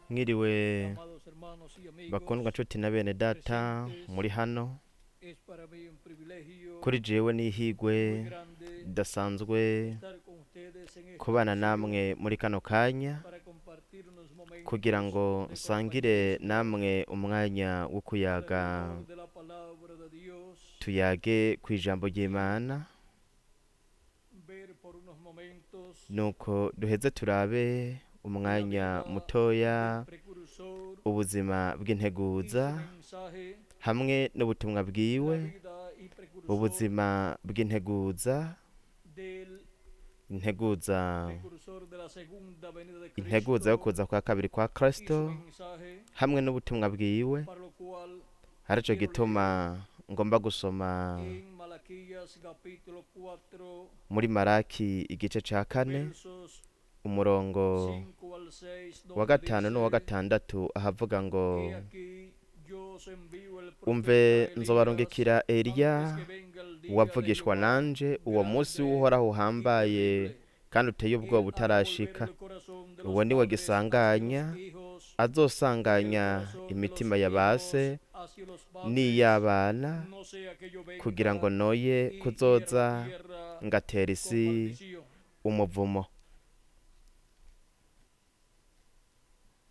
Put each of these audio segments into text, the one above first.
Mwiriwe Amados hermanos y amigos bakundwa nshuti na bene data presentes, muri hano. es para mí un privilegio Kuri jewe n'ihigwe muy grande ridasanzwe estar con ustedes en esta kubana ocasión namwe muri kano kanya para compartir unos kugira momentos ngo de nsangire compañerismo namwe umwanya wo kuyaga, alrededor de la palabra de Dios, tuyage ku ijambo ry'Imana, ver por unos momentos nuko duheze turabe la umwanya vida mutoya del precursor ubuzima y su bw'integuza mensaje, hamwe n'ubutumwa la bwiwe, vida y precursor ubuzima bw'integuza, del integuza precursor de la segunda venida de integuza yo Cristo kuza kwa kabiri kwa y su Kristo mensaje, hamwe n'ubutumwa bwiwe. para lo cual Arico quiero leer gituma ngomba gusoma en Malaquías capítulo 4, muri Maraki igice ca kane versos umurongo 5 al 6, wa donde gatanu n'uwa dice: gatandatu ahavuga ngo: He aquí yo os envío el umve profeta Elías nzobarungikira Eliya antes que venga el día de uwavugishwa Jehová nanje, uwo munsi grande w'Uhoraho y uhambaye terrible. kandi uteye Él ubwoba hará volver utarashika. el corazón de Uwo los ni we padres hacia gisanganya los hijos y el azosanganya corazón de los imitima ya ba se hijos hacia los padres, n'iy'abana, no sea que yo kugira ngo venga noye y hiera la kuzoza tierra ngatera con isi maldición. umuvumo.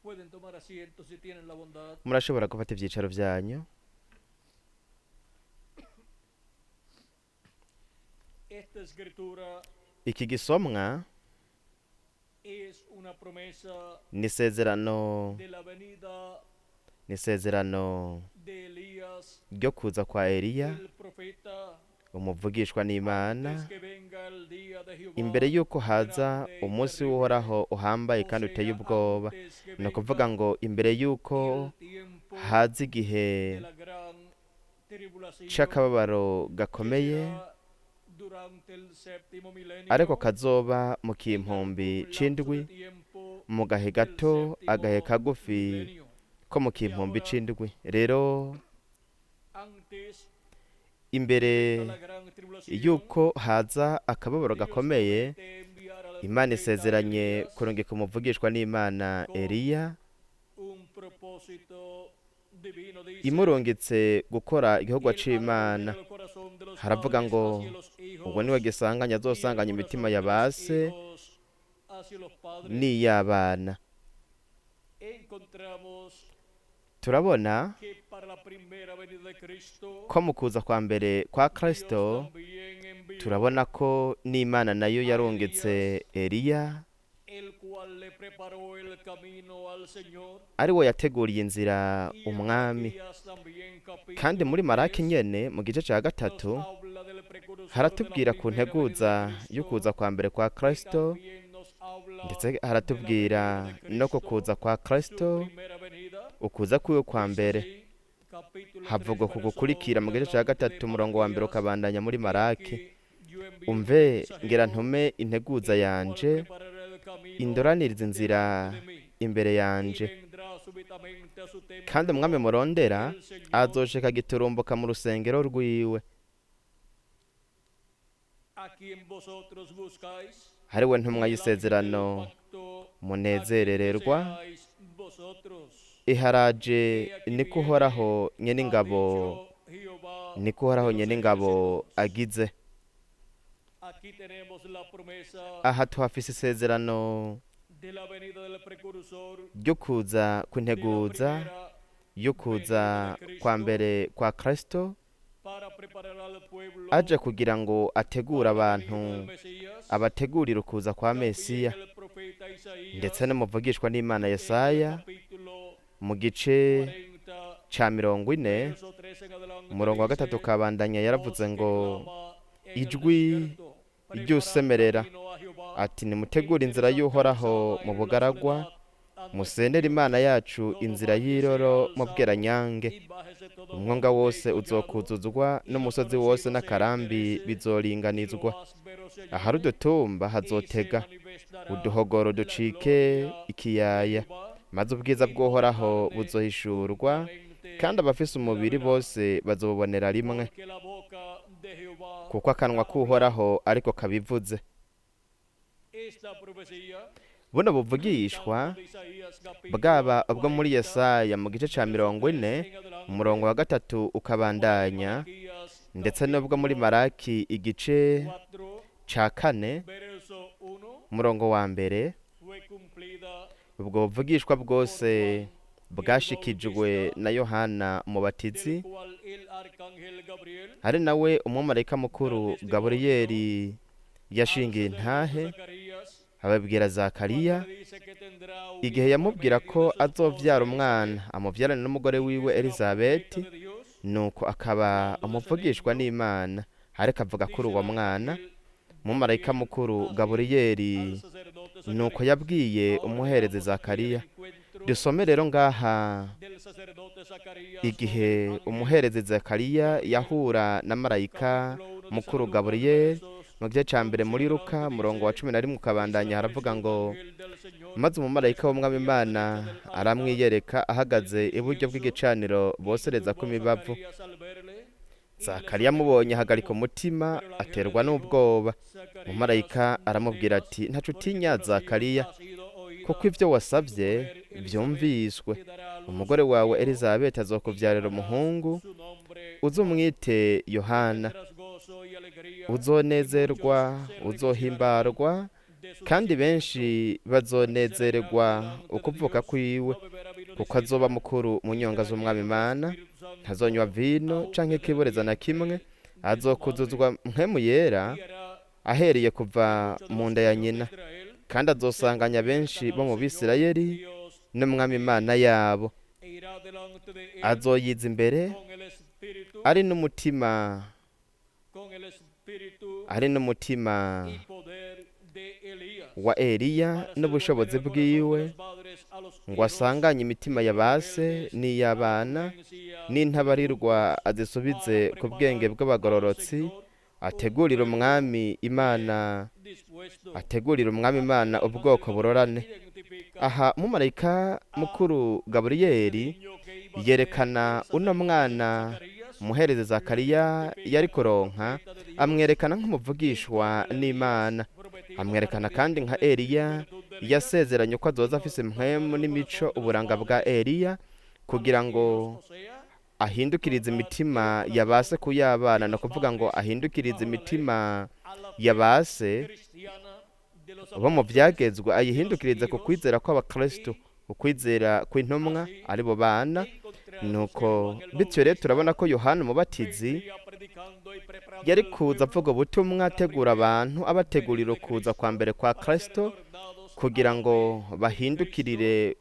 Pueden tomar asiento si tienen la bondad. Murashobora gufata ivyicaro vyanyu. Esta escritura Iki gisomwa es una promesa ni isezerano, de la venida ni isezerano de Elías, ryo kuza kwa Eliya el profeta, umuvugishwa n'Imana, antes que venga el día de Jehová imbere y'uko haza grande y umunsi terrible, w'Uhoraho uhambaye o kandi uteye sea, ubwoba. antes que Ni ukuvuga venga ngo imbere y'uko el tiempo haza igihe de la gran tribulación c'akababaro que gakomeye, será durante el séptimo milenio, ariko kazoba mu en kimpumbi algún lapso de c'indwi, tiempo mu gahe del gato, agahe séptimo kagufi milenio. ko mu Y kimpumbi ahora, c'indwi. Rero antes imbere de la gran tribulación, y'uko haza akababaro Dios gakomeye, promete enviar al Imana profeta isezeranye Elías kurungika umuvugishwa n'Imana con Eliya, un propósito divino, dice: imurungitse gukora igikorwa Él hará volver c'Imana. el corazón de los Haravuga padres ngo hacia los ubwo niwe hijos gisanganya y el azosanganya imitima corazón ya de ba los se hijos hacia los padres. n'iy'abana. Encontramos Turabona que para la primera venida de Cristo, ko mu kuza kwa mbere kwa Dios Kristo, también envió turabona ko n'Imana nayo a yarungitse Elías, Eliya, el cual le preparó el camino al Señor. ari we yateguriye inzira Y en umwami. Malaquías también Kandi capítulo muri Maraki 3 nyene mu gice ca nos gatatu habla del precursor de la haratubwira ku primera venida de nteguza y'ukuza Cristo kwa mbere kwa y Kristo, también nos habla ndetse de la venida haratubwira de no ku Cristo, kuza kwa su Kristo, primera venida. ukuza kwiwe kwa Dice mbere. así, capítulo 3, Havugwa ku verso gukurikira 2 mu en gice ca adelante de gatatu umurongo wa mbere Malaquías: ukabandanya muri He Maraki. aquí yo envío mi Umve ngira mensajero, ntume integuza el cual yanje preparará el camino indoraniriza inzira delante de mí, imbere y yanje. vendrá súbitamente a su Kandi umwami templo murondera el Señor azoshika giturumbuka mu rusengero rwiwe, a quien vosotros buscáis, ari we ntumwa y el ángel del y'isezerano pacto a quien munezerererwa. deseáis vosotros. Iharaje He aquí niko viene, Uhoraho nyene ha ingabo, dicho Jehová niko Uhoraho de los nyene ingabo ejércitos. agize. Aquí tenemos la promesa Aha tuhafise isezerano de la venida del precursor, ryo kuza de la kw'integuza, primera yo venida kuza de kwa Cristo, mbere kwa Kristo, para preparar al pueblo aje kugira ngo ategure para la venida abantu, del Mesías. abategurire ukuza kwa También Mesiya. el profeta Ndetse Isaías n'umuvugishwa n'Imana en el Yesaya capítulo mu gice 40, ca 40 verso 3 en adelante umurongo wa gatatu dice: ukabandanya, yaravuze Voz que ngo clama en el ijwi desierto, preparad ry'usemerera camino a Jehová, ati nimutegure inzira enderezad y'Uhoraho calzada mu en la bugaragwa, soledad ante musendere Dios. Imana yacu Todo inzira valle será y'iroro mu alzado bweranyange. y bájese todo Umwonga monte y wose collado, uzokuzuzwa y lo n'umusozi wose conocido se n'akarambi enderece y lo bizoringanizwa. áspero se Ahari allane, udutumba y se hazotega, manifestará uduhogoro la ducike gloria de ikiyaya, Jehová, maze ubwiza y toda bw'Uhoraho carne buzohishurwa, juntamente kandi abafise la umubiri verá, bose bazobubonera rimwe, porque la boca de Jehová kuko akanwa ha hablado. k'Uhoraho ariko kabivuze. Esta profecía Buno buvugishwa Tanto de Isaías capítulo bwaba ubwo muri 40, Yesaya mu gice ca 40 en adelante, umurongo wa 3 ukabandanya, Malaquías ndetse n'ubwo muri capítulo Maraki igice 4, ca 4 verso 1, umurongo wa 1, fue cumplida ubwo buvugishwa bwose bwashikijwe na Yohana Umubatizi, del cual el arcángel Gabriel ari nawe umumarayika mukuru Gaburiyeli yashingiye al intahe sacerdote Zacarías, ababwira Zakariya cuando le dice que tendrá un igihe hijo por yamubwira medio ko de su esposa azovyara umwana amuvyarane n'umugore wiwe Elizabeth, Elizabeti, profeta de Dios, nuko akaba umuvugishwa n'Imana. Ariko avuga kuri dice uwo el mwana, arcángel umumarayika Gabriel mukuru así Gaburiyeli al sacerdote nuko Zacarías. yabwiye Ahora umuherezi veamos aquí el Zakariya. encuentro Dusome rero ngaha del sacerdote Zacarías con igihe el ángel umuherezi Zakariya yahura na marayika capítulo 1 de San mukuru Lucas, Gaburiyeli versos mu gice ca 1 muri 11 Luka adelante murongo wa dice, 11 y se ukabandanya haravuga apareció un ngo ángel del Señor maze umumarayika w'Umwami a la Imana derecha del altar aramwiyereka ahagaze del iburyo incienso, bw'igicaniro y boserezako turbó imibavu. Zacarías al verle, y le Zakariya sorprendió amubonye el ahagarika temor. umutima Pero el ángel le aterwa dijo, n'ubwoba. Zacarías, Umumarayika no aramubwira temas, ati ntaco porque tu utinya oración Zakariya, ha sido kuko oída, ivyo y tu wasavye mujer Elizabeth vyumviswe. te dará a luz Umugore un wawe hijo, Elizabeti y azokuvyarira llamarás umuhungu, su nombre Juan. uzumwite Yohana. Tendrás gozo y alegría, y Uzonezerwa, muchos se regocijarán uzohimbarwa, de su kandi nacimiento. benshi Porque será grande bazonezererwa delante de ukuvuka Dios, kwiwe, no beberá vino ni kuko azoba sidra, mukuru mu y nyonga será z'Umwami lleno del Imana, Espíritu Santo ntazonywa vino aún canke desde el ikiboreza na kimwe, vientre de su madre, azokuzuzwa mpwemu yera y hará ahereye que kuva muchos de mu los nda ya hijos de nyina, Israel kandi se azosanganya benshi conviertan bo al mu Señor Bisirayeli Dios n'Umwami de Imana ellos, yabo. e irá delante de él Azoyiza imbere con el espíritu, ari n'umutima con el espíritu ari n'umutima y poder de Elías, wa Eliya para hacer volver n'ubushobozi el corazón de bwiwe, los padres a los ngo hijos asanganye imitima y ya a los base rebeldes a la n'iy'abana, prudencia de los n'intabarirwa justos, azisubize para ku bwenge preparar al bw'abagororotsi, Señor un ategurire pueblo Umwami Imana bien dispuesto. ategurire Umwami Aquí Imana el ángel ubwoko Gabriel burorane. identifica Aha umumarayika a mukuru este Gaburiyeli niño que iba a tener yerekana el uno sacerdote mwana Zacarías, umuherezi lo Zakariya identifica yari como kuronka, profeta de Dios amwerekana y nk'umuvugishwa como el Elías n'Imana, prometido para amwerekana el kandi tiempo nka del Eliya juventud de Elías, yasezeranye ko azoza sino afise tornar impwemu el corazón n'imico de los uburanga bwa padres Eliya, a kugira los ngo hijos, o sea, ahindukirize tornar el imitima ya ba se corazón ku y'abana, de ni los ukuvuga ngo padres ahindukirize bajo la ley imitima a la ya fe ba se cristiana de los bo mu apóstoles vyagezwe, de los ayihindukirize ku hijos, kwizera kw'abakristo, y ukwizera kw'intumwa así aribo bana. encontramos que Nuko Juan el bityo rero turabona Bautista ko Yohana Umubatizi vendría predicando y preparando yari el kuza pueblo avuga ubutumwa para la ategura primera abantu abategurira venida de ukuza kwa Cristo, mbere kwa para ser Kristo, tornados a kugira la ngo fe en Cristo. bahindukirire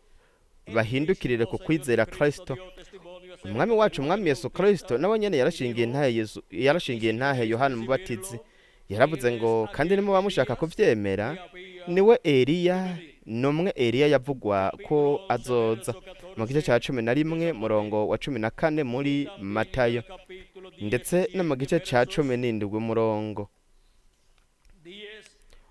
Él bahindukirire ku mismo, Señor kwizera Jesucristo, Kristo. dio testimonio acerca Umwami de wacu Juan Umwami el Yesu Kristo Bautista nawe nyene y yarashingiye dijo, intahe Yesu yarashingiye y si intahe queréis Yohana Umubatizi, recibirlo, yaravuze él es ngo kandi aquel nimuba mushaka Elías kuvyemera que había niwe de Eliya venir. numwe Eliya yavugwa ko Capítulo 11, azoza. verso Mu gice ca 14 11 de San murongo Mateo wa 14 y muri también en el Matayo, capítulo ndetse no mu 17, gice ca versos 17 umurongo 10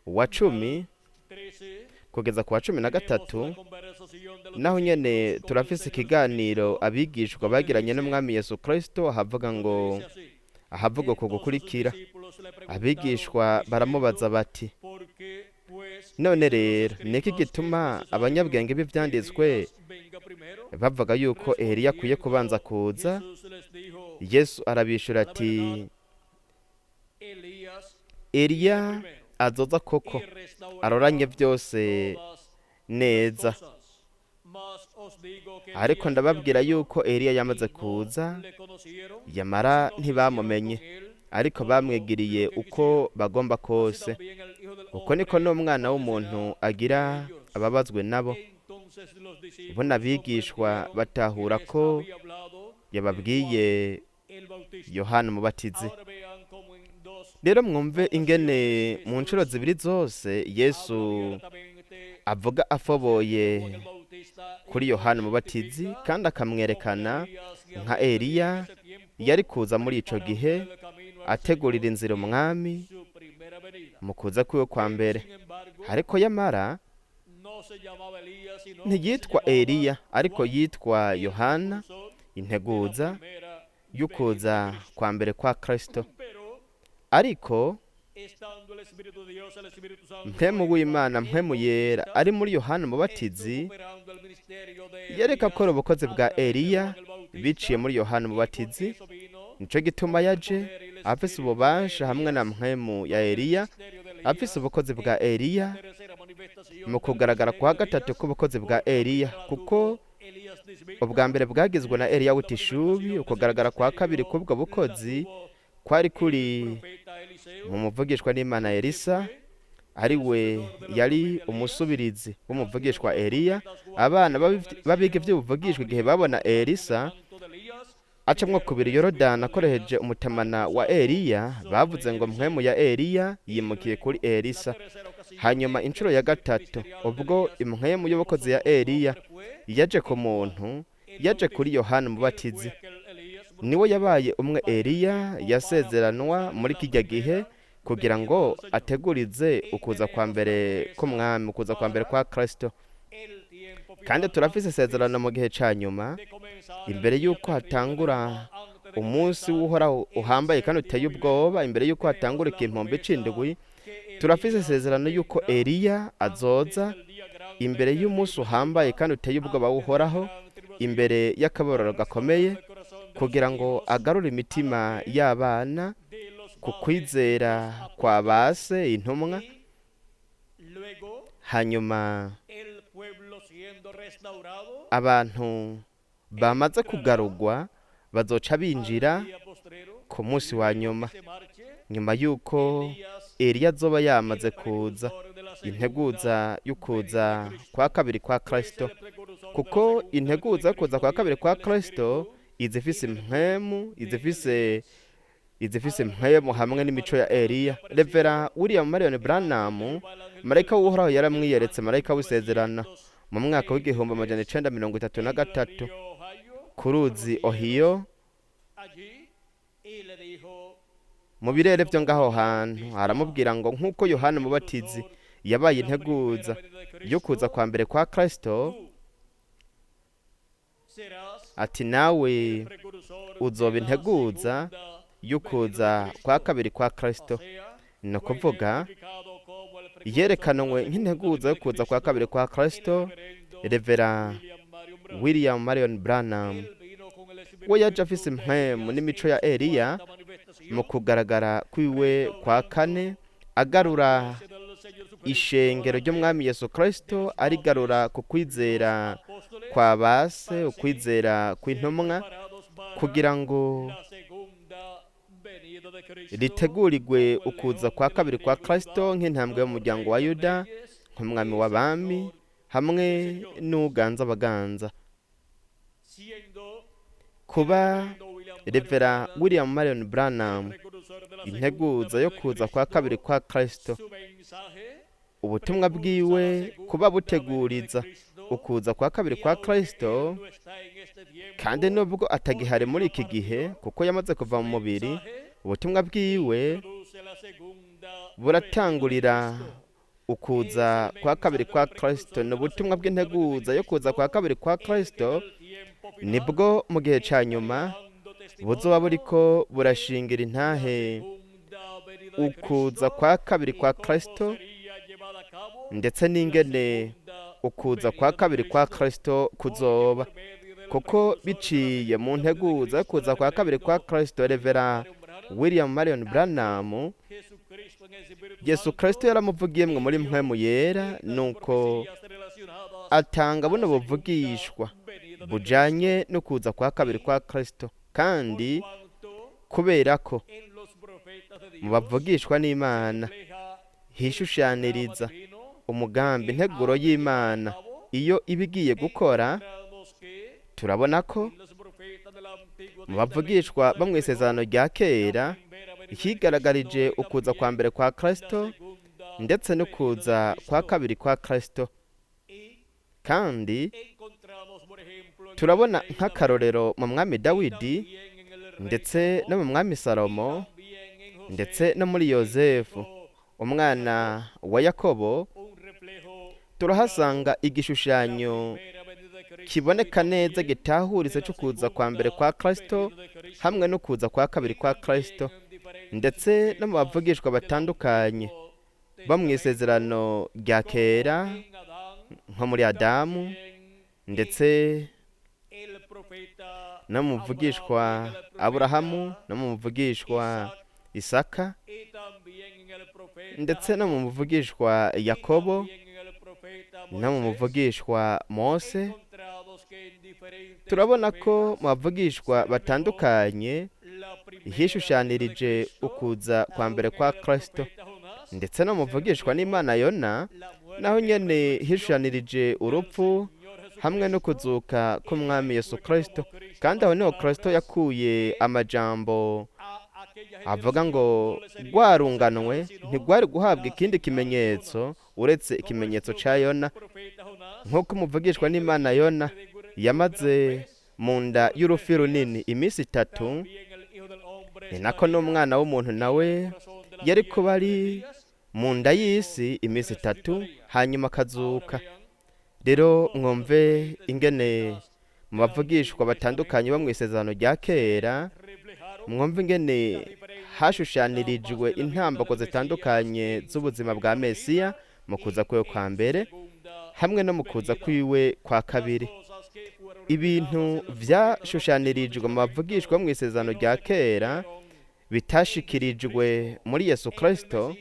wa al 10 13, kugeza ku wa cumi na tenemos gatatu. la conversación de los Naho nyene discípulos con el turafise Señor ikiganiro Jesucristo, abigishwa donde bagiranye dice, n'Umwami Yesu Kristo, ahavuga ngo donde dice así: ahavuga ku Entonces sus gukurikira. discípulos le preguntaron Abigishwa baramubaza diciendo, bati ¿por qué pues none dicen los rero niki escribas que es gituma necesario abanyabwenge que b'ivyanditswe Elías venga primero? bavuga yuko Eliya akwiye kubanza Respondiendo kuza? Jesús les dijo, Yesu arabishura la ati verdad, Elías Eliya viene primero azoza koko y restaurará aroranye vyose todas las neza, cosas. Mas os digo que ariko Elías ya ndababwira vino yuko Eliya yamaze y no kuza, le conocieron, yamara sino que hicieron con ntibamumenye, él ariko todo bamwigiriye lo que uko quisieron. bagomba Así kose. también el Hijo del Uko niko Hombre n'Umwana padecerá w'umuntu de agira ellos. ababazwe nabo. Entonces los Bo discípulos n'abigishwa comprendieron que batahura les ko había hablado de Juan yababwiye el Bautista. Yohana Umubatizi. Ahora vean cómo en dos Rero mwumve ingene ocasiones mu nshuro Jesús zibiri zose Yesu habla abiertamente avuga acerca de Juan afoboye el Bautista y kuri lo Yohana Umubatizi, identifica kandi como el akamwerekana Elías que nka había de venir en Eliya ese tiempo, yari kuza muri ico preparando gihe el camino al ategurira Señor inzira en Umwami su primera venida. mu kuza kwiwe kwa Él, mbere. sin embargo, Ariko yamara no se llamaba Elías, sino que se ntiyitwa llamaba Eliya, ariko Juan, yitwa el Yohana, precursor de la integuza primera venida de y'ukuza Cristo. kwa mbere kwa Kristo. Pero Ariko Mpwemu w'Imana, Mpwemu Yera ari muri Yohana Umubatizi, yereka akora ubukozi bwa Eliya biciye muri Yohana Umubatizi. Nico gituma yaje afise ububasha hamwe na mpwemu ya Eliya, afise ubukozi bwa Eliya mu kugaragara kwa gatatu k'ubukozi bwa Eliya, kuko ubwa mbere bwagizwe na Eliya w'itishubi. Ukugaragara kwa kabiri k'ubwo bukozi kwari kuri mu muvugishwa n'Imana Elisa, ari we yari umusubirizi w'umuvugishwa Eliya. Abana babiga ivy'ubuvugishwa igihe babona Elisa acamwo kubiri Yorodani akoresheje umutamana wa Eliya, bavuze ngo mpwemu ya Eliya yimukiye kuri Elisa. Hanyuma inshuro ya gatatu ubwo impwemu y'ubukozi ya Eliya yaje ku muntu, yaje kuri Yohana Umubatizi, niwe yabaye umwe Eliya yasezeranwa muri kijya gihe kugira ngo ategurize ukuza kwa mbere k'umwami, ukuza kwa mbere kwa Kristo. Kandi turafise isezerano mu gihe ca nyuma, imbere y'uko hatangura umunsi w'Uhoraho uhambaye kandi uteye ubwoba, imbere y'uko hatangura ikimpombe c'indwi, turafise isezerano y'uko Eliya azoza imbere y'umunsi uhambaye kandi uteye ubwoba w'Uhoraho, imbere y'akabororo gakomeye, kugira ngo agarure imitima y'abana ku kwizera kwa base intumwa. Hanyuma abantu bamaze kugarugwa bazoca binjira ku munsi wa nyuma, nyuma y'uko Eliya azoba yamaze kuza, integuza y'ukuza kwa kabiri kwa Kristo, kuko integuza yo kuza kwa kabiri kwa Kristo izifise impwemu, izifise impwemu hamwe n'imico ya Eliya. Revera William Marion Branham, marayika w'Uhoraho yaramwiyeretse, marayika w'isezerano, mu mwaka w'1933 ku ruzi Ohio, mu birere byo ngaho hantu, aramubwira ngo nk'uko Yohana Umubatizi yabaye integuza yo kuza kwa mbere kwa Kristo, ati nawe uzoba integuza y'ukuza kwa kabiri kwa Kristo. Ni ukuvuga yerekanwe nk'integuza yo kuza kwa kabiri kwa Kristo. Revera William Marion Branham we yaje afise impwemu n'imico ya Eliya mu kugaragara kwiwe kwa kane, agarura ishengero ry'umwami Yesu Kristo, arigarura ku kwizera kwa base, ukwizera kw'intumwa, kugira ngo ritegurirwe ukuza kwa kabiri kwa Kristo nk'intambwe y'umuryango wa Yuda, nk'umwami w'abami hamwe n'uganza abaganza. Kuba Revera William Marion Branham integuza yo kuza kwa kabiri kwa Kristo, ubutumwa bwiwe kuba buteguriza ukuza kwa kabiri kwa Kristo, kandi nubwo atagihari muri iki gihe kuko yamaze kuva mu mubiri, ubutumwa bwiwe buratangurira ukuza kwa kabiri kwa Kristo. Ni ubutumwa bw'integuza yo kuza kwa kabiri kwa Kristo, nibwo mu gihe ca nyuma buzoba buriko burashingira intahe ukuza kwa kabiri kwa Kristo, ndetse n'ingene ukuza kwa kabiri kwa Kristo kuzoba, kuko biciye mu nteguza yo kuza kwa kabiri kwa Kristo. Revera William Marion Branham, Yesu Kristo yaramuvugiyemwe muri mpwemu yera, nuko atanga buno buvugishwa bujanye no kuza kwa kabiri kwa Kristo. Kandi kubera ko mu bavugishwa n'Imana hishushaniriza umugambi, integuro y'Imana iyo iba igiye gukora, turabona ko mu bavugishwa bo mu isezerano rya kera higaragarije ukuza kwa mbere kwa Kristo ndetse no kuza kwa kabiri kwa Kristo. Kandi turabona nk'akarorero mu mwami Dawidi, ndetse no mu mwami Salomo, ndetse no muri Yozefu umwana wa Yakobo, turahasanga igishushanyo kiboneka neza gitahuritse cyo kuza kwa mbere kwa Kristo hamwe no kuza kwa kabiri kwa Kristo. Ndetse no mu bavugishwa batandukanye bo mu isezerano rya kera, nko muri Adamu, ndetse no mu muvugishwa Aburahamu, no mu muvugishwa Isaka, ndetse no mu muvugishwa Yakobo, no mu muvugishwa Mose. Turabona ko mu bavugishwa batandukanye hishushanirije ukuza kwa mbere kwa Kristo, ndetse no mu muvugishwa n'Imana Yona naho nyene hishushanirije urupfu hamwe no kuzuka k'umwami Yesu Kristo. Kandi aho niho Kristo yakuye amajambo avuga ngo rwarunganwe ntigwari guhabwa ikindi kimenyetso uretse ikimenyetso ca Yona, nk'uko umuvugishwa n'Imana Yona yamaze mu nda y'urufi runini iminsi 3, ni nako n'umwana w'umuntu nawe yari kuba ari mu nda y'isi iminsi 3, hanyuma akazuka. Rero mwumve ingene mu bavugishwa batandukanye bo mu isezerano rya kera, mwumve ingene hashushanirijwe intambako zitandukanye z'ubuzima bwa Mesiya mu kuza kwiwe kwa mbere hamwe no mu kuza kwiwe kwa kabiri. Ibintu vyashushanirijwe mu bavugishwa mu isezerano rya kera bitashikirijwe muri Yesu Kristo,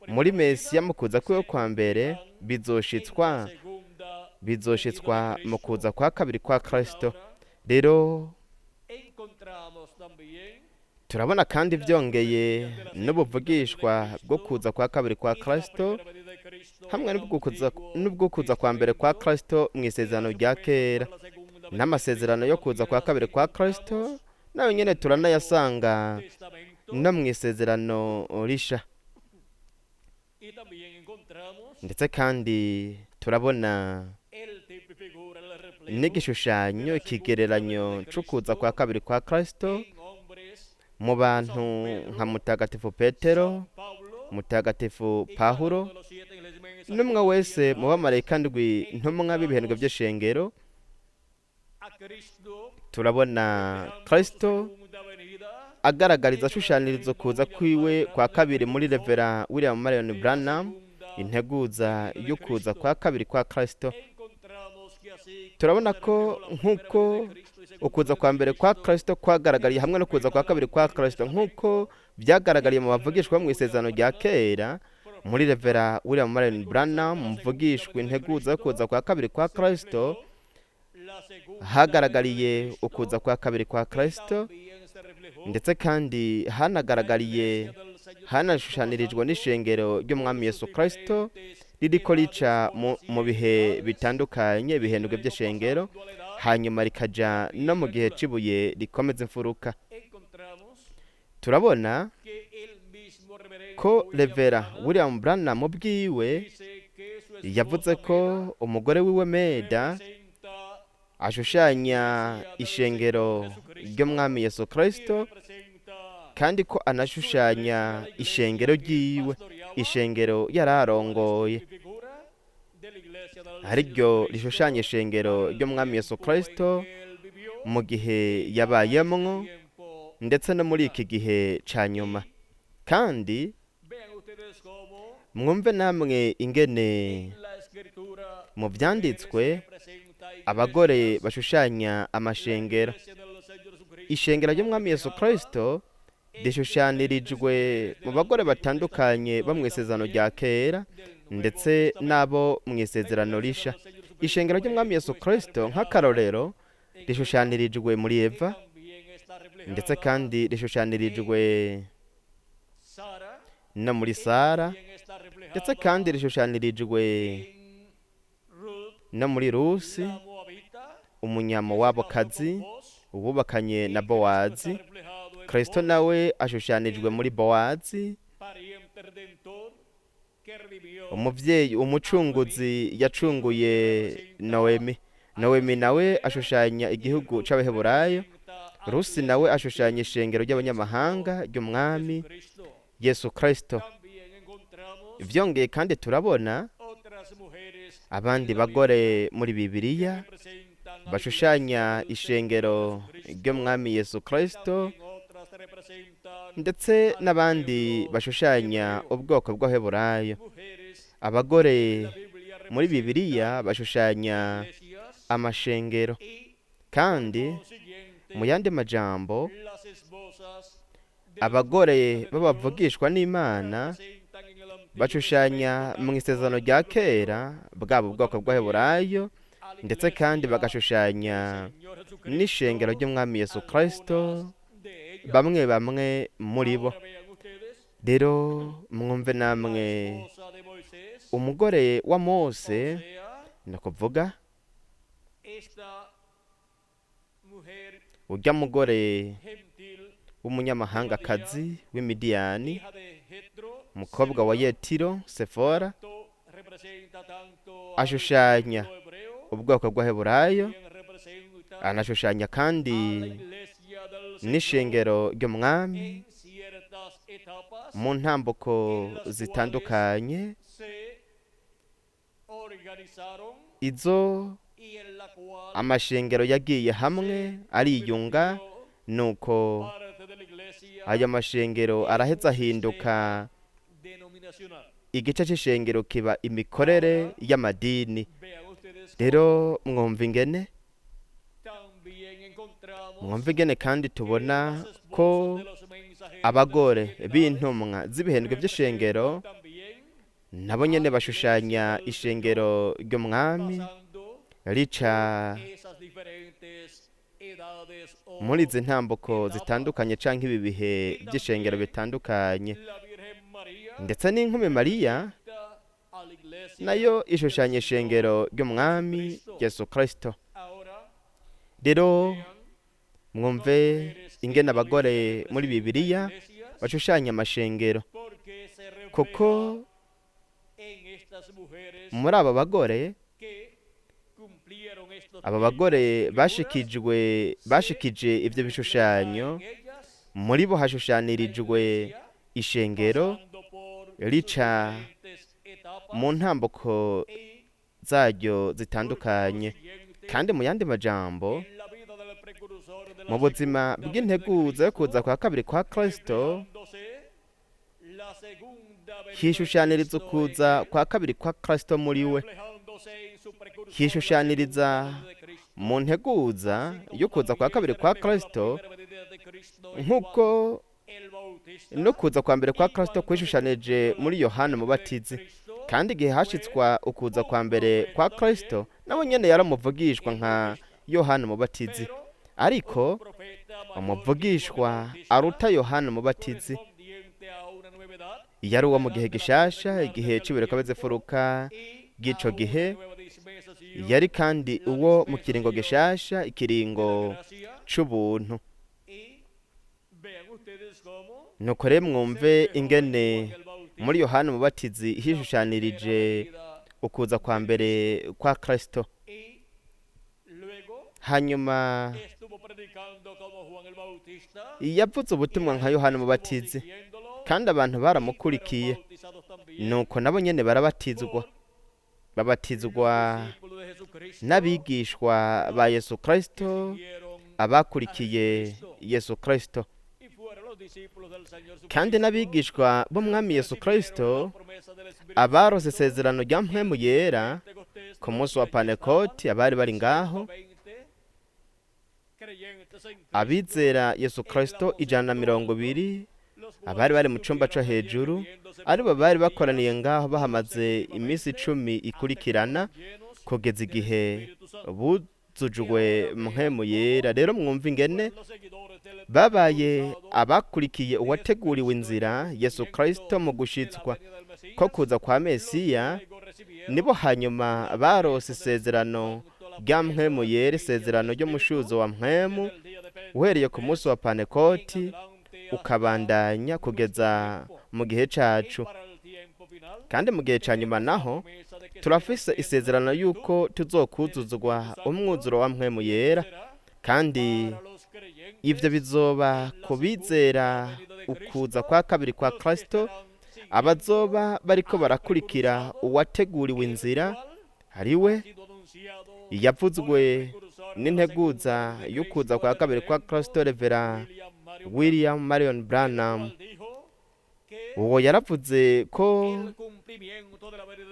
muri Mesiya mu kuza kwiwe kwa mbere bizoshitswa mu kuza kwa kabiri kwa Kristo. Rero turabona kandi byongeye n'ubuvugishwa bwo kuza kwa kabiri kwa Kristo hamwe n'ubwo kuza kwa mbere kwa Kristo mu isezerano rya kera, n'amasezerano yo kuza kwa kabiri kwa Kristo nayo nyene turanayasanga no mu isezerano risha. Ndetse kandi turabona n'igishushanyo ikigereranyo c'ukuza kwa kabiri kwa Kristo mu bantu nka Mutagatifu Petero, Mutagatifu Pawulo, n'umwe wese mu bamarayika ndwi ntumwa b'ibihendwe by'ishengero. Turabona Kristo agaragariza ashushanirizo kuza kwiwe kwa kabiri muri Revera William Marion Branham, integuza y'ukuza kwa kabiri kwa Kristo. Turabona ko nk'uko ukuza kwa mbere kwa Kristo kwagaragariye hamwe no kuza kwa kabiri kwa Kristo nk'uko byagaragariye mu bavugishwa mu isezerano rya kera, muri Revera William Marion Branham muvugishwa integuza yo kuza kwa kabiri kwa Kristo, hagaragariye ukuza kwa kabiri kwa Kristo, ndetse kandi hanagaragariye hanashushanirijwe n'ishengero ry'umwami Yesu Kristo ririko rica mu bihe bitandukanye, ibihendwe by'ishengero, hanyuma rikaja no mu gihe cibuye rikomeza imfuruka. Turabona ko Revera William Branham ubwiwe yavuze ko umugore wiwe Meda ashushanya ishengero ry'umwami Yesu Kristo, kandi ko anashushanya ishengero ryiwe, ishengero yararongoye, ariryo rishushanya ishengero ry'umwami Yesu Kristo mu gihe yabayemwo ndetse no muri iki gihe ca nyuma. Kandi mwumve namwe ingene mu vyanditswe abagore bashushanya amashengero. Ishengero ry'umwami Yesu Kristo rishushanirijwe mu bagore batandukanye bo mu isezerano rya kera ndetse n'abo mu isezerano risha. Ishengero ry'umwami Yesu Kristo nk'akarorero rishushanirijwe muri Eva, ndetse kandi rishushanirijwe no muri Sara, ndetse kandi rishushanirijwe no muri Rusi, umunyamowabokazi wubakanye na Bowazi. Kristo nawe ashushanijwe muri Bowazi, umuvyeyi umucunguzi yacunguye Noemi. Noemi nawe ashushanya igihugu c'Abaheburayo. Rusi nawe ashushanya ishengero ry'abanyamahanga ry'umwami Yesu Kristo. Vyongeye kandi turabona abandi bagore muri Bibiliya bashushanya ishengero ry'umwami Yesu Kristo, Ndetse n'abandi bashushanya ubwoko bw'Abaheburayo. Abagore muri Bibiliya bashushanya amashengero, kandi mu yandi majambo abagore b'abavugishwa n'Imana bashushanya mu Isezerano rya Kera bwaba ubwoko bw'Abaheburayo, ndetse kandi bagashushanya n'ishengero ry'Umwami Yesu Kristo, bamwe bamwe muri bo. Rero mwumve namwe umugore wa Mose, ni ukuvuga urya mugore w'umunyamahangakazi w'Imidiyani, umukobwa wa Yetiro Sefora, ashushanya ubwoko bw'Abaheburayo, anashushanya kandi n'ishengero ry'Umwami mu ntambuko zitandukanye izo amashengero yagiye hamwe ariyunga, nuko ayo mashengero araheza ahinduka igice c'ishengero kiba imikorere y'amadini. Rero mwumva ingene, mwumva ingene kandi tubona ko abagore b'intumwa z'ibihendwe vy'ishengero nabo nyene bashushanya ishengero ry'Umwami rica muri izi ntambuko zitandukanye canke ibi bihe vy'ishengero bitandukanye. Ndetse n'inkumi Mariya nayo ishushanya ishengero ry'Umwami Yesu Kristo. Rero mwumve ingene abagore muri Bibiliya bashushanya amashengero, kuko muri aba bagore, aba bagore bashikijwe, bashikije ivyo bishushanyo, muri bo hashushanirijwe ishengero rica mu ntambuko zaryo zitandukanye. Kandi mu yandi majambo, mu buzima bw'integuza yo kuza kwa kabiri kwa Kristo hishushaniriza ukuza kwa kabiri kwa Kristo muri we, hishushaniriza mu nteguza yo kuza kwa kabiri kwa Kristo, nk'uko no kuza kwa mbere kwa Kristo kwishushanije muri Yohana Umubatizi. Kandi igihe hashitswa ukuza kwa mbere kwa Kristo, nawe nyene yaramuvugishwa nka Yohana Umubatizi, ariko umuvugishwa aruta Yohana Umubatizi yari uwo mu gihe gishasha, igihe c'ibireko bw'ico gihe, yari kandi uwo mu kiringo gishasha, ikiringo c'ubuntu. Nuko rero mwumve ingene muri Yohana Umubatizi hishushanirije ukuza kwa mbere kwa Kristo. Hanyuma yavuze ubutumwa nka Yohana Umubatizi, kandi abantu baramukurikiye, nuko nabo nyene barabatizwa, babatizwa n'abigishwa ba Yesu Kristo, abakurikiye Yesu Kristo. Kandi n'abigishwa b'Umwami Yesu Kristo abarose isezerano rya Mpwemu Yera ku munsi wa Pantekoti, abari bari ngaho abizera Yesu Kristo 120, abari bari mu cumba co hejuru, aribo bari bakoraniye ngaho bahamaze iminsi 10 ikurikirana kugeza igihe buzujwe Mpwemu Yera. Rero mwumva ingene babaye abakurikiye uwateguriwe inzira Yesu Kristo mu gushitswa ko kuza kwa Mesiya, nibo hanyuma barose isezerano rya Mpwemu Yera, isezerano ry'umushuzo wa Mpwemu uhereye ku munsi wa Pantekoti ukabandanya kugeza mu gihe cacu. Kandi mu gihe ca nyuma naho turafise isezerano yuko tuzokuzuzwa umwuzuro wa Mpwemu Yera, kandi ivyo bizoba ku bizera ukuza kwa kabiri kwa Kristo, abazoba bariko barakurikira uwateguriwe inzira, ari we yavuzwe n'integuza y'ukuza kwa kabiri kwa Kristo, Revera William Marion Branham. Uwo yaravuze ko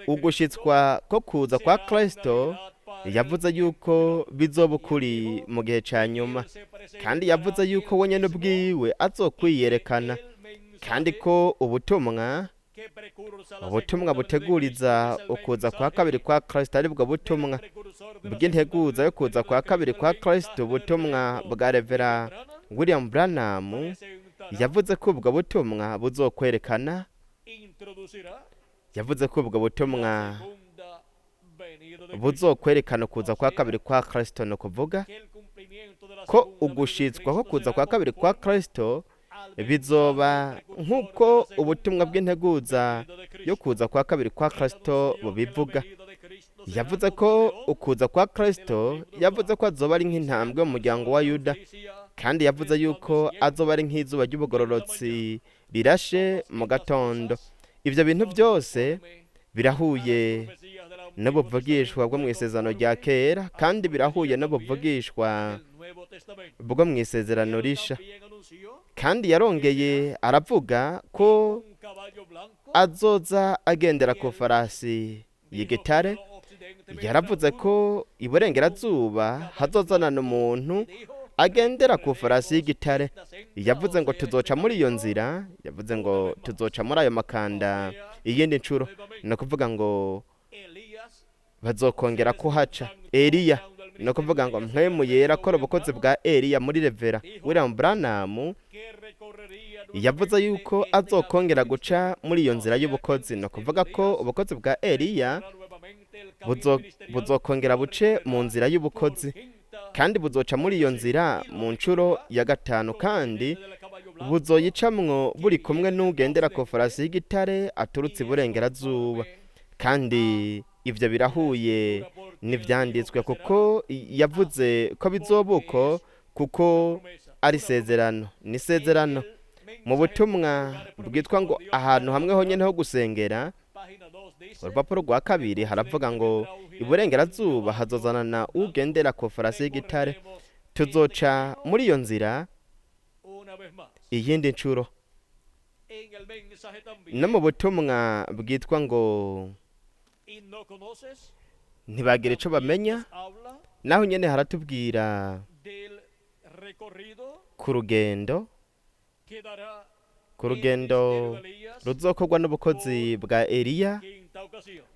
ugushitswa ko kuza kwa Kristo, yavuze yuko bizoba ukuri mu gihe ca nyuma, kandi yavuze yuko we nyene ubwiwe azokwiyerekana, kandi ko ubutumwa buteguriza ukuza kwa kabiri kwa Kristo aribwo butumwa bw'integuza yo kuza kwa kabiri kwa Kristo, ubutumwa bwa Revera William Branham. Yavuze ko ubwo butumwa buzokwerekana, yavuze ko ubwo butumwa buzokwerekana ukuza kwa kabiri kwa Kristo, ni ukuvuga ko ugushitswa ko kuza kwa kabiri kwa Kristo bizoba nk'uko ubutumwa bw'integuza yo kuza kwa kabiri kwa Kristo bubivuga. Yavuze ko ukuza kwa Kristo, yavuze ko azoba ari nk'intambwe mu muryango wa Yuda, kandi yavuze yuko azoba ari nk'izuba ry'ubugororotsi rirashe mu gatondo. Ibyo bintu byose birahuye n'ubuvugishwa bwo mu isezerano rya kera, kandi birahuye n'ubuvugishwa bwo mu isezerano risha. Kandi yarongeye aravuga ko azoza agendera ku farasi y'igitare. Yaravuze ko iburengerazuba hazozanana umuntu agendera ku farasi y'igitare. Yavuze ngo tuzoca muri iyo nzira, yavuze ngo tuzoca muri ayo makanda iyindi nshuro, ni ukuvuga ngo bazokongera kuhaca. Eliya, ni ukuvuga ngo Mpwemu Yera akora ubukozi bwa Eliya muri Revera William Branham, yavuze yuko azokongera guca muri iyo nzira y'ubukozi, ni ukuvuga ko ubukozi bwa Eliya buzokongera buce mu nzira y'ubukozi, kandi buzoca muri iyo nzira mu nshuro ya gatanu, kandi buzoyicamwo buri kumwe n'ugendera ku farasi y'igitare aturutse iburengerazuba. Kandi ibyo birahuye n'ibyanditswe, kuko yavuze ko bizoba uko, kuko ari isezerano, ni isezerano. Mu butumwa bwitwa ngo ahantu hamwe honyine ho gusengera, urupapuro rwa kabiri, haravuga ngo iburengerazuba hazozanana ugendera ku farasi y'igitare, tuzoca muri iyo nzira iyindi nshuro. No mu butumwa bwitwa ngo ntibagira ico bamenya, naho nyene haratubwira ku rugendo, ku rugendo ruzokorwa n'ubukozi bwa Eliya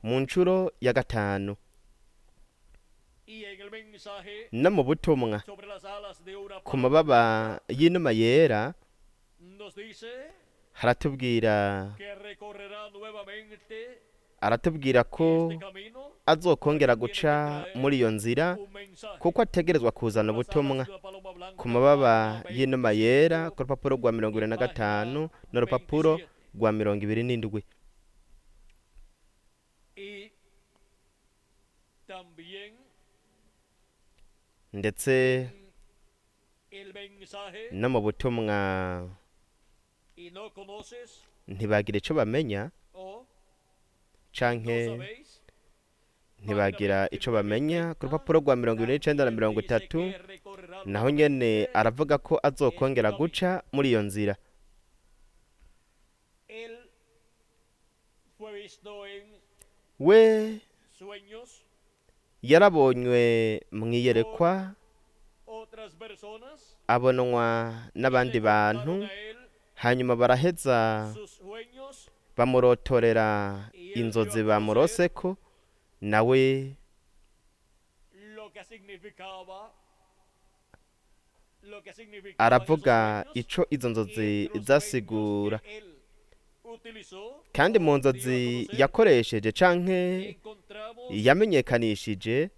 mu nshuro ya gatanu. No mu butumwa ku mababa y'inuma yera haratubwira, aratubwira ko azokongera guca muri iyo nzira, kuko ategerezwa kuzana ubutumwa. Ku mababa y'inuma yera, ku rupapuro rwa 25 n'urupapuro rwa 27. Ndetse no mu butumwa ntibagira ico bamenya, canke ntibagira ico bamenya, ku rupapuro rwa 29 na 30, naho nyene aravuga ko azokongera guca muri iyo nzira. We yarabonywe mu iyerekwa, abonwa n'abandi bantu, hanyuma baraheza bamurotorera inzozi bamuroseko, nawe aravuga ico izo nzozi zasigura. Kandi mu nzozi yakoresheje canke yamenyekanishije,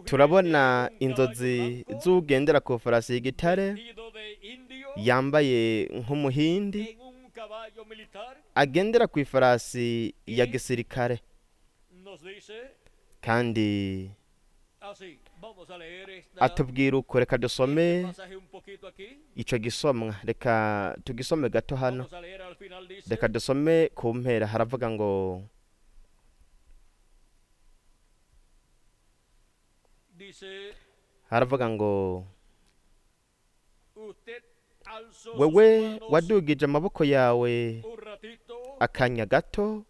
turabona inzozi z'ugendera ku farasi y'igitare yambaye nk'umuhindi agendera ku ifarasi ya gisirikare. Kandi atubwira uko. Reka dusome ico gisomwa, reka tugisome gato hano, reka dusome ku mpera. Haravuga ngo Haravuga ngo wewe wadugije amaboko yawe akanya gato,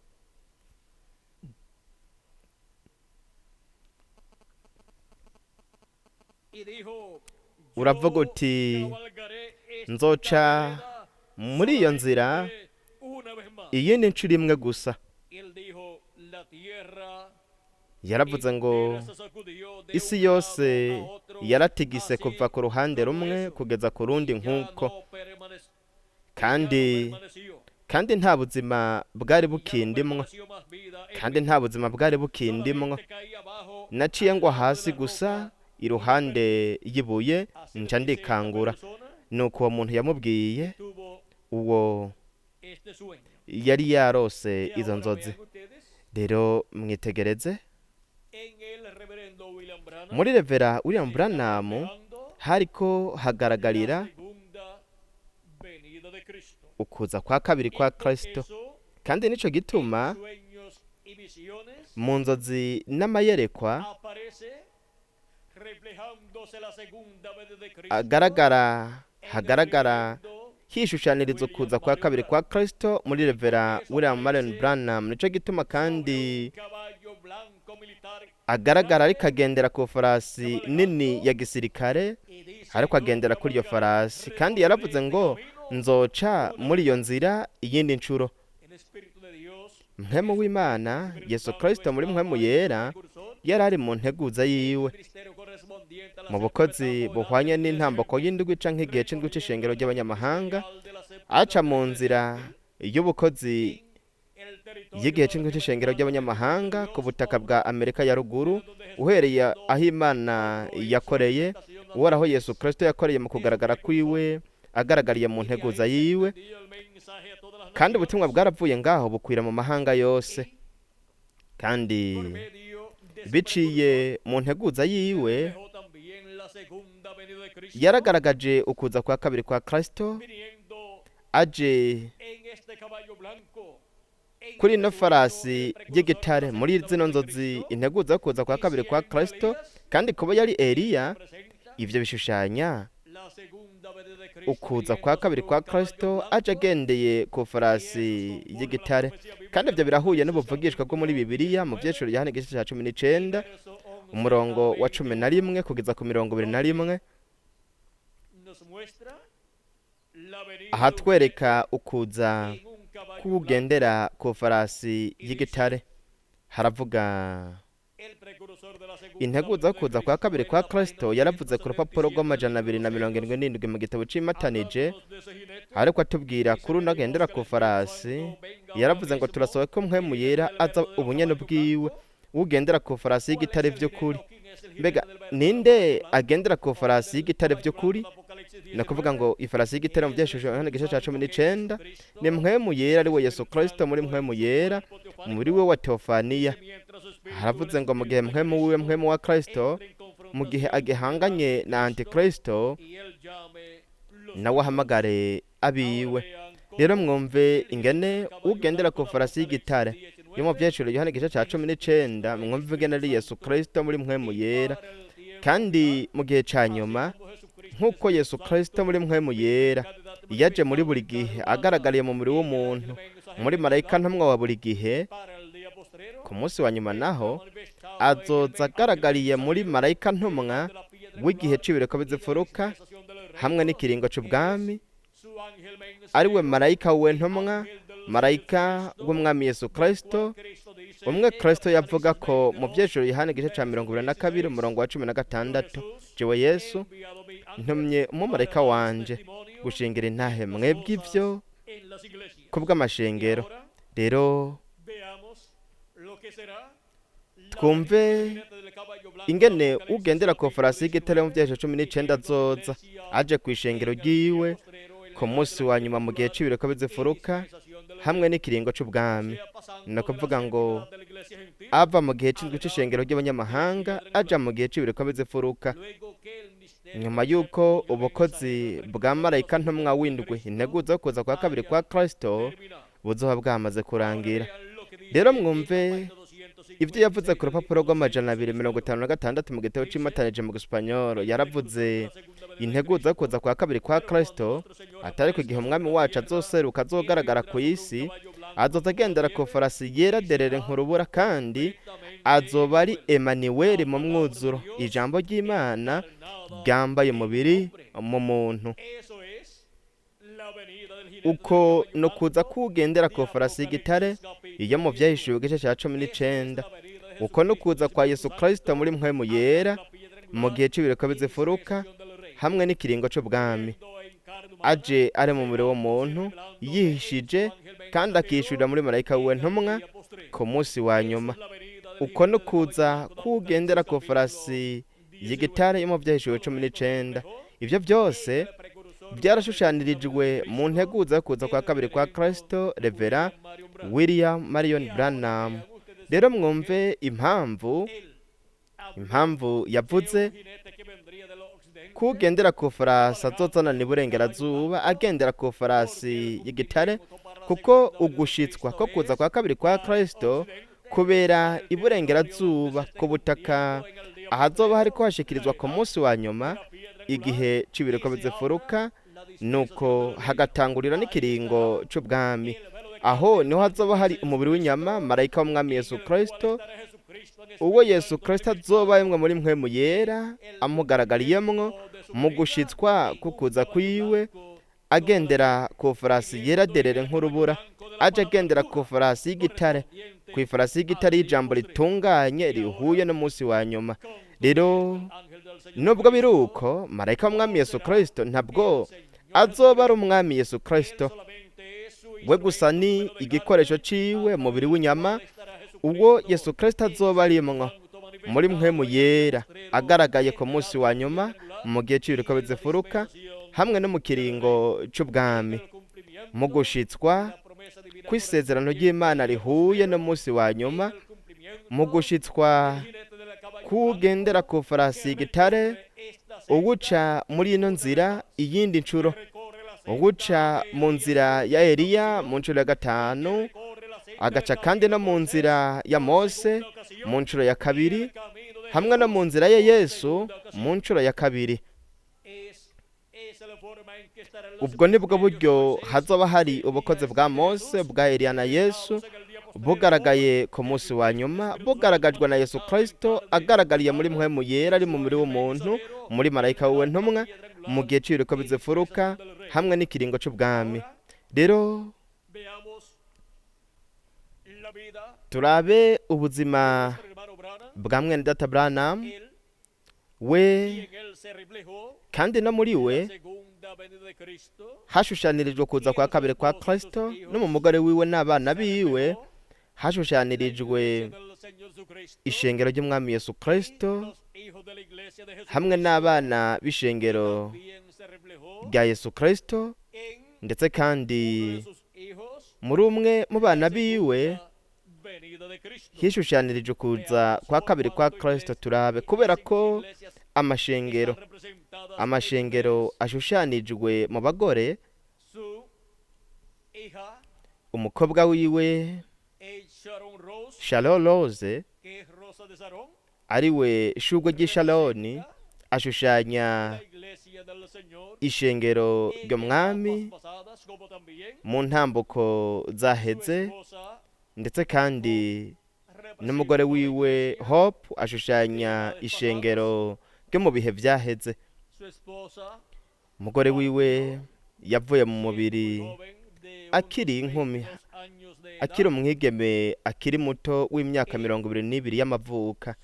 uravuga uti nzoca muri iyo nzira iyindi nshuro imwe gusa. Yaravuze ngo isi yose yaratigise kuva ku ruhande rumwe kugeza ku rundi nk'uko, kandi kandi nta buzima bwari bukindimwo, kandi nta buzima bwari bukindimwo. Naciye ngwa hasi gusa iruhande y'ibuye nca ndikangura. Nuko uwo muntu yamubwiye, uwo yari yarose izo nzozi. Rero mwitegereze muri Revera William Branham hariko hagaragarira ukuza kwa kabiri kwa Kristo, kandi nico gituma mu nzozi n'amayerekwa agaragara hagaragara hishushaniriza ukuza kwa kabiri kwa Kristo muri Revera William Marion Branham. Nico gituma kandi agaragara ariko agendera ku farasi nini ya gisirikare, ariko agendera kuri iyo farasi, kandi yaravuze ngo nzoca muri iyo nzira iyindi nshuro. Mpwemu w'Imana Yesu Kristo muri mpwemu yera yari ari mu nteguza yiwe mu bukozi buhwanye n'intambako y'indwi canke igihe c'indwi c'ishengero ry'abanyamahanga, aca mu nzira y'ubukozi y'igihe c'indwi c'ishengero ry'abanyamahanga ku butaka bwa Amerika ya ruguru, uhereye aho Imana yakoreye, uhoraho Yesu Kristo yakoreye mu kugaragara kwiwe agaragariye mu nteguza yiwe, kandi ubutumwa bwaravuye ngaho bukwira mu mahanga yose. Kandi biciye mu nteguza yiwe yaragaragaje ukuza kwa kabiri kwa Kristo aje kuri ino farasi y'igitare. Muri zino nzozi integuza yo kuza kwa kabiri kwa Kristo, kandi kuba yari Eliya, ivyo bishushanya ukuza kwa kabiri kwa Kristo aje agendeye ku farasi y'igitare. Kandi ivyo birahuye n'ubuvugishwa bwo muri Bibiliya mu vyiciro Yohana igice ca 19 umurongo wa 11 kugeza ku 21, ahatwereka ukuza k'ugendera ku farasi y'igitare. Haravuga integuza yo kuza kwa kabiri kwa Kristo yaravuze ku rupapuro rw'ama277 mu gitabo c'imatanije, ariko atubwira kuri uno agendera ku farasi. Yaravuze ngo turasohoye ko mpwemu yera aza ubunyene bwiwe, ugendera ku farasi y'igitare vy'ukuri. Mbega ninde agendera ku farasi y'igitare vy'ukuri? Ni ukuvuga ngo ifarasi y'igitare mu vyeshusho Yohana igice ca 19 ni mpwemu yera, ari we Yesu Kristo muri mpwemu yera, muri we wa Teofaniya. Haravuze ngo mu gihe mpwemu wiwe, mpwemu wa Kristo, mu gihe agihanganye na Antikristo, nawe ahamagare abiwe. Rero mwumve ingene ugendera ku farasi y'igitare yo mu vyecuro Yohana igice ca 19, mwumve ingene ari Yesu Kristo muri mpwemu yera. Kandi mu gihe ca nyuma, nk'uko Yesu Kristo muri mpwemu yera yaje muri buri gihe agaragariye mu mubiri w'umuntu muri marayika ntumwa wa buri gihe, ku munsi wa nyuma naho azoza agaragariye muri marayika ntumwa w'igihe c'ibireko bizifuruka hamwe n'ikiringo c'ubwami, ari we marayika we ntumwa, marayika w'umwami Yesu Kristo, umwe Kristo yavuga ko mu vyejuru Yohana igice ca 22 umurongo wa 16, jewe Yesu ntumye umumarayika wanje gushingira intahe mwebwe ivyo kubw'amashengero. Rero twumve ingene ugendera ku farasi y'igitare mu vyesho 19 azoza aje kw'ishengero ryiwe ku munsi wa nyuma mu gihe c'ibireko bizifuruka hamwe n'ikiringo c'ubwami. Ni ukuvuga ngo ava mu gihe c'indwi c'ishengero ry'abanyamahanga aja mu gihe c'ibireko bizifuruka, nyuma y'uko ubukozi bwa marayika ntumwa w'indwi integuza yo kuza kwa kabiri kwa Kristo buzoba bwamaze kurangira. Rero mwumve Ibyo yavuze ku rupapuro rw'ama256 mu gitabo c'imatanije mu gisipanyolo, yaravuze integuza yo kuza kwa kabiri kwa Kristo, atari ku gihe umwami wacu azoseruka azogaragara ku isi, azoza agendera ku farasi yera derere nkurubura, kandi azoba ari Emmanuel mu mwuzuro, ijambo ry'Imana ryambaye umubiri mu muntu. Uko no kuza kugendera ku farasi y'igitare iyo mu vyahishuwe igice cya 19. Uko no kuza kwa Yesu Kristo muri mpwemu yera mu gihe c'ibiriko bizifuruka hamwe n'ikiringo c'ubwami, aje ari mu mubiri w'umuntu yihishije kandi akishurira muri marayika wiwe ntumwa ku munsi wa nyuma. Uko no kuza kugendera ku farasi y'igitare yo mu vyahishuwe 19. Ivyo byose byarashushanirijwe mu nteguza yo kuza kwa kabiri kwa Kristo, Revera William Marion Branham. Rero mwumve impamvu yavuze kugendera ku farasi azozana iburengerazuba agendera ku farasi y'igitare, kuko ugushitswa ko kuza kwa kabiri kwa Kristo kubera iburengerazuba ku butaka ahazoba hariko hashikirizwa ku munsi wa nyuma igihe c'ibiriko bizifuruka, nuko hagatangurira n'ikiringo c'ubwami. Aho niho hazoba hari umubiri w'inyama, marayika w'umwami Yesu Kristo, uwo Yesu Kristo azoba arimwo muri mpwemu yera amugaragariyemwo mu gushitswa kukuza kwiwe, agendera ku farasi yera derere nk'urubura, aje agendera ku farasi y'igitare, ku ifarasi y'igitare y'ijambo ritunganye rihuye n'umunsi wa nyuma. Rero nubwo biri uko, marayika w'umwami Yesu Kristo ntabwo azoba ari umwami Yesu Kristo, we gusa ni igikoresho ciwe, umubiri w'inyama, ubwo Yesu Kristo azoba arimwo muri mpwemu yera agaragaye ku munsi wa nyuma mu gihe c'ibiriko bizifuruka hamwe no mu kiringo c'ubwami, mu gushitswa kw'isezerano ry'Imana rihuye n'umunsi wa nyuma, mu gushitswa kugendera ku farasi y'igitare, uguca muri ino nzira iyindi ncuro, uguca mu nzira ya Eliya mu ncuro ya gatanu, agaca kandi no mu nzira ya Mose mu ncuro ya kabiri, hamwe no mu nzira ya Yesu mu ncuro ya kabiri. Ubwo nibwo buryo hazoba hari ubukozi bwa Mose, bwa Eliya na Yesu bugaragaye ku munsi wa nyuma, bugaragajwe na Yesu Kristo agaragariye muri mpwemu yera ari mu mubiri w'umuntu muri marayika wiwe ntumwa mu gihe c'ibiriko bizifuruka hamwe n'ikiringo c'ubwami. Rero turabe ubuzima bwa mwene data Branham, we kandi no muri we hashushanirijwe kuza kwa kabiri kwa Kristo, no mu mugore wiwe n'abana biwe hashushanirijwe ishengero ry'umwami Yesu Kristo hamwe n'abana b'ishengero rya Yesu Kristo, ndetse kandi muri umwe mu bana biwe hishushanirije kuza kwa kabiri kwa Kristo. Turabe kubera ko amashengero ashushanijwe mu bagore, umukobwa wiwe Sharon Rose ariwe shurwe ry'Isharoni ashushanya ishengero ry'umwami mu ntambuko zaheze, ndetse kandi n'umugore wiwe Hope ashushanya ishengero ryo mu bihe byaheze. Umugore wiwe yavuye mu mubiri akiri inkumi, akiri umwigeme akiri muto w'imyaka 22 y'amavuka.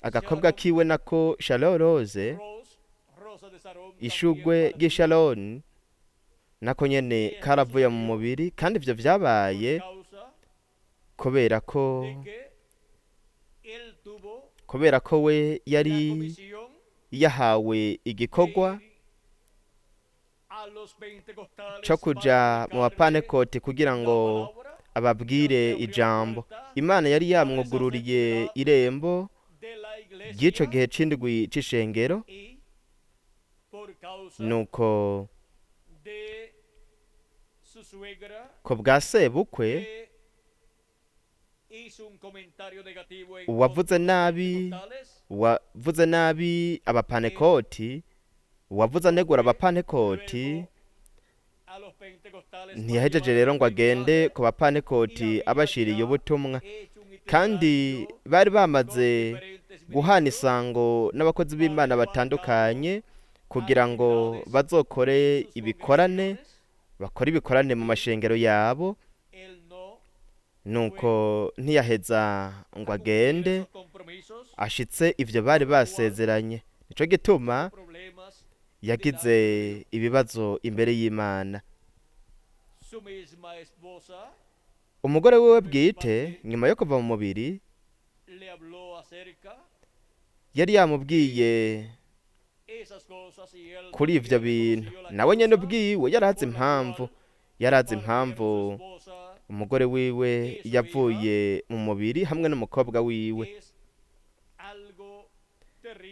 Agakobwa kiwe nako Sharon Rose, ishugwe ry'Isharoni nako nyene karavuye mu mubiri, kandi ivyo vyabaye kubera ko we yari yahawe igikorwa co kuja mu bapanekoti kugira ngo ababwire ijambo. Imana yari yamwugururiye irembo ry'ico gihe c'indwi c'ishengero, nuko ku bwa sebukwe Uwavuze nabi, uwavuze nabi abapanekoti, uwavuze anegura abapanekoti, ntiyahejeje rero ngo agende ku bapanekoti abashiriye ubutumwa. Kandi bari bamaze guhana isango n'abakozi b'Imana batandukanye kugira ngo bazokore ibikorane, bakore ibikorane mu mashengero yabo. Nuko ntiyaheza ngo agende ashitse ivyo bari basezeranye. Nico gituma yagize ibibazo imbere y'Imana. Umugore wiwe bwite nyuma yo kuva mu mubiri yari yamubwiye kuri ivyo bintu, nawe nyene ubwiwe yarazi impamvu, yarazi impamvu umugore wiwe yavuye mu mubiri hamwe n'umukobwa wiwe.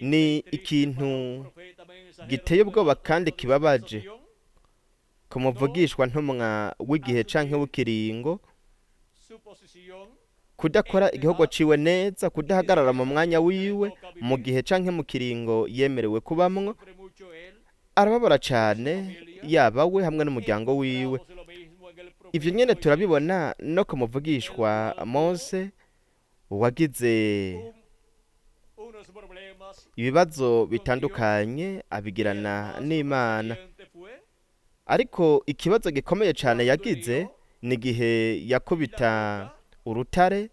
Ni ikintu giteye ubwoba kandi kibabaje ku muvugishwa ntumwa w'igihe canke w'ikiringo kudakora igihugu ciwe neza, kudahagarara mu mwanya wiwe mu gihe canke mu kiringo yemerewe kubamwo. Arababara cane yaba we hamwe n'umuryango wiwe. Ivyo nyene turabibona no ku muvugishwa Mose wagize ibibazo bitandukanye abigirana n'Imana. Ariko ikibazo gikomeye cane yagize ni igihe yakubita urutare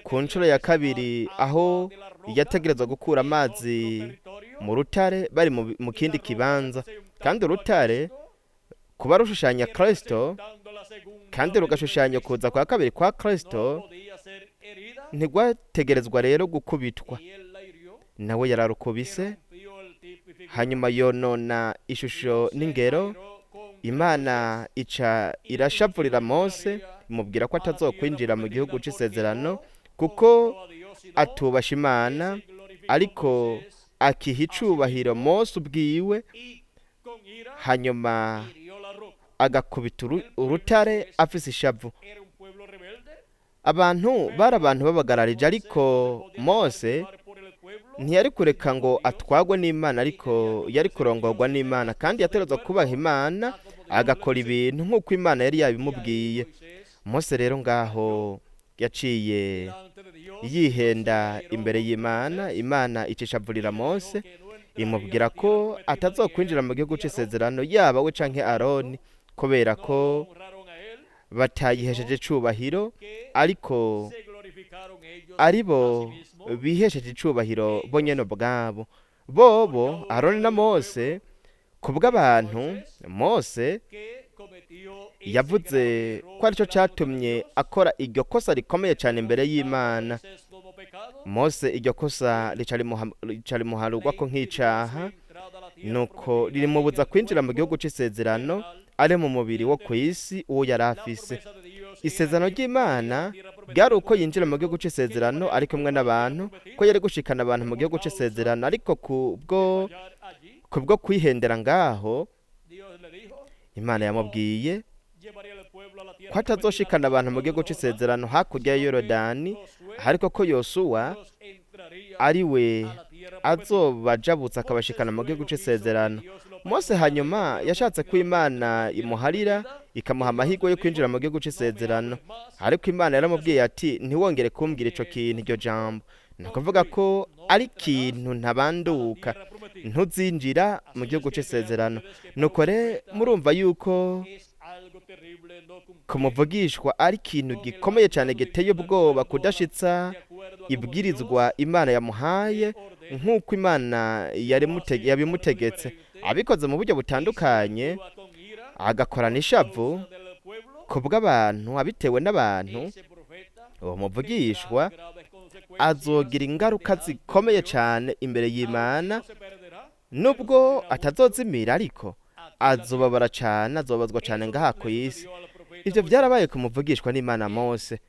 ku nshuro ya kabiri, aho yategerezwa gukura amazi mu rutare bari mu kindi kibanza, kandi urutare kuba rushushanya Kristo kandi rugashushanya kuza kwa kabiri kwa Kristo, ntigwategerezwa rero gukubitwa. Nawe yararukubise, hanyuma yonona ishusho n'ingero. Imana ica irashavurira Mose, imubwira ko atazokwinjira mu gihugu c'isezerano kuko atubasha Imana, ariko akiha icubahiro Mose ubwiwe, hanyuma agakubita urutare afise ishavu. Abantu bari abantu babagararije, ariko Mose ntiyari kureka ngo atwagwe n'Imana, ariko yari kurongorwa n'Imana, kandi yategerezwa kubaha Imana agakora ibintu nk'uko Imana yari yabimubwiye. Mose rero ngaho yaciye yihenda imbere y'Imana, Imana icishavurira Mose imubwira ko atazokwinjira mu gihugu c'isezerano yaba we canke Aroni, kubera ko batayihesheje icubahiro, ariko aribo bihesheje icubahiro bo nyene ubwabo. Bobo Aroni na Mose kubw'abantu, Mose yavuze ko arico catumye akora iryo kosa rikomeye cane imbere y'Imana. Mose iryo kosa rica rimuharurwako nk'icaha, nuko ririmubuza kwinjira mu gihugu c'isezerano ari mu mubiri wo kw'isi uwo yari afise. Isezerano ry'Imana ryari uko yinjira mu gihugu c'isezerano ari kumwe n'abantu, ko yari gushikana abantu mu gihugu c'isezerano, ariko kubwo kwihendera ngaho, Imana yamubwiye ko atazoshikana abantu mu gihugu c'isezerano hakurya ya Yorodani, ariko ko Yosuwa ari we azobajabutsa akabashikana mu gihugu c'isezerano. Mose hanyuma yashatse ko Imana imuharira ikamuha amahirwe yo kwinjira mu gihugu c'isezerano, ariko Imana yaramubwiye ati ntiwongere kumbwira ico kintu, iryo jambo ni ukuvuga ko ari ikintu ntabanduka, ntuzinjira mu gihugu c'isezerano. Nuko rero murumva yuko kumuvugishwa ari ikintu gikomeye cyane giteye ubwoba, kudashitsa ibwirizwa Imana yamuhaye nk'uko Imana yabimutegetse, abikoze mu buryo butandukanye, agakorana ishavu kubw'abantu, abitewe n'abantu. Uwo muvugishwa azogira ingaruka zikomeye cyane imbere y'Imana, nubwo atazozimira, ariko azobabara cyane, azobabazwa cyane ngaha ku isi. Ivyo byarabaye ku muvugishwa n'Imana Mose.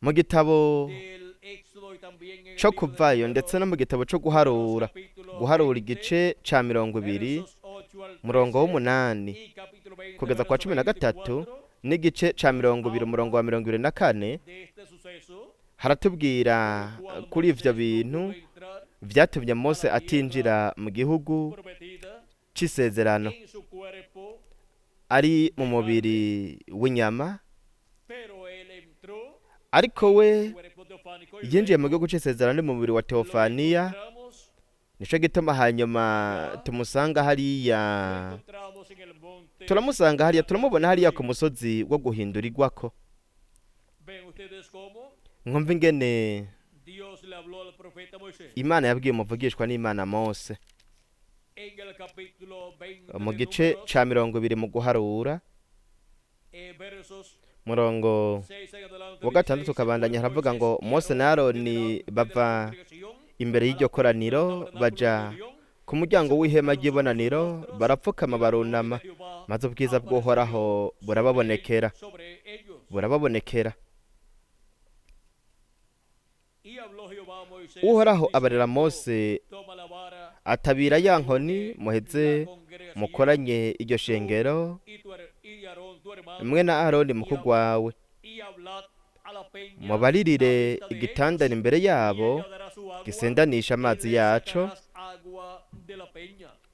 Mu gitabo co kuvayo ndetse no mu gitabo co guharura, guharura igice ca 20 murongo w'8 kugeza kwa 13 n'igice ca 20 umurongo wa 24 haratubwira kuri ivyo bintu vyatumye Mose atinjira mu gihugu c'isezerano ari mu mubiri w'inyama, ariko we yinjiye mu gihugu c'isezerano ari mu mubiri wa Teofaniya. Nico gituma hanyuma tumusanga hariya, turamusanga hariya, turamubona hariya ku musozi wo guhindurirwako. Mwumva ingene Imana yabwiye umuvugishwa n'Imana Mose mu gice ca 20 mu guharura, murongo wa 6 ukabandanya, haravuga ngo Mose na Aroni bava imbere y'iryo koraniro baja ku muryango w'ihema ry'ibonaniro, barapfukama barunama, maze ubwiza bw'Uhoraho burababonekera, burababonekera. Uhoraho abarira Mose atabira ya nkoni, muheze mukoranye iryo shengero mwe na Aroni mukuru wawe, mubaririre igitandara imbere yabo gisendanisha amazi yaco,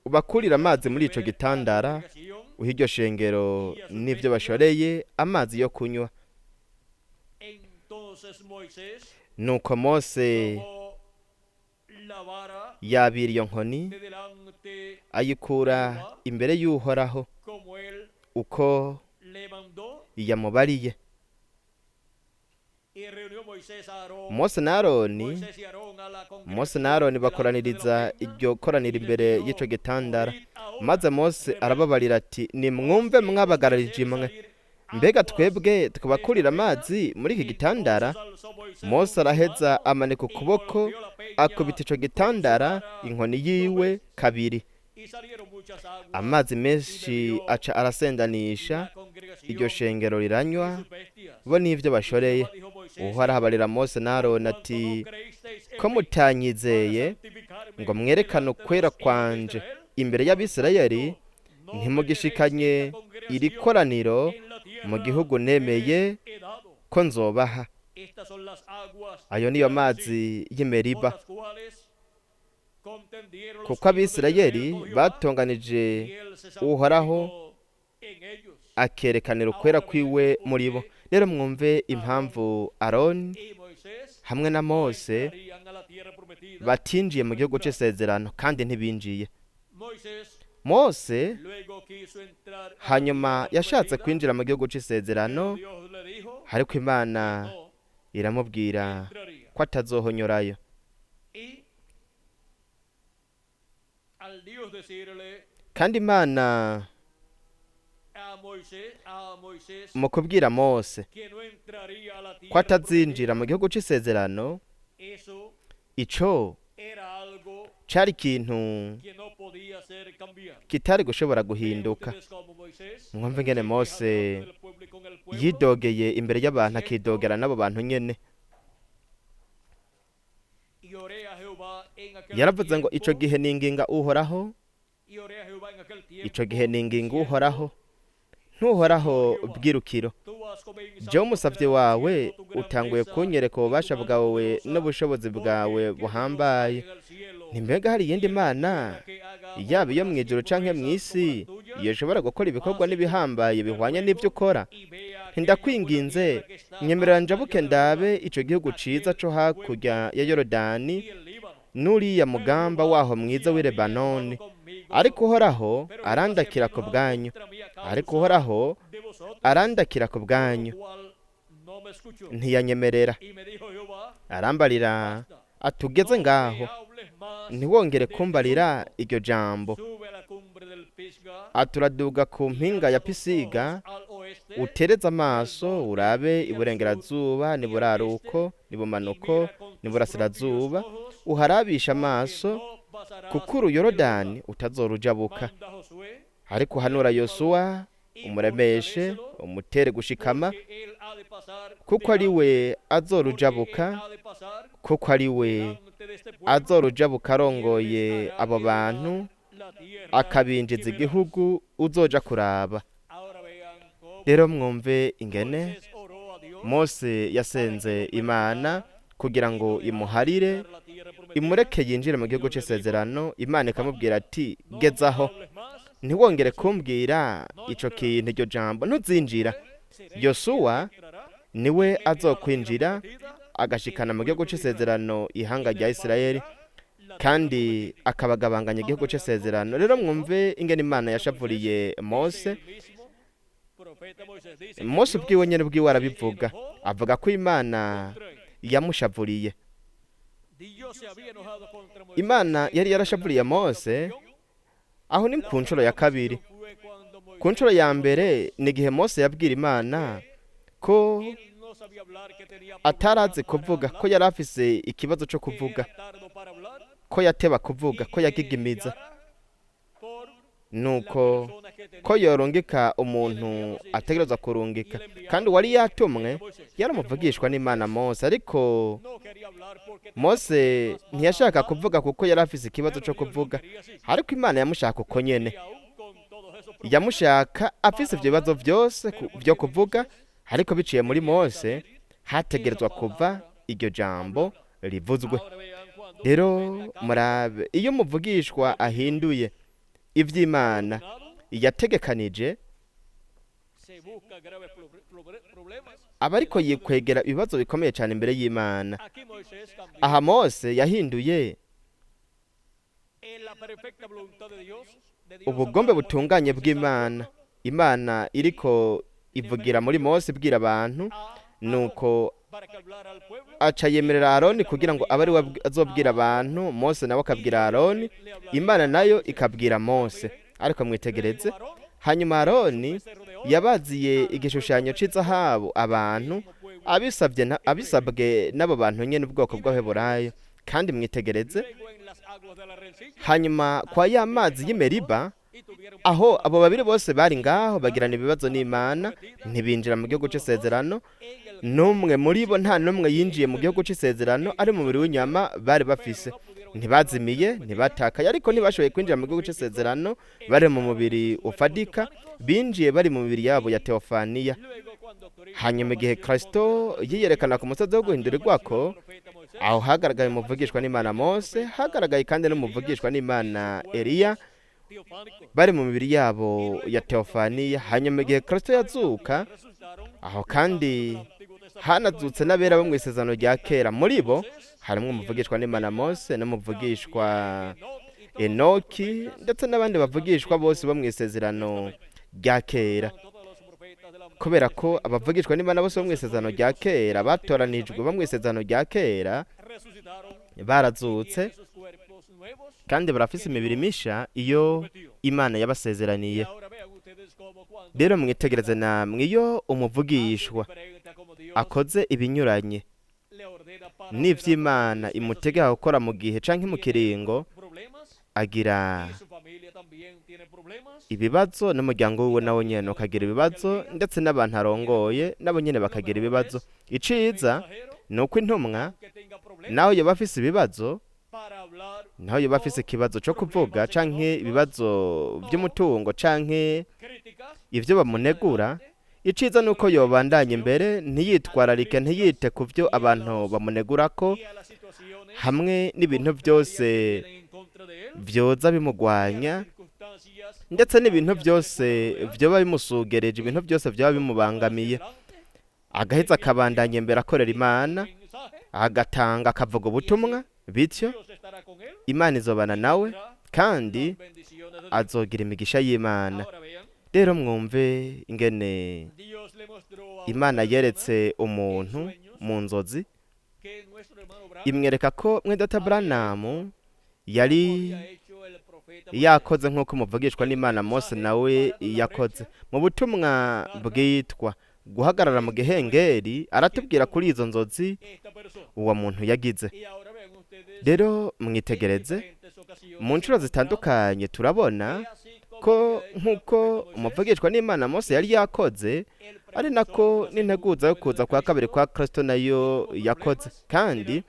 ubakurire amazi muri ico gitandara, uhe iryo shengero n'ivyo bashoreye amazi yo kunywa. Nuko Mose yabira iyo nkoni ayikura imbere y'Uhoraho uko yamubariye. Mose na Aroni bakoraniriza iryo koraniro imbere y'ico gitandara, maze Mose arababarira ati nimwumve mwabagararije imwe, mbega twebwe tukabakurira amazi muri iki gitandara? Mose araheza amanika ukuboko akubita ico gitandara inkoni yiwe kabiri, amazi menshi aca arasendanisha, iryo shengero riranywa bo n'ivyo bashoreye. Uhoraho abarira Mose na Aroni ati ko mutanyizeye ngo mwerekane ukwera kwanje imbere y'Abisirayeli, ntimugishikanye iri koraniro mu gihugu nemeye ko nzobaha. Ayo niyo mazi y'Imeriba, kuko Abisirayeli batonganije Uhoraho akerekanira ukwera kwiwe muri bo. Rero mwumve impamvu Aroni hamwe na Mose batinjiye mu gihugu c'isezerano, kandi ntibinjiye. Mose hanyuma yashatse kwinjira mu gihugu c'isezerano, ariko Imana iramubwira ko atazohonyorayo. Kandi Imana mu kubwira Mose ko atazinjira mu gihugu c'isezerano, ico cari ikintu kitari gushobora guhinduka. Mwumve ingene Mose yidogeye imbere y'abantu, akidogera n'abo bantu nyene. Yaravuze ngo ico gihe ninginga Uhoraho, ico gihe ninginga Uhoraho, ntuhoraho bwirukiro, jewe umusavyi wawe utanguye kunyereka ububasha bwawe n'ubushobozi bwawe buhambaye. Ntimbega hari iyindi mana yaba iyo mw'ijuru canke mw'isi yoshobora gukora ibikorwa n'ibihambaye bihwanye n'ivyo ukora? Ntindakwinginze, nyemerera njabuke ndabe ico gihugu ciza co hakurya ya Yorodani n'uriya mugamba waho mwiza w'i Lebanoni. Ariko Uhoraho arandakira ku bwanyu, ariko Uhoraho arandakira ku bwanyu, ntiyanyemerera. Arambarira atugeze ngaho, ntiwongere kumbarira iryo jambo. Aturaduga ku mpinga ya Pisiga, utereze amaso urabe iburengerazuba niburaruko nibumanuko niburasirazuba, uharabisha amaso, kuko uru Yorodani utazorujabuka. Ariko uhanura Yosuwa umuremeshe, umutere gushikama, kuko ari we azorujabuka, kuko ari we azorujabuka arongoye abo bantu, akabinjiza igihugu uzoja kuraba. Rero mwumve ingene Mose yasenze Imana kugira ngo imuharire, imureke yinjire mu gihugu c'isezerano. Imana ikamubwira ati: "Gezaho, ntiwongere kumbwira ico kintu, iryo jambo, ntuzinjira. Yosuwa niwe azokwinjira agashikana mu gihugu c'isezerano ihanga rya Isirayeli, kandi akabagabanganya igihugu c'isezerano." Rero mwumve ingene Imana yashavuriye Mose. Mose ubwiwe nyene ubwiwe arabivuga, avuga ko Imana yamushavuriye. Imana yari yarashavuriye Mose. Aho ni ku nshuro ya kabiri. Ku nshuro ya mbere ni igihe Mose yabwira Imana ko atarazi kuvuga, ko yari afise ikibazo cyo kuvuga, ko yateba kuvuga, ko yagigimiza, nuko ko yorungika umuntu ategerezwa kurungika, kandi uwari yatumwe yaramuvugishwa n'Imana Mose. Ariko Mose ntiyashaka kuvuga kuko yari afise ikibazo cyo kuvuga, ariko Imana yamushaka uko nyene, yamushaka afise ivyo bibazo vyose vyo kuvuga, ariko biciye muri Mose hategerezwa kuva iryo jambo rivuzwe. Rero murabe, iyo umuvugishwa ahinduye ivy'Imana yategekanije, aba ariko yikwegera ibibazo bikomeye cyane imbere y'Imana. Aha Mose yahinduye ubugombe butunganye bw'Imana. Imana iriko ivugira muri Mose ibwira abantu, nuko aca yemerera Aroni kugira ngo abe ari we azobwira abantu. Mose nawe akabwira Aroni, Imana nayo ikabwira Mose. Ariko mwitegereze, hanyuma Aroni yabaziye igishushanyo cy'izahabu abantu, abisabwe n'abo bantu nyene, ubwoko bw'Abaheburayo. Kandi mwitegereze, hanyuma kwa ya mazi y'Imeriba, aho abo babiri bose bari ngaho bagirana ibibazo n'Imana, ntibinjira mu gihugu c'isezerano. N'umwe muri bo, nta n'umwe yinjiye mu gihugu c'isezerano ari mu mubiri w'inyama bari bafise. Ntibazimiye, ntibatakaye, ariko ntibashoboye kwinjira mu gihugu c'isezerano bari mu mubiri ufadika. Binjiye bari mu mibiri yabo ya teofaniya. Hanyuma igihe Kristo yiyerekana ku musozi wo guhindurirwako, aho hagaragaye umuvugishwa n'Imana Mose, hagaragaye kandi n'umuvugishwa n'Imana Eliya, bari mu mibiri yabo ya teofaniya. Hanyuma igihe Kristo yazuka, aho kandi hanazutse n'abera bo mu isezerano rya kera. Muri bo harimo umuvugishwa n'Imana Mose n'umuvugishwa Enoki, ndetse n'abandi bavugishwa bose bo mu isezerano rya kera, kubera ko abavugishwa n'Imana bose bo mu isezerano rya kera, batoranijwe bo mu isezerano rya kera, barazutse kandi barafise imibiri misha iyo Imana yabasezeraniye. Rero mwitegereze namwe, iyo umuvugishwa akoze ibinyuranye n'ivy'Imana imutegeka gukora mu gihe canke mu kiringo, agira ibibazo, n'umuryango wiwe nawo nyene ukagira ibibazo, ndetse n'abantu arongoye nabo nyene bakagira ibibazo. Iciza ni uko intumwa, naho yoba afise ibibazo, naho yoba afise ikibazo co kuvuga canke ibibazo vy'umutungo canke ivyo bamunegura, iciza ni uko yobandanya imbere, ntiyitwararike, ntiyite ku vyo abantu bamunegurako hamwe n'ibintu byose vyoza bimugwanya, ndetse n'ibintu byose vyoba bimusugereje, ibintu byose vyoba bimubangamiye, agaheza akabandanya imbere akorera Imana, agatanga, akavuga ubutumwa. Bityo Imana izobana nawe kandi azogira imigisha y'Imana. Rero mwumve ingene Imana yeretse umuntu mu nzozi, imwereka ko mwedata Branamu yari yakoze nk'uko umuvugishwa n'Imana Mose nawe yakoze. Mu butumwa bwitwa "Guhagarara mu gihengeri", aratubwira kuri izo nzozi uwo muntu yagize. Rero mwitegereze, mu nshuro zitandukanye turabona ko nk'uko umuvugishwa n'Imana Mose yari yakoze, ari nako n'integuza yo kuza kwa kabiri kwa Kristo nayo yakoze, kandi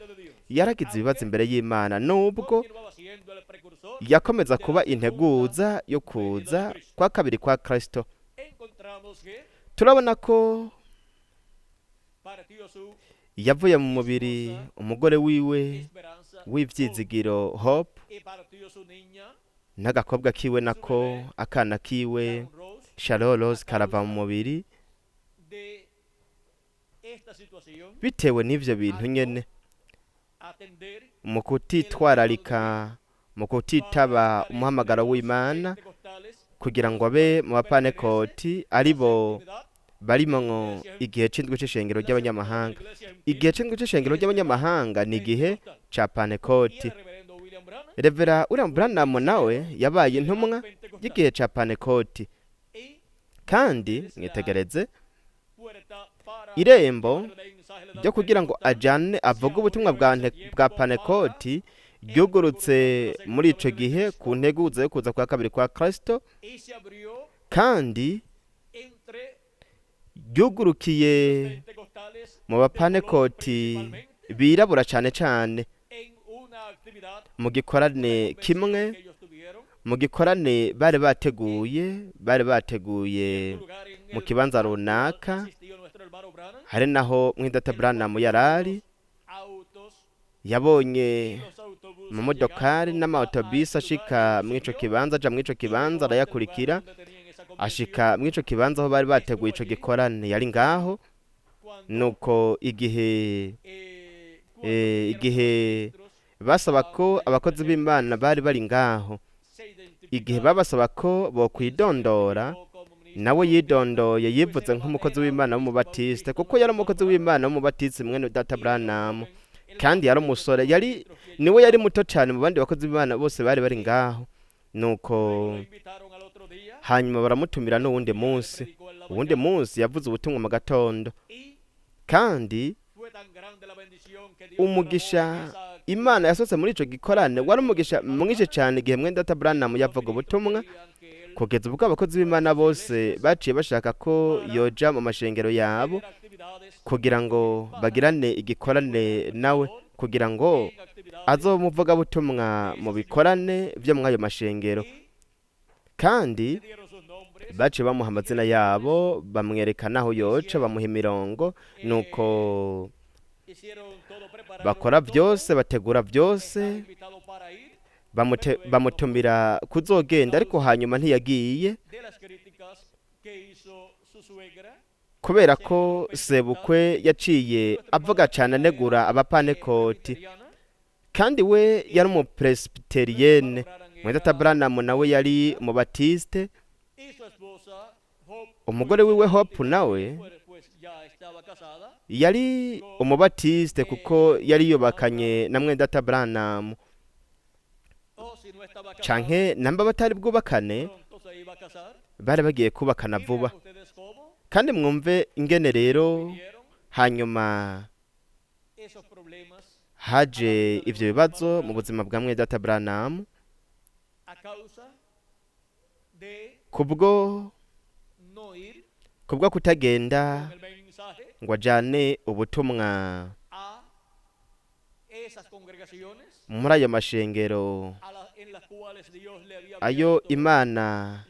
yaragize ibibazo imbere y'Imana nubwo yakomeza kuba integuza yo kuza kwa kabiri kwa Kristo. Turabona ko yavuye mu mubiri umugore wiwe w'ibyizigiro Hope, n'agakobwa kiwe nako akana kiwe Sharon Rose karava mu mubiri bitewe n'ivyo bintu nyene, mu kutitwararika, mu kutitaba umuhamagaro w'Imana kugira ngo abe mu bapanekoti aribo barimwo igihe c'indwi c'ishengero ry'abanyamahanga. Igihe c'indwi c'ishengero ry'abanyamahanga ni igihe ca Panekoti. Revera William Branham nawe yabaye intumwa y'igihe ca Panekoti, kandi mwitegereze irembo ryo kugira ngo ajane avuge ubutumwa bwa Panekoti ryugurutse muri ico gihe ku nteguzo yo kuza kwa kabiri kwa Kristo, kandi ryugurukiye mu bapanekoti birabura cane cane mu gikorane kimwe, mu gikorane bari bateguye mu kibanza runaka, hari naho mwidata Branham yarari yabonye mu modokari n'amaotobisi ashika mw'ico kibanza, aja mw'ico kibanza arayakurikira ashika mw'ico kibanza aho bari bateguye ico gikorane, yari ngaho. Nuko igihe basaba ko abakozi b'Imana bari bari ngaho, igihe babasaba ko bokwidondora, nawe yidondoye yivuze nk'umukozi w'Imana w'umubatiste, kuko yari umukozi w'Imana w'umubatiste mwene data Branham, kandi yari umusore, yari niwe yari muto cyane mu bandi bakozi b'Imana bose bari bari ngaho. Nuko hanyuma baramutumira n'uwundi munsi, uwundi munsi yavuze ubutumwa mu gatondo, kandi umugisha Imana yasose muri ico gikorane wari umugisha mwinshi cyane igihe mwene data Branham yavuga ubutumwa, kugeza ubwo abakozi b'Imana bose baciye bashaka ko yoja mu mashengero yabo kugira ngo bagirane igikorane nawe, kugira ngo azomuvuga butumwa mu bikorane vyo muri ayo mashengero. Kandi baciye bamuha amazina yabo, bamwerekana aho yoca, bamuha imirongo. Nuko bakora byose, bategura byose, bamutumira kuzogenda, ariko hanyuma ntiyagiye kubera ko sebukwe yaciye avuga cyane anegura abapanekoti, kandi we yari umupresbiteriyene. Mwedata Branham nawe yari umubatiste. Umugore wiwe Hope nawe yari umubatiste kuko yari yubakanye na mwedata Branham, canke namba batari bwubakane bari bagiye kubakana vuba. Kandi mwumve ingene rero hanyuma haje ivyo bibazo mu buzima bwa mwedata Branham kubwo kutagenda ngo ajane ubutumwa muri ayo mashengero ayo Imana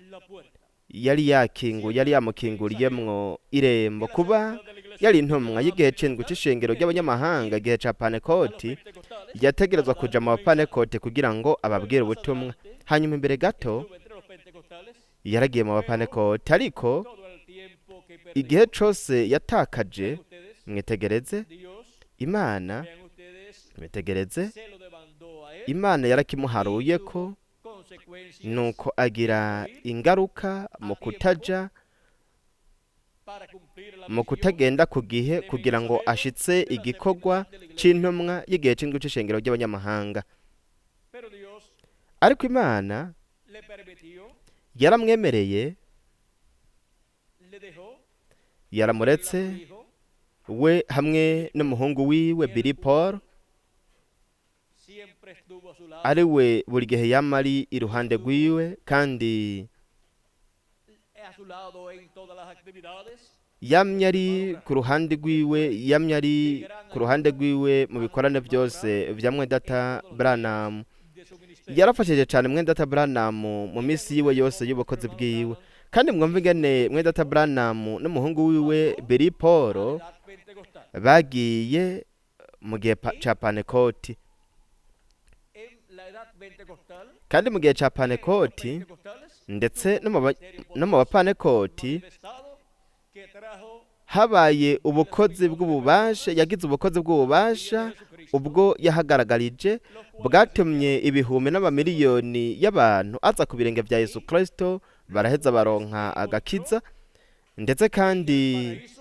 yari yakinguye, yari yamukinguriyemwo irembo. Kuba yari intumwa y'igihe c'indwi c'ishengero ry'abanyamahanga igihe ca Panekoti, yategerezwa kuja mu bapanekoti kugira ngo ababwire ubutumwa. Hanyuma imbere gato yaragiye mu bapanekoti, ariko igihe cose yatakaje, mwitegereze Imana, mwitegereze Imana yarakimuharuye ko, nuko agira ingaruka mu kutaja, mu kutagenda ku gihe kugira ngo ashitse igikorwa c'intumwa y'igihe c'indwi c'ishengero ry'abanyamahanga. Ariko Imana yaramwemereye, yaramuretse we hamwe n'umuhungu wiwe Billy Paul, ari we buri gihe yama ari iruhande rwiwe, kandi yamye ari ku ruhande rwiwe, yamye ari ku ruhande rwiwe mu bikorane byose vya mwedata Branham. Yarafashije cyane mwedata Branham mu minsi yiwe yose y'ubukozi bwiwe. Kandi mwumve ingene mwene Branham n'umuhungu wiwe Billy Paul a la edad pentecostal. Bagiye mu gihe ca Pantekoti. En la edad pentecostal, Kandi mu gihe ca en los Pantekoti pentecostales, ndetse no mu ministerio no mu bapanekoti manifestado que trajo habaye ubukozi bw'ububasha, yagize ubukozi bw'ububasha ubwo yahagaragarije bwatumye ibihumbi n'amamiliyoni y'abantu aza ku birenge bya Yesu Kristo, baraheza baronka agakiza. Ndetse kandi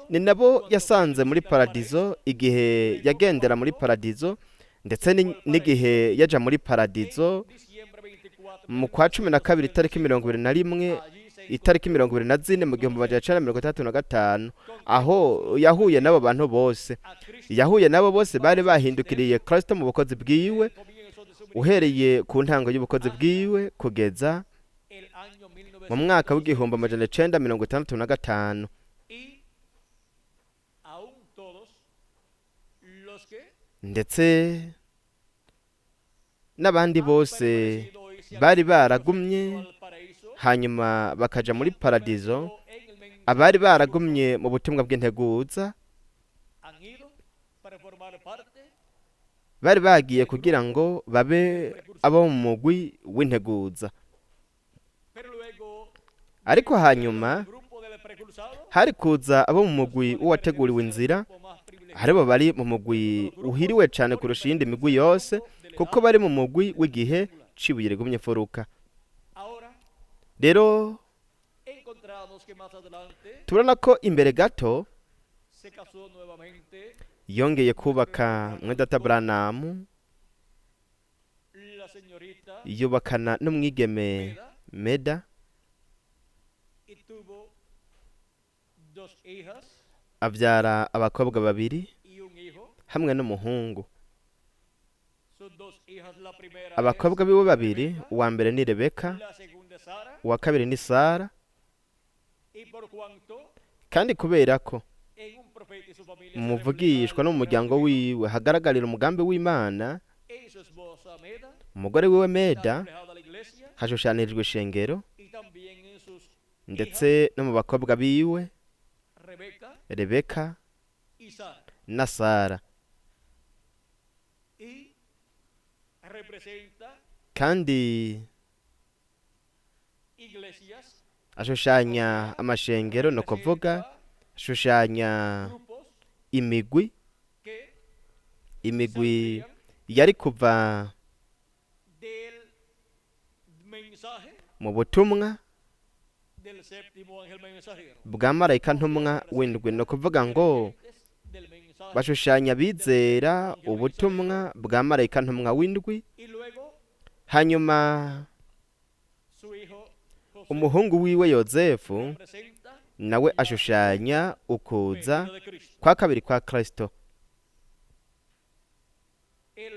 ni nabo yasanze muri paradizo igihe yagendera muri paradizo, ndetse n'igihe yaja muri paradizo en diciembre 24 mu kwa 12 itariki 21, allí se itariki 24 mu 1965, aho yahuye n'abo bantu bose, a Cristo yahuye n'abo bose bari bahindukiriye Kristo mu bukozi bwiwe, comienzo de su uhereye ku ntango y'ubukozi bwiwe kugeza el año mu mwaka w'1965. Y aún todos los que Ndetse n'abandi han bose permanecido y se han bari baragumye al paraíso, hanyuma bakaja muri paradizo, en el mensaje abari baragumye mu butumwa bw'integuza han ido para formar parte bari bagiye kugira ngo babe abo mu mugwi w'integuza. Pero luego Ariko hanyuma el grupo del precursado hari kuza abo mu mugwi w'uwateguriwe inzira, o más privilegiado aribo bari mu mugwi uhiriwe cyane kurusha iyindi migwi yose, kuko bari mu mugwi w'igihe cibuye rigumye imfuruka. Ahora Rero encontramos que más adelante turabona ko imbere gato se casó nuevamente yongeye kubaka mwedata Branham la señorita yubakana n'umwigeme Meda Meda, y tuvo dos hijas abyara abakobwa babiri y un hijo. hamwe n'umuhungu. Sus dos hijas, la primera Abakobwa biwe babiri, uwa mbere ni Rebeka, es la segunda es Sara, uwa kabiri ni Sara. y por cuanto Kandi kubera ko en un profeta y su familia se umuvugishwa no mu muryango wiwe hagaragarira umugambi w'Imana, en su esposa Meda umugore wiwe está Meda reflejada la iglesia hashushanijwe ishengero, y también en sus ndetse no mu bakobwa biwe Rebeca Rebeka y Sara, na Sara. y representa Kandi iglesias, ashushanya amashengero, ni ukuvuga representa ashushanya grupos imigwi, que imigwi saldrían yari kuva del mensaje mu butumwa del séptimo ángel mensajero. bwa marayika ntumwa w'indwi, ni ukuvuga ngo Del mensaje. bashushanya abizera ubutumwa bwa marayika ntumwa w'indwi. Y luego Hanyuma su hijo José umuhungu wiwe Yozefu representa nawe ashushanya ukuza venida de Cristo. kwa kabiri kwa Kristo. Él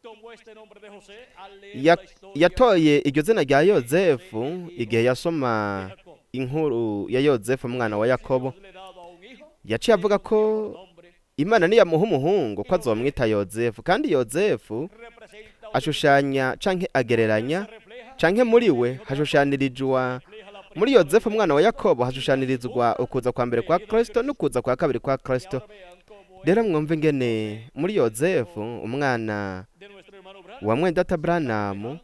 tomó este nombre de José al leer la historia Yatoye iryo zina rya Yozefu igihe yasoma de Jacob. inkuru ya Yozefu umwana wa Yakobo. Dios le daba un hijo, Yaciye avuga ko por nombre Imana niyamuha umuhungu ko azomwita Yozefu. Kandi Yozefu representa ashushanya canke agereranya se refleja canke muri we hashushanirijwa, refleja la muri Yozefu umwana wa Yakobo hashushanirizwa ukuza kwa mbere kwa Kristo n'ukuza kwa kabiri kwa Kristo. Ahora vean cómo Rero mwumve ingene muri Yozefu umwana de nuestro hermano Branham wa mwendata Branham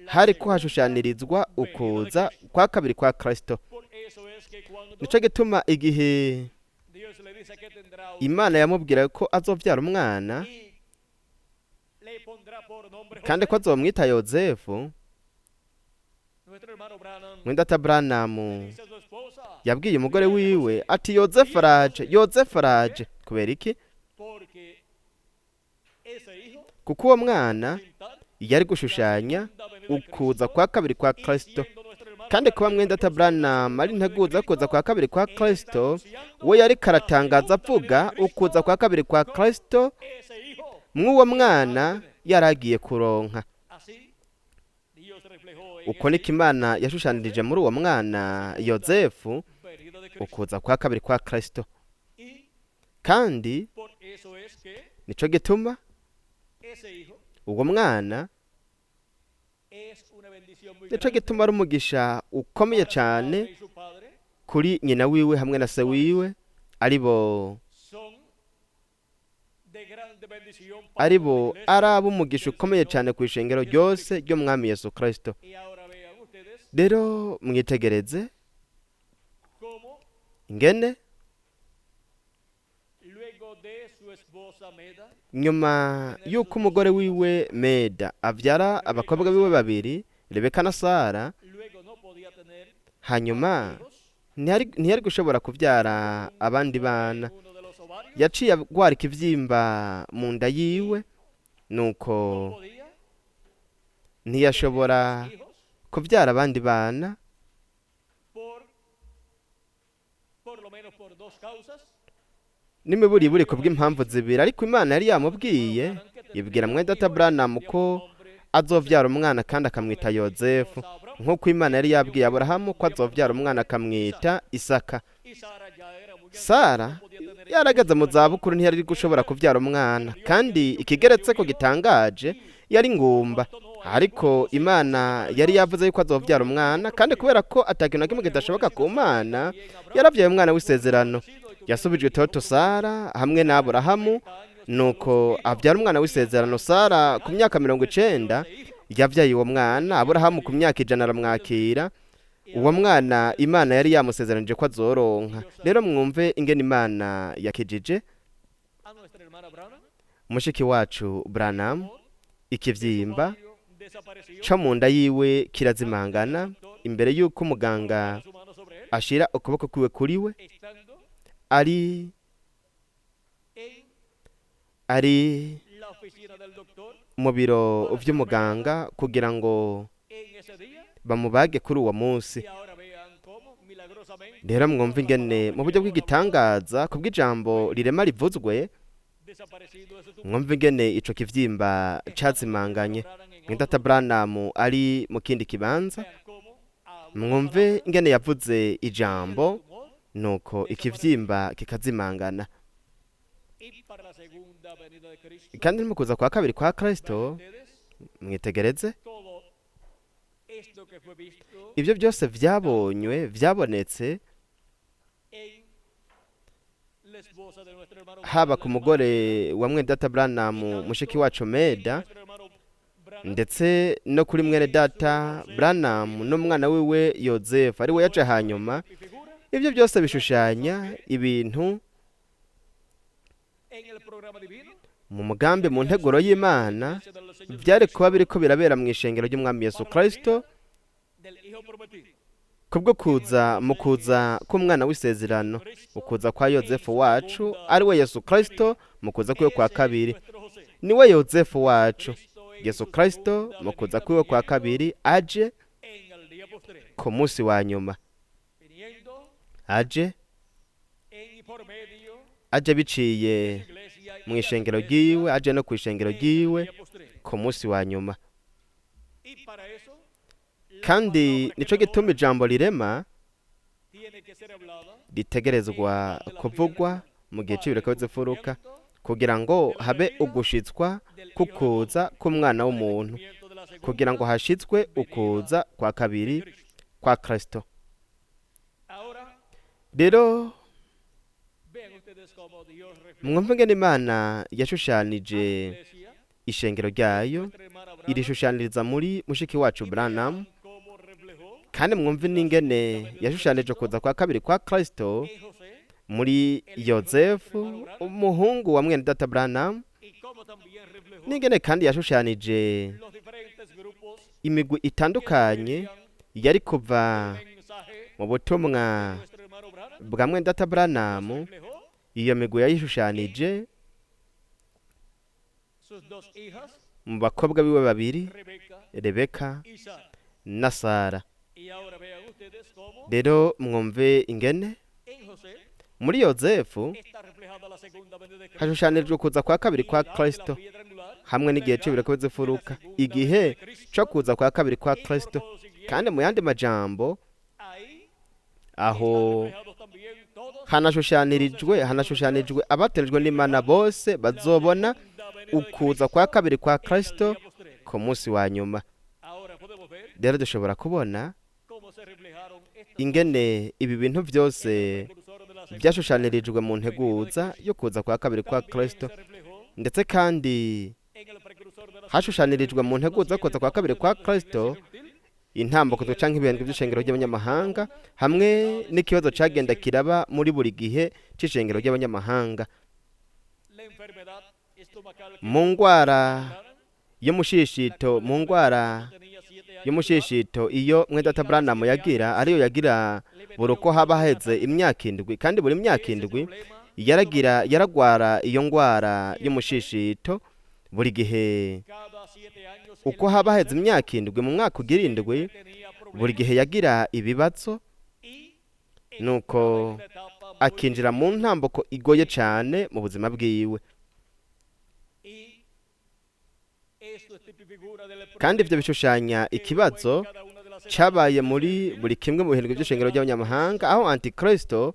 hari ko hashushanirizwa ukuza kwa kabiri kwa Kristo. Por eso es que cuando Nico gituma igihe Dios le dice que tendrá un Imana yamubwira ko azovyara umwana y le pondrá por nombre kandi ko José, azomwita Yozefu, nuestro hermano Branham mwendata Branham dice a su esposa, yabwiye umugore wiwe ati Yozefu araje, Yozefu araje. Kubera iki? porque ese hijo Kuko uwo mwana presentar yari gushushanya ukuza kwa kabiri kwa Kristo. siendo nuestro hermano Kandi kuba mwendata Branham ari integuza kuza kwa kabiri kwa Kristo, we yari karatangaza avuga ukuza kwa kabiri kwa Kristo ese hijo mw'uwo mwana yaragiye kuronka. así Dios reflejó en Uko niko Imana yashushanirije muri uwo mwana Yozefu venida de Cristo ukuza kwa kabiri kwa Kristo. Y Kandi por eso es que nico gituma ese hijo uwo mwana Nico gituma ari umugisha ukomeye cyane kuri nyina wiwe hamwe na se wiwe, aribo ari ab'umugisha ukomeye cyane ku ishengero ryose ry'umwami Yesu Kristo. Rero mwitegereze ingene nyuma y'uko umugore wiwe Meda abyara abakobwa biwe babiri, Rebeka na Sara, hanyuma ntiyari gushobora kubyara abandi bana. Yaciye agwara ikibyimba mu nda yiwe, nuko ntiyashobora kubyara abandi bana n'imiburiburi kubw'impamvu zibiri. Ariko Imana yari yamubwiye, ibwira mwene data Branham ko azovyara umwana kandi akamwita Yozefu, nk'uko Imana yari yabwiye Aburahamu ko azovyara umwana akamwita Isaka. Sara yarageze mu zabukuru, ntiyari gushobora kuvyara umwana, kandi ikigeretse ko gitangaje yari ngumba. Ariko Imana yari yavuze yuko azovyara umwana, kandi kubera ko atakintu na kimwe kidashoboka ku Mana, yaravyaye umwana w'isezerano. Yasubijwe itoto Sara hamwe na Aburahamu, nuko abyara umwana w'isezerano. Sara ku myaka 90 yabyaye uwo mwana, Aburahamu ku myaka 100 aramwakira. Uwo mwana Imana yari yamusezeranije ko azoronka. Rero mwumve ingene Imana yakijije mushiki wacu Branham. Ikivyimba co mu nda yiwe kirazimangana imbere y'uko umuganga ashira ukuboko kwiwe kuri we, ari mu biro vy'umuganga kugira ngo bamubage kuri uwo munsi. Rero mwumva ingene mu buryo bw'igitangaza kubw'ijambo rirema rivuzwe, mwumva ingene ico kivyimba cazimanganye. Mwidata Branham ari mu kindi kibanza, mwumve ingene yavuze ijambo, nuko ikivyimba kikazimangana. Kandi mu kuza kwa kabiri kwa Kristo, mwitegereze ibyo byose vyabonywe, vyabonetse haba ku mugore wa mwene data Branham, mushiki wacu Meda, ndetse no kuri mwene data Branham n'umwana wiwe Yozefu ari we yaje hanyuma. Ibyo byose bishushanya ibintu mu mugambi, mu nteguro y'Imana, byari kuba biriko birabera mu ishengero ry'umwami Yesu Kristo kubwo kuza mu kuza k'umwana w'isezerano, ukuza kwa Yozefu wacu ari we Yesu Kristo mu kuza kwiwe kwa kabiri. Niwe Yozefu wacu Yesu Kristo mu kuza kwiwe kwa kabiri, aje ku munsi wa nyuma, aje biciye mu ishengero ryiwe, aje no ku ishengero ryiwe ku munsi wa nyuma. Kandi nico gituma ijambo rirema ritegerezwa kuvugwa mu gihe c'ibireko vy'imfuruka, kugira ngo habe ugushitswa kukuza k'umwana w'umuntu, kugira ngo hashitswe ukuza kwa kabiri kwa Kristo. Rero mwumve ingene Imana yashushanije ishengero ryayo, irishushaniriza muri mushiki wacu Branham, kandi mwumve n'ingene yashushanije kuza kwa kabiri kwa Kristo muri Yozefu, umuhungu wa mwene data Branham, n'ingene kandi yashushanije imigwi itandukanye yari kuva mu butumwa bwa mwene data Branham. Iyo migwi yayishushanije mu bakobwa biwe babiri, Rebeka na Sara. Rero mwumve ingene muri Yozefu hashushanijwe kuza kwa kabiri kwa Kristo hamwe n'igihe c'ibireko vy'imfuruka, igihe co kuza kwa kabiri kwa Kristo. Kandi mu yandi majambo, aho hanashushanirijwe abaterejwe n'Imana bose bazobona ukuza kwa kabiri kwa Kristo ku munsi wa nyuma. Rero dushobora kubona ingene ibi bintu byose byashushanirijwe mu nteguza yo kuza kwa kabiri kwa Kristo, ndetse kandi hashushanirijwe mu nteguza yo kuza kwa kabiri kwa Kristo intambuko canke ibihembwe by'ishengero ry'abanyamahanga, hamwe n'ikibazo cagenda kiraba muri buri gihe c'ishengero ry'abanyamahanga. Mu ngwara y'umushishito, mu ngwara y'umushishito iyo mwene Branham yagira, ariyo yagira buri uko haba haheze imyaka 7, kandi buri myaka 7 yaragira yaragwara iyo ngwara y'umushishito. Buri gihe uko haba haheze imyaka 7, mu mwaka ugira 7, buri gihe yagira ibibazo, nuko akinjira mu ntambuko igoye cane mu buzima bwiwe. Kandi ivyo bishushanya ikibazo cabaye muri buri kimwe mu bihindwe by'ishengero ry'abanyamahanga, aho Antikristo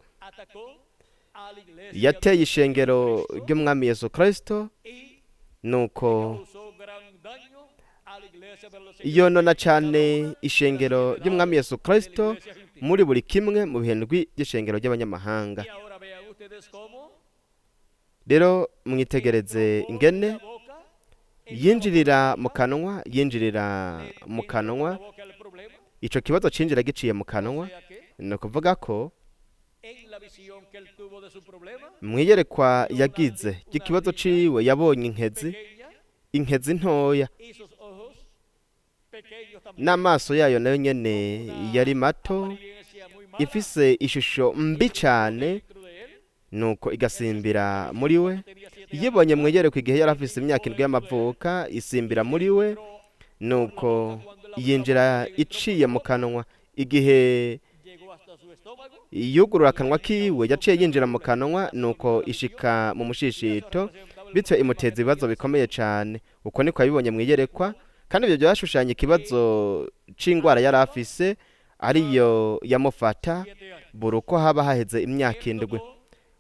yateye ishengero ry'umwami Yesu Kristo, nuko yonona cane ishengero ry'umwami Yesu Kristo muri buri kimwe mu bihindwi by'ishengero ry'abanyamahanga. Rero mwitegereze ingene yinjirira mu kanwa, yinjirira mu kanwa, ico kibazo cinjira giciye mu kanwa. Ni ukuvuga ko mwiyerekwa yagize ry'ikibazo ciwe, yabonye inkezi, inkezi ntoya, n'amaso yayo nayo nyene yari mato, ifise ishusho mbi cane, nuko igasimbira muri we. Yibonye mwiyerekwa igihe yari afise imyaka 7 y'amavuka, isimbira muri we, nuko yinjira iciye mu kanwa. Igihe yugurura akanwa kiwe, yaciye yinjira mu kanwa, nuko ishika mu mushishito, bityo imuteza ibibazo bikomeye cane. Uko niko yabibonye mwiyerekwa, kandi ibyo byashushanya ikibazo c'ingwara yari afise, ariyo yamufata buri uko haba haheze imyaka 7.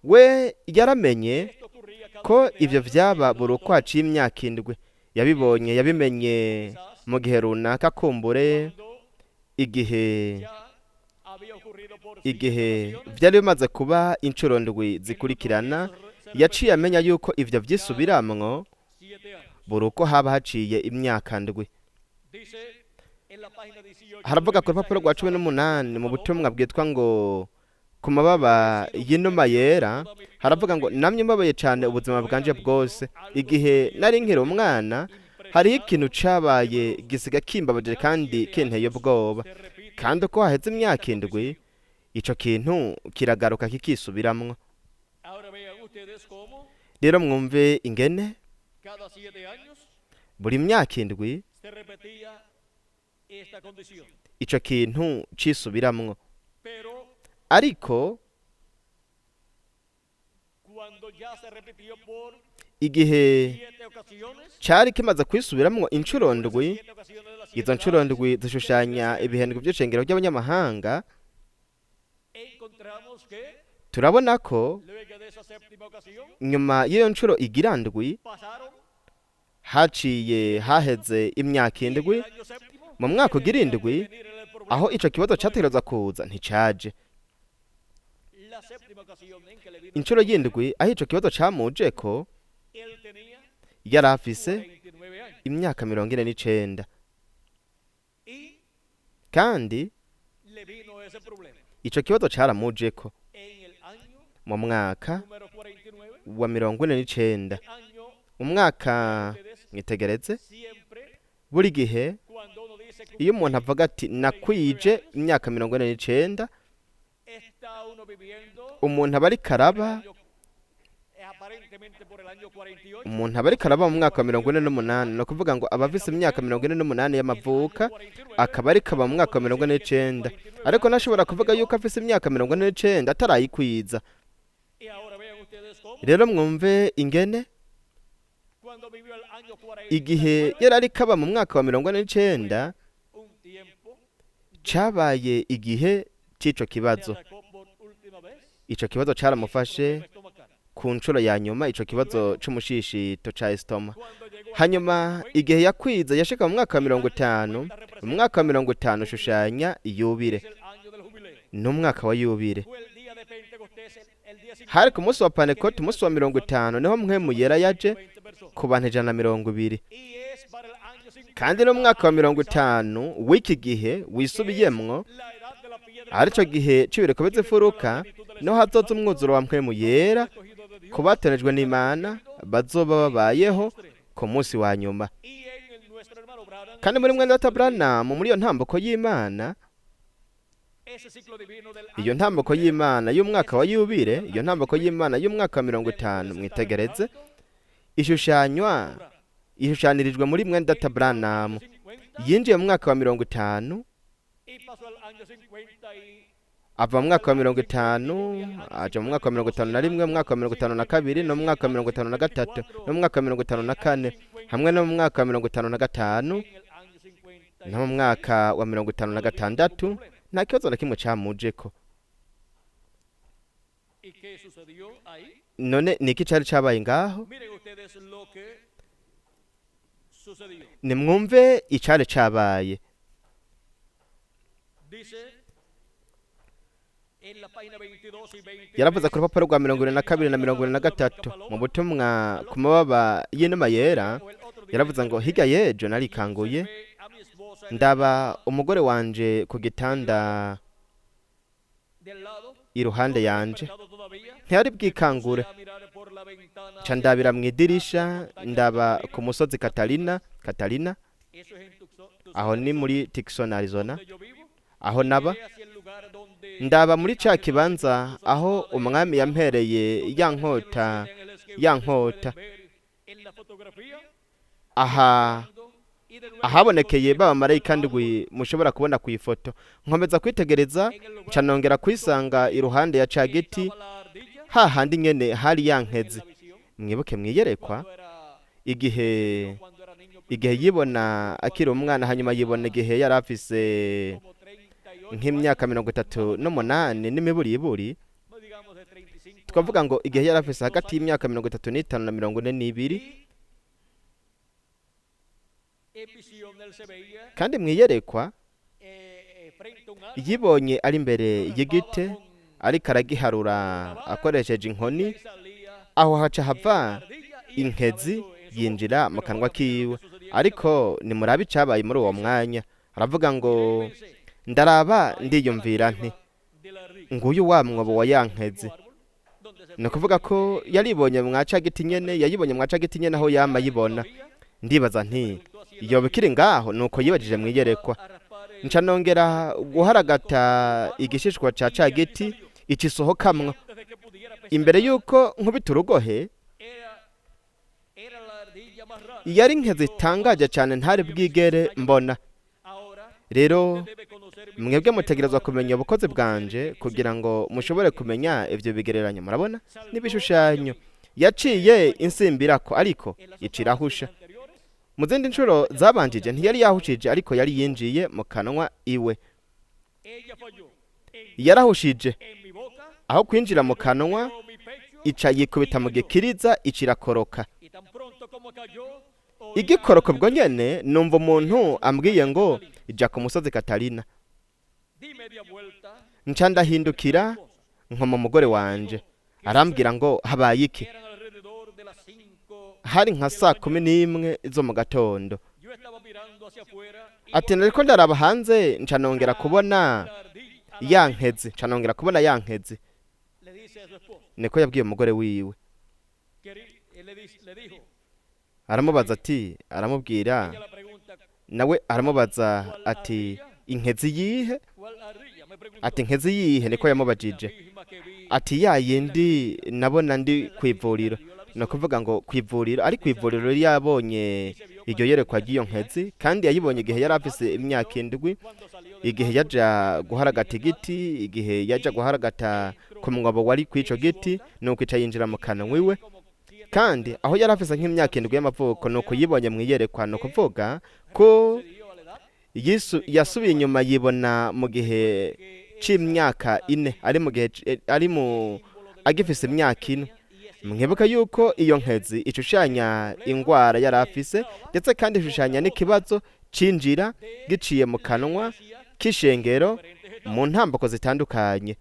We yaramenye ko ivyo vyaba buri uko haciye imyaka 7. Yabibonye, yabimenye mu gihe runaka, kumbure igihe vyari bimaze kuba incuro 7 zikurikirana, yaciye amenya yuko ivyo vyisubiramwo buri uko haba haciye imyaka 7. Haravuga ku rupapuro rwa 18 mu butumwa bwitwa ngo ku mababa y'inuma yera, haravuga ngo namye mbabaye cane ubuzima bwanje bwose. Igihe nari nkiri umwana, hariho ikintu cabaye gisiga kimbabaje kandi kinteye ubwoba, kandi uko haheze imyaka 7 ico kintu kiragaruka kikisubiramwo. Rero mwumve ingene buri myaka 7 ico kintu cisubiramwo. Ariko igihe cari kimaze kwisubiramwo incuro 7, izo ncuro 7 zishushanya ibihendwe by'ishengero ry'abanyamahanga, turabona ko nyuma y'iyo ncuro igira 7 haciye haheze imyaka 7. Mu mwaka ugira 7 aho ico kibazo categerezwa kuza nticaje. Incuro y'indwi aho ico kibazo camujeko, yari afise imyaka 49, kandi ico kibazo caramujeko mu mwaka wa 49. Umwaka, mwitegereze, buri gihe iyo umuntu avuga ati nakwije imyaka 49, umuntu aba ariko araba, umuntu aba ariko araba mu mwaka wa 48. Ni ukuvuga ngo aba afise imyaka 48 y'amavuka, akaba ariko aba mu mwaka wa 49, ariko ntashobora kuvuga yuko afise imyaka 49 atarayikwiza. Rero mwumve ingene igihe yari ariko aba mu mwaka wa 49, cabaye igihe c'ico kibazo. Ico kibazo caramufashe ku nshuro ya nyuma, ico kibazo c'umushishito ca estoma. Hanyuma igihe yakwiza yashika mu mwaka wa 50, umwaka wa 50 ushushanya iyubire, n'umwaka wa yubire. Hari ku munsi wa Pantekote, umunsi wa 50, niho Mpwemu Yera yaje ku bantu 120. Kandi n'umwaka wa 50 w'iki gihe wisubiyemwo, arico gihe c'ibireko by'imfuruka, niho hazoza umwuzuro wa Mpwemu Yera ku batorejwe n'Imana bazoba babayeho ku munsi wa nyuma. Kandi muri mwene data Branham, muri iyo ntambuko y'Imana, iyo ntambuko y'Imana y'umwaka wa yubire, iyo ntambuko y'Imana y'umwaka wa 50, mwitegereze, ishushanywa ishushanirijwe muri mwene data Branham. Yinjiye mu mwaka wa 50, ava mu mwaka wa 50 aja mu mwaka wa 51, mu mwaka wa 52, no mu mwaka wa 53, no mu mwaka wa 54, hamwe no mu mwaka wa 55, no mu mwaka wa 56. Nta kibazo na kimwe camujeko. None niki cari cabaye ngaho? Nimwumve icari cabaye. Yaravuze ku rupapuro rwa 22 na 23 mu butumwa ku mababa y'inuma yera, yaravuze ngo hirya y'ejo narikanguye ndaba umugore wanje ku gitanda iruhande yanje, ntiyari bwikangure. Nca ndabira mu idirisha, ndaba ku musozi Katalina. Katalina aho ni muri Tucson, Arizona, aho naba. Ndaba muri ca kibanza aho umwami yampereye ya nkota, ya nkota aha ahabonekeye ba bamarayika ndwi mushobora kubona ku ifoto. Nkomeza kwitegereza, nca nongera kwisanga iruhande ya ca giti hahandi nyene hari ya nkezi. Mwibuke mwiyerekwa igihe yibona akiri umwana, hanyuma yibona igihe yari afise nk'imyaka 38 n'imiburiburi, twavuga ngo igihe yari afise hagati y'imyaka 35 na 42. Kandi mwiyerekwa yibonye ari imbere y'igiti ariko aragiharura akoresheje inkoni, aho haca hava inkezi yinjira mu kanwa kiwe. Ariko nimurabe icabaye muri uwo mwanya. Aravuga ngo ndaraba ndiyumvira nti nguyu wa mwobo wa ya nkezi. Ni ukuvuga ko yaribonye mwa ca giti nyene, yayibonye mwa ca giti nyene aho yama yibona. Ndibaza nti yoba ikiri ngaho? Nuko yibajije mwiyerekwa. Nca nongera guharagata igishishwa ca ca giti ikisohokamwo. Imbere yuko nkubita urugohe, yari inkezi itangaje cane ntari bwigere mbona. Rero mwebwe mutegerezwa kumenya ubukozi bwanje kugira ngo mushobore kumenya ivyo bigereranyo. Murabona n'ibishushanyo yaciye insimbirako, ariko icirahusha. Mu zindi nshuro zabanjije ntiyari yahushije, ariko yari yinjiye mu kanwa iwe. Yarahushije aho kwinjira mu kanwa, ica yikubita mu gikiriza, icirakoroka. Igikoroka ubwo nyene numva umuntu ambwiye ngo ija ku musozi Katalina. Nca ndahindukira nkoma umugore wanje, arambwira ngo habaye iki? Hari nka saa 11 zo mu gatondo. Ati nariko ndaraba hanze, nca nongera kubona ya nkezi, nca nongera kubona ya nkezi. Niko yabwiye umugore wiwe. Aramubaza ati, aramubwira nawe aramubaza ati inkezi yihe? Ati inkezi yihe? Niko yamubajije. Ati ya yindi nabona ndi kwivuriro. Ni ukuvuga ngo kwivuriro, ari kwivuriro yari yabonye iryo yerekwa ry'iyo nkezi, kandi yayibonye igihe yari afise imyaka 7, igihe yaja guharagata igiti, igihe yaja guharagata ku mwobo wari kw'ico giti, nuko ica yinjira mu kanwa iwe. Kandi aho yari afise nk'imyaka 7 y'amavuko, nuko yibonye mwiyerekwa. Ni ukuvuga ko yasubiye inyuma yibona mu gihe c'imyaka 4, ari mu gihe ari mu agifise imyaka 4. Mwibuka yuko iyo nkezi ishushanya indwara yari afise, ndetse kandi ishushanya n'ikibazo cinjira giciye mu kanwa k'ishengero mu ntambako zitandukanye.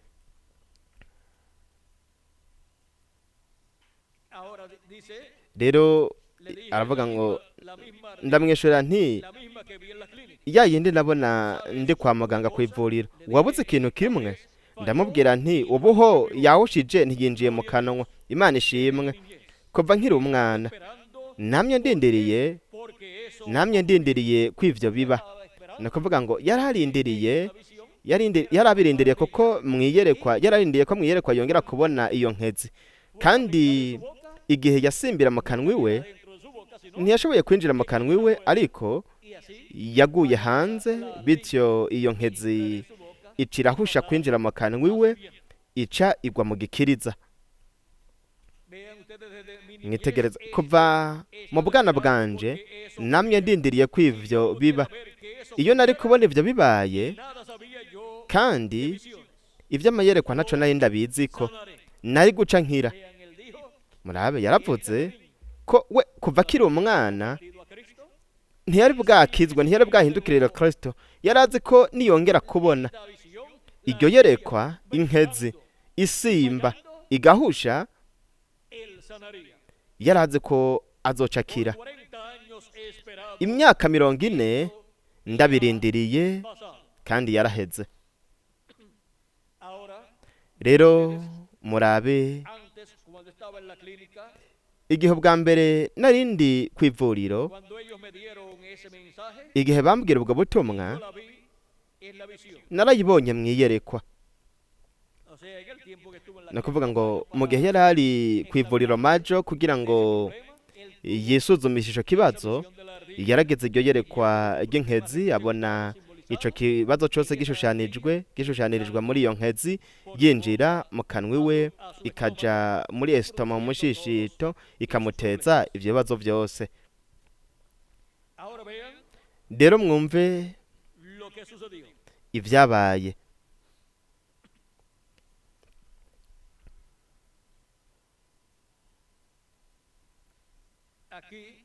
Ahora dice, Rero le dije aravuga la ngo misma, la misma, ndamwishura nti la misma que vi en la clínica. ya yindi nabona ndi kwa muganga ku ivuriro, wabuze ikintu kimwe. Ndamubwira nti ubuho yawushije ntiyinjiye mu kanwa. Imana ishimwe, kuva nkiri umwana Esperando namye ndindiriye, porque eso namye ndindiriye ko ivyo biba. estaba esperando Ni ukuvuga ngo yararindiriye, la visión yarabirindiriye kuko mwiyerekwa yararindiriye ko mwiyerekwa yongera kubona iyo nkezi. Kandi igihe yasimbira mu kanwa iwe, dentro de su boca, sino ntiyashoboye kwinjira mu kanwa iwe, ariko y así yaguye hanze, bityo iyo nkezi su boca ica irahusha kwinjira mu kanwa iwe, ica igwa mu gikiriza. Vean ustedes desde mi niñez Mwitegereza, he kuva mu bwana bwanje porque eso namye ndindiriye ko ivyo biba. ver que eso Iyo nari kubona ivyo bibaye, nada sabía yo kandi de visiones. ivy'amayerekwa ntaco nari ndabiziko, Sanaré. nari guca nkira. Vean, él dijo Murabe, yaravuze ko we kuva akiri umwana ido a Cristo ntiyari bwakizwe, ntiyari bwahindukirire Kristo. Yari azi ko niyongera kubona la visión iryo yerekwa, inkezi isimba igahusha, él sanaría. yari azi ko azoca Por akira. 40 años he esperado Imyaka 40 ndabirindiriye, pasado. kandi yaraheze. Ahora, Rero murabe, antes cuando estaba en la clínica, igihe ubwa mbere narindi ku ivuriro, cuando ellos me dieron ese mensaje, igihe bambwira ubwo butumwa, yo la vi en la visión. narayibonye mwiyerekwa. O sea, en el tiempo que estuve en la Ni ukuvuga ngo mu gihe yari ari ku ivuriro majo kugira ngo yisuzumishe ico kibazo, visión de la ardilla, yarageze iryo yerekwa ry'inkezi, abona ico kibazo cose gishushanijwe, gishushanirijwe muri iyo nkezi, yinjira mu kanwa iwe, ikaja muri esitoma mu mushishito, ikamuteza ivyo bibazo vyose. Ahora vean Rero mwumve lo que sucedió. ivyabaye. Aquí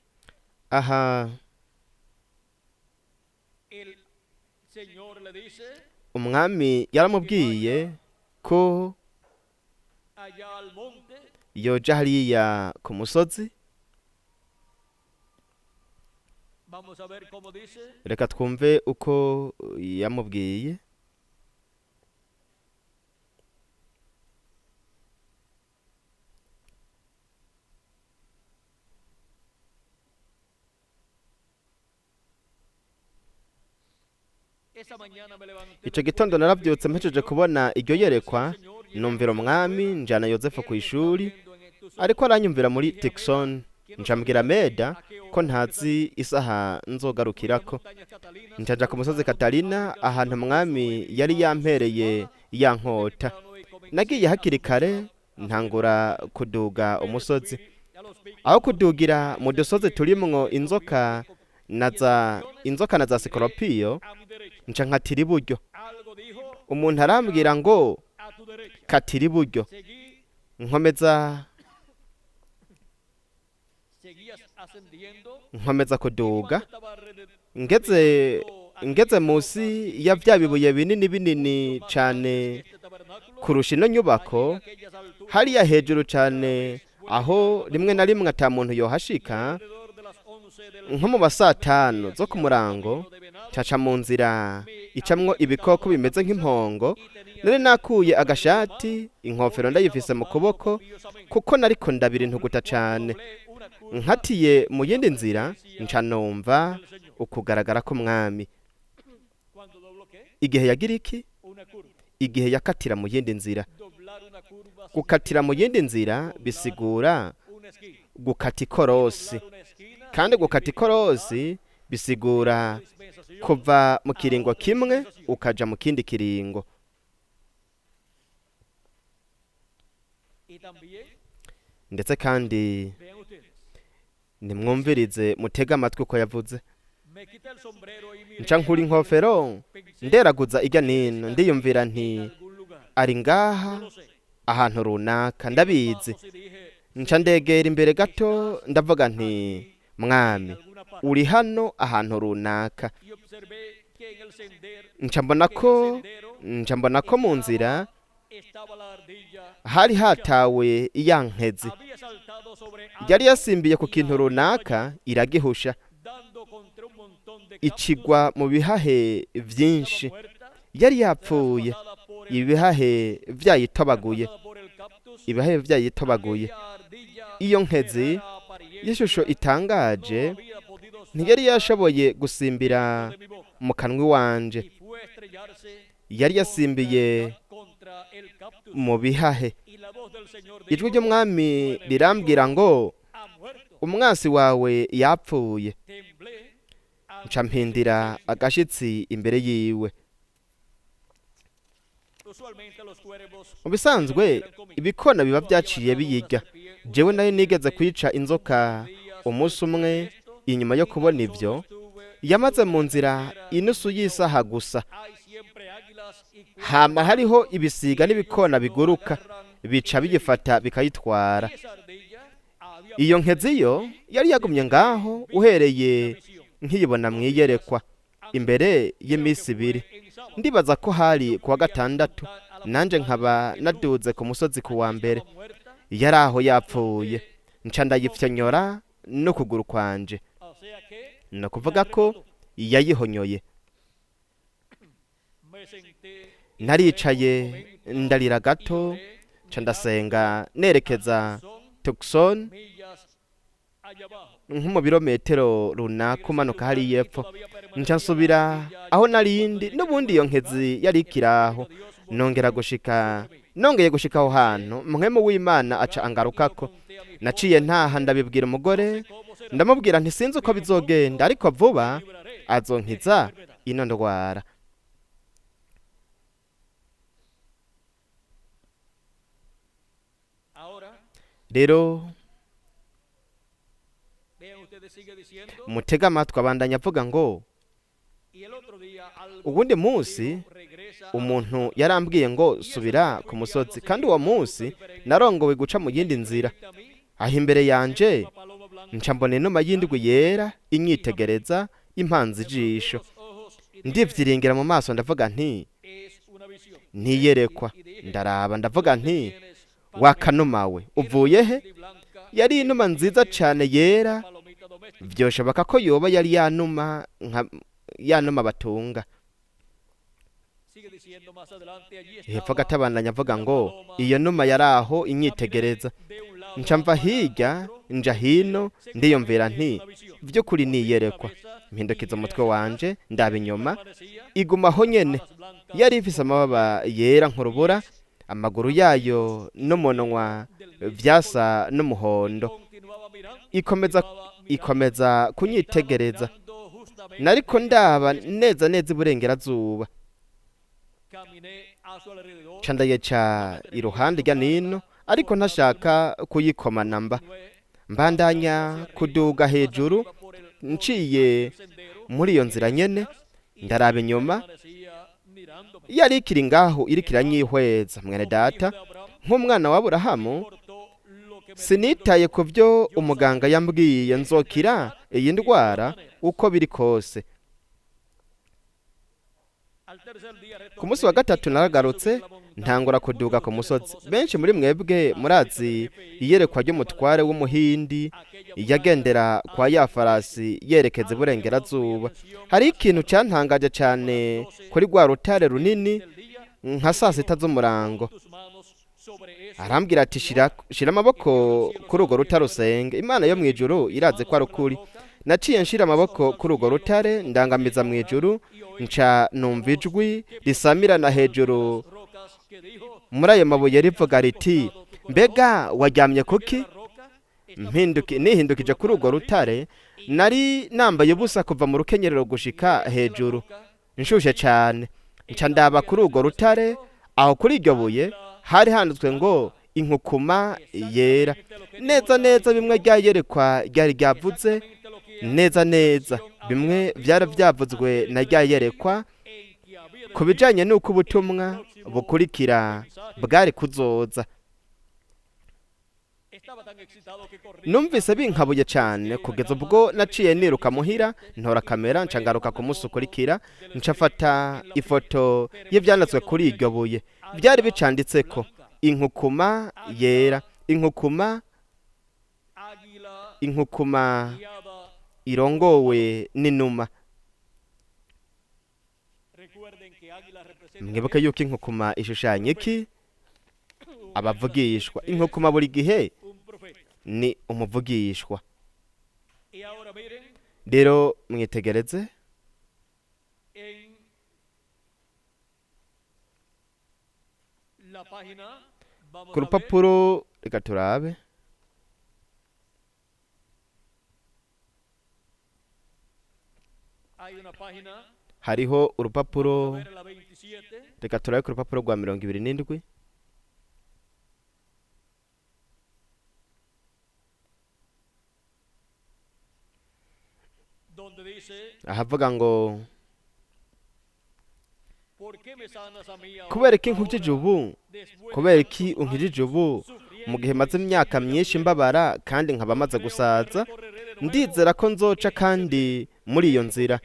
Aha el Señor le dice umwami yaramubwiye ko allá al monte yoja hariya ku musozi. Vamos a ver cómo dice. Reka twumve uko yamubwiye. Esa mañana me levanté Ico después gitondo de la naravyutse visión mpejeje kubona iryo yerekwa, Señor, llegué numvira umwami, njana Yozefu ku ishuri, viendo en Tucson ariko aranyumvira muri Tucson. Ncambwira Meda ko ntazi isaha nzogarukirako. montañas Catalinas Ncaja ku musozi Katarina, ahantu umwami yari yampereye ya nkota. Nagiye hakiri kare, ntangura kuduga umusozi. a los picos Aho kudugira mu dusozi turimwo inzoka na za inzoka na za sikoropiyo, a mi derecha. nca nkatira iburyo. Algo dijo Umuntu arambwira ngo a tu derecha. katira iburyo. Seguí, Nkomeza seguías ascendiendo. nkomeza kuduga, Cuando estaba alrededor ngeze munsi ya vya bibuye binini binini cane este tabernáculo, kurusha ino nyubako, aquellas alturas hariya hejuru cane aho rimwe na rimwe ata muntu yohashika, alrededor de las 11 del nko mu masatanu zo ku murango, caca mu nzira icamwo ibikoko bimeze nk'impongo. Nari nakuye agashati, inkofero ndayifise mu kuboko, kuko nariko ndabira intuguta cane. Nkatiye mu yindi nzira, nca numva ukugaragara k'umwami. Cuando dobló qué? Igihe yagira iki? Una curva. Igihe yakatira mu yindi nzira. Doblar una curva Gukatira mu yindi nzira bisigura una esquina. gukata ikorosi, Doblar una esquina kandi gukata ikorosi bisigura dispensación kuva mu kiringo kimwe ukaja mu kindi kiringo. y también Ndetse kandi vean ustedes nimwumvirize, mutege amatwi uko yavuze. me quité el sombrero y miré Nca nkura inkofero, pensé nderaguza ijya nino, ndiyumvira en nti algún lugar ari ngaha no sé ahantu runaka, ndabizi. Pasos y dije Nca ndegera imbere gato, ndavuga nti: "Mwami, uri hano ahantu runaka." Nca mbona ko mu nzira hari hatawe iya nkezi yari yasimbiye ku kintu runaka, iragihusha, ikigwa mu bihahe byinshi. Yari yapfuye, ibihahe byayitobaguye, ibihahe byayitobaguye. Iyo nkezi y'ishusho itangaje ntiyari yashoboye gusimbira mu kanwa iwanje, yari yasimbiye mu bihahe. Ijwi ry'Umwami rirambwira ngo: "Umwansi wawe yapfuye." Nca mpindira agashitsi imbere yiwe. Mu bisanzwe ibikona biba byaciye biyirya. Jewe nayo nigeze kwica inzoka umunsi umwe. Inyuma yo kubona ibyo, yamaze mu nzira inusu y'isaha gusa. Hama hariho ibisiga n'ibikona biguruka, bica biyifata bikayitwara. Iyo nkezi yo yari yagumye ngaho uhereye nkiyibona mwiyerekwa imbere y'iminsi 2. Ndibaza ko hari kuwa gatandatu, nanjye nkaba naduze ku musozi ku wa mbere. Yari aho yapfuye, nca ndayipfyonyora n'ukuguru kwanje. Ni ukuvuga ko yayihonyoye. Naricaye, ndarira gato, nca ndasenga, nerekeza Tucson, nko mu birometero runaka umanuka hariya epfo. Nca nsubira aho narindi, n'ubundi iyo nkezi yari ikiri aho. Nongera gushika, nongeye gushika aho hantu, Mpwemu w'Imana aca angarukako. Naciye ntaha, ndabibwira umugore, ndamubwira nti: "Sinzi uko bizogenda, ariko vuba azonkiza ino ndwara." Ahora, Rero vean ustedes, sigue diciendo, mutega amatwi, abandanya avuga ngo: y el otro día algo "Uwundi munsi dijo, regresa a umuntu yarambwiye ngo: 'Subira ku musozi.' Kandi uwo munsi narongowe guca mu yindi nzira. a mí, Aho imbere yanje una paloma blanca, nca mbona inuma y'indwi yera inyitegereza, impanze ijisho. los ojos y dije, Ndivyiringira mu maso, ndavuga nti: es una visión. 'Ntiyerekwa.' Ndaraba, ndavuga nti: Tienes 'Wakanuma we, uvuye he?' blanca, Yari inuma nziza cane yera. palomita doméstica. Vyoshoboka ko yoba yari yanuma nka yanuma batunga." Sigue diciendo más adelante, allí Hepfo estaba gatabandanya avuga ngo: "Iyo numa yari aho inyitegereza. de un lado Nca mva hirya nja hino, ndiyumvira nti: 'Vy'ukuri niyerekwa.' Mpindukiza umutwe wanje, ndaba inyuma, permanecía iguma aho nyene. alas blancas Yari ifise amababa yera nk'urubura, amaguru yayo n'umunwa vyasa n'umuhondo. continuaba mirando, Ikomeza kunyitegereza. mirando justamente, Nariko ndaba neza neza iburengerazuba. caminé a su alrededor, Nca ndayica iruhande irya nino, ariko ntashaka kuyikoma namba. Mbandanya kuduga hejuru, por el nciye sendero, muri iyo nzira nyene. Ndaraba inyuma, permanecía mirándome. yari ikiri ngaho, iriko iranyihweza. Mwene data, nk'umwana wa Aburahamu, Importó lo que me sinitaye ku byo umuganga yambwiye. Nzokira iyi ndwara uko biri kose." Al tercer día Ku munsi wa gatatu naragarutse, ntangura kuduga ku musozi. Benshi muri mwebwe murazi iyerekwa ry'umutware w'Umuhindi yagendera kwa ya farasi yerekeza iburengerazuba. Hari ikintu cyantangaje cyane kuri rwa rutare runini nka saa 6 z'umurango. tus manos sobre eso Arambwira ati: Shira amaboko kuri urwo rutare usenge. Imana yo mu ijuru irazi ko ari ukuri." Naciye nshira amaboko kuri urwo rutare, ndangamiza mu ijuru, nca numva ijwi risamirana hejuru rocas que dijo muri ayo mabuye rivuga riti: 'Mbega waryamye kuki?' roca Nihindukije kuri urwo rutare, nari nambaye ubusa kuva mu rukenyerero gushika hejuru, nshushe cyane. Nca ndaba kuri urwo rutare, aho kuri iryo buye hari handitswe ngo: 'Inkukuma yera', neza neza bimwe ryayerekwa ryari ryavuze, neza neza bimwe byari byavuzwe na ryayerekwa en que había de ku bijanye n'uko ubutumwa bukurikira bwari kuzoza. Numvise binkabuye cyane kugeza ubwo naciye niruka muhira, ntora kamera, nca ngaruka ku munsi ukurikira, nca mfata ifoto y'ivyanditswe kuri iryo buye. Byari bicanditseko inkukuma yera, inkukuma, inkukuma irongowe n'inuma. Mwibuke yuko inkukuma ishushanya iki? Abavugishwa. Inkukuma buri gihe ni umuvugishwa. Rero mwitegereze ku rupapuro, reka turabe. Hariho urupapuro, reka turabe ku rupapuro rwa 27. Ahavuga ngo: kubera iki nkukije ubu, kubera iki unkijije ubu mu gihe maze imyaka myinshi mbabara kandi nkaba maze gusaza? Ndizera ko nzoca kandi muri iyo nzira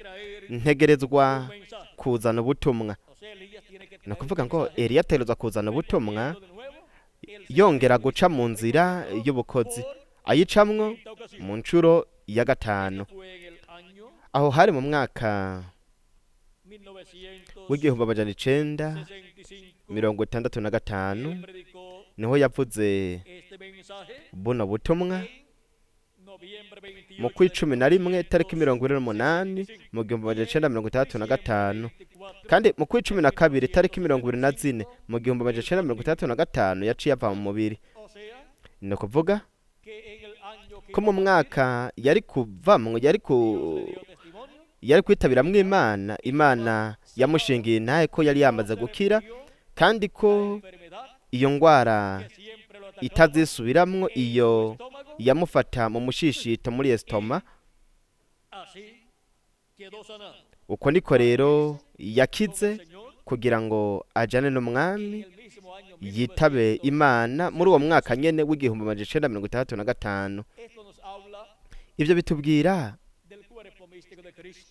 ntegerezwa kuzana ubutumwa. Ni ukuvuga ngo Eliya ategerezwa kuzana ubutumwa, yongera guca mu nzira y'ubukozi, ayicamwo mu nshuro ya gatanu. Aho hari mu mwaka w'1965, niho yavuze buno butumwa. Mu kw'icumi na rimwe, tariki 28 mu 1965, kandi mu kw'icumi na kabiri, tariki 24 mu 1965, yaciye ava mu mubiri. Ni ukuvuga ko mu mwaka yari kuvamwo, yari kwitabiramwo Imana, Imana yamushingiye intahe ko yari yamaze gukira, kandi ko iyo ndwara itazisubiramwo, iyo yamufata mu mushishito, muri esitoma. Uko niko rero yakize kugira ngo ajane n'umwami, yitabe Imana muri uwo mwaka nyene w'1965. Ibyo bitubwira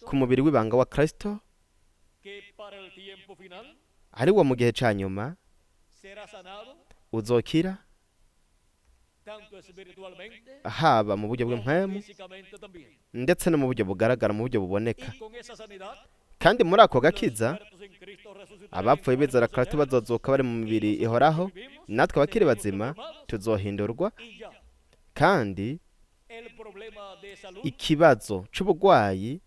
ku mubiri w'ibanga wa Kristo, ari wo mu gihe ca nyuma uzokira, haba mu buryo bw'impwemu ndetse no mu buryo bugaragara, mu buryo buboneka. Kandi muri ako gakiza, abapfuye bizera Kristo bazozuka bari mu mibiri ihoraho, natwe abakiri bazima tuzohindurwa. Kandi ikibazo c'ubugwayi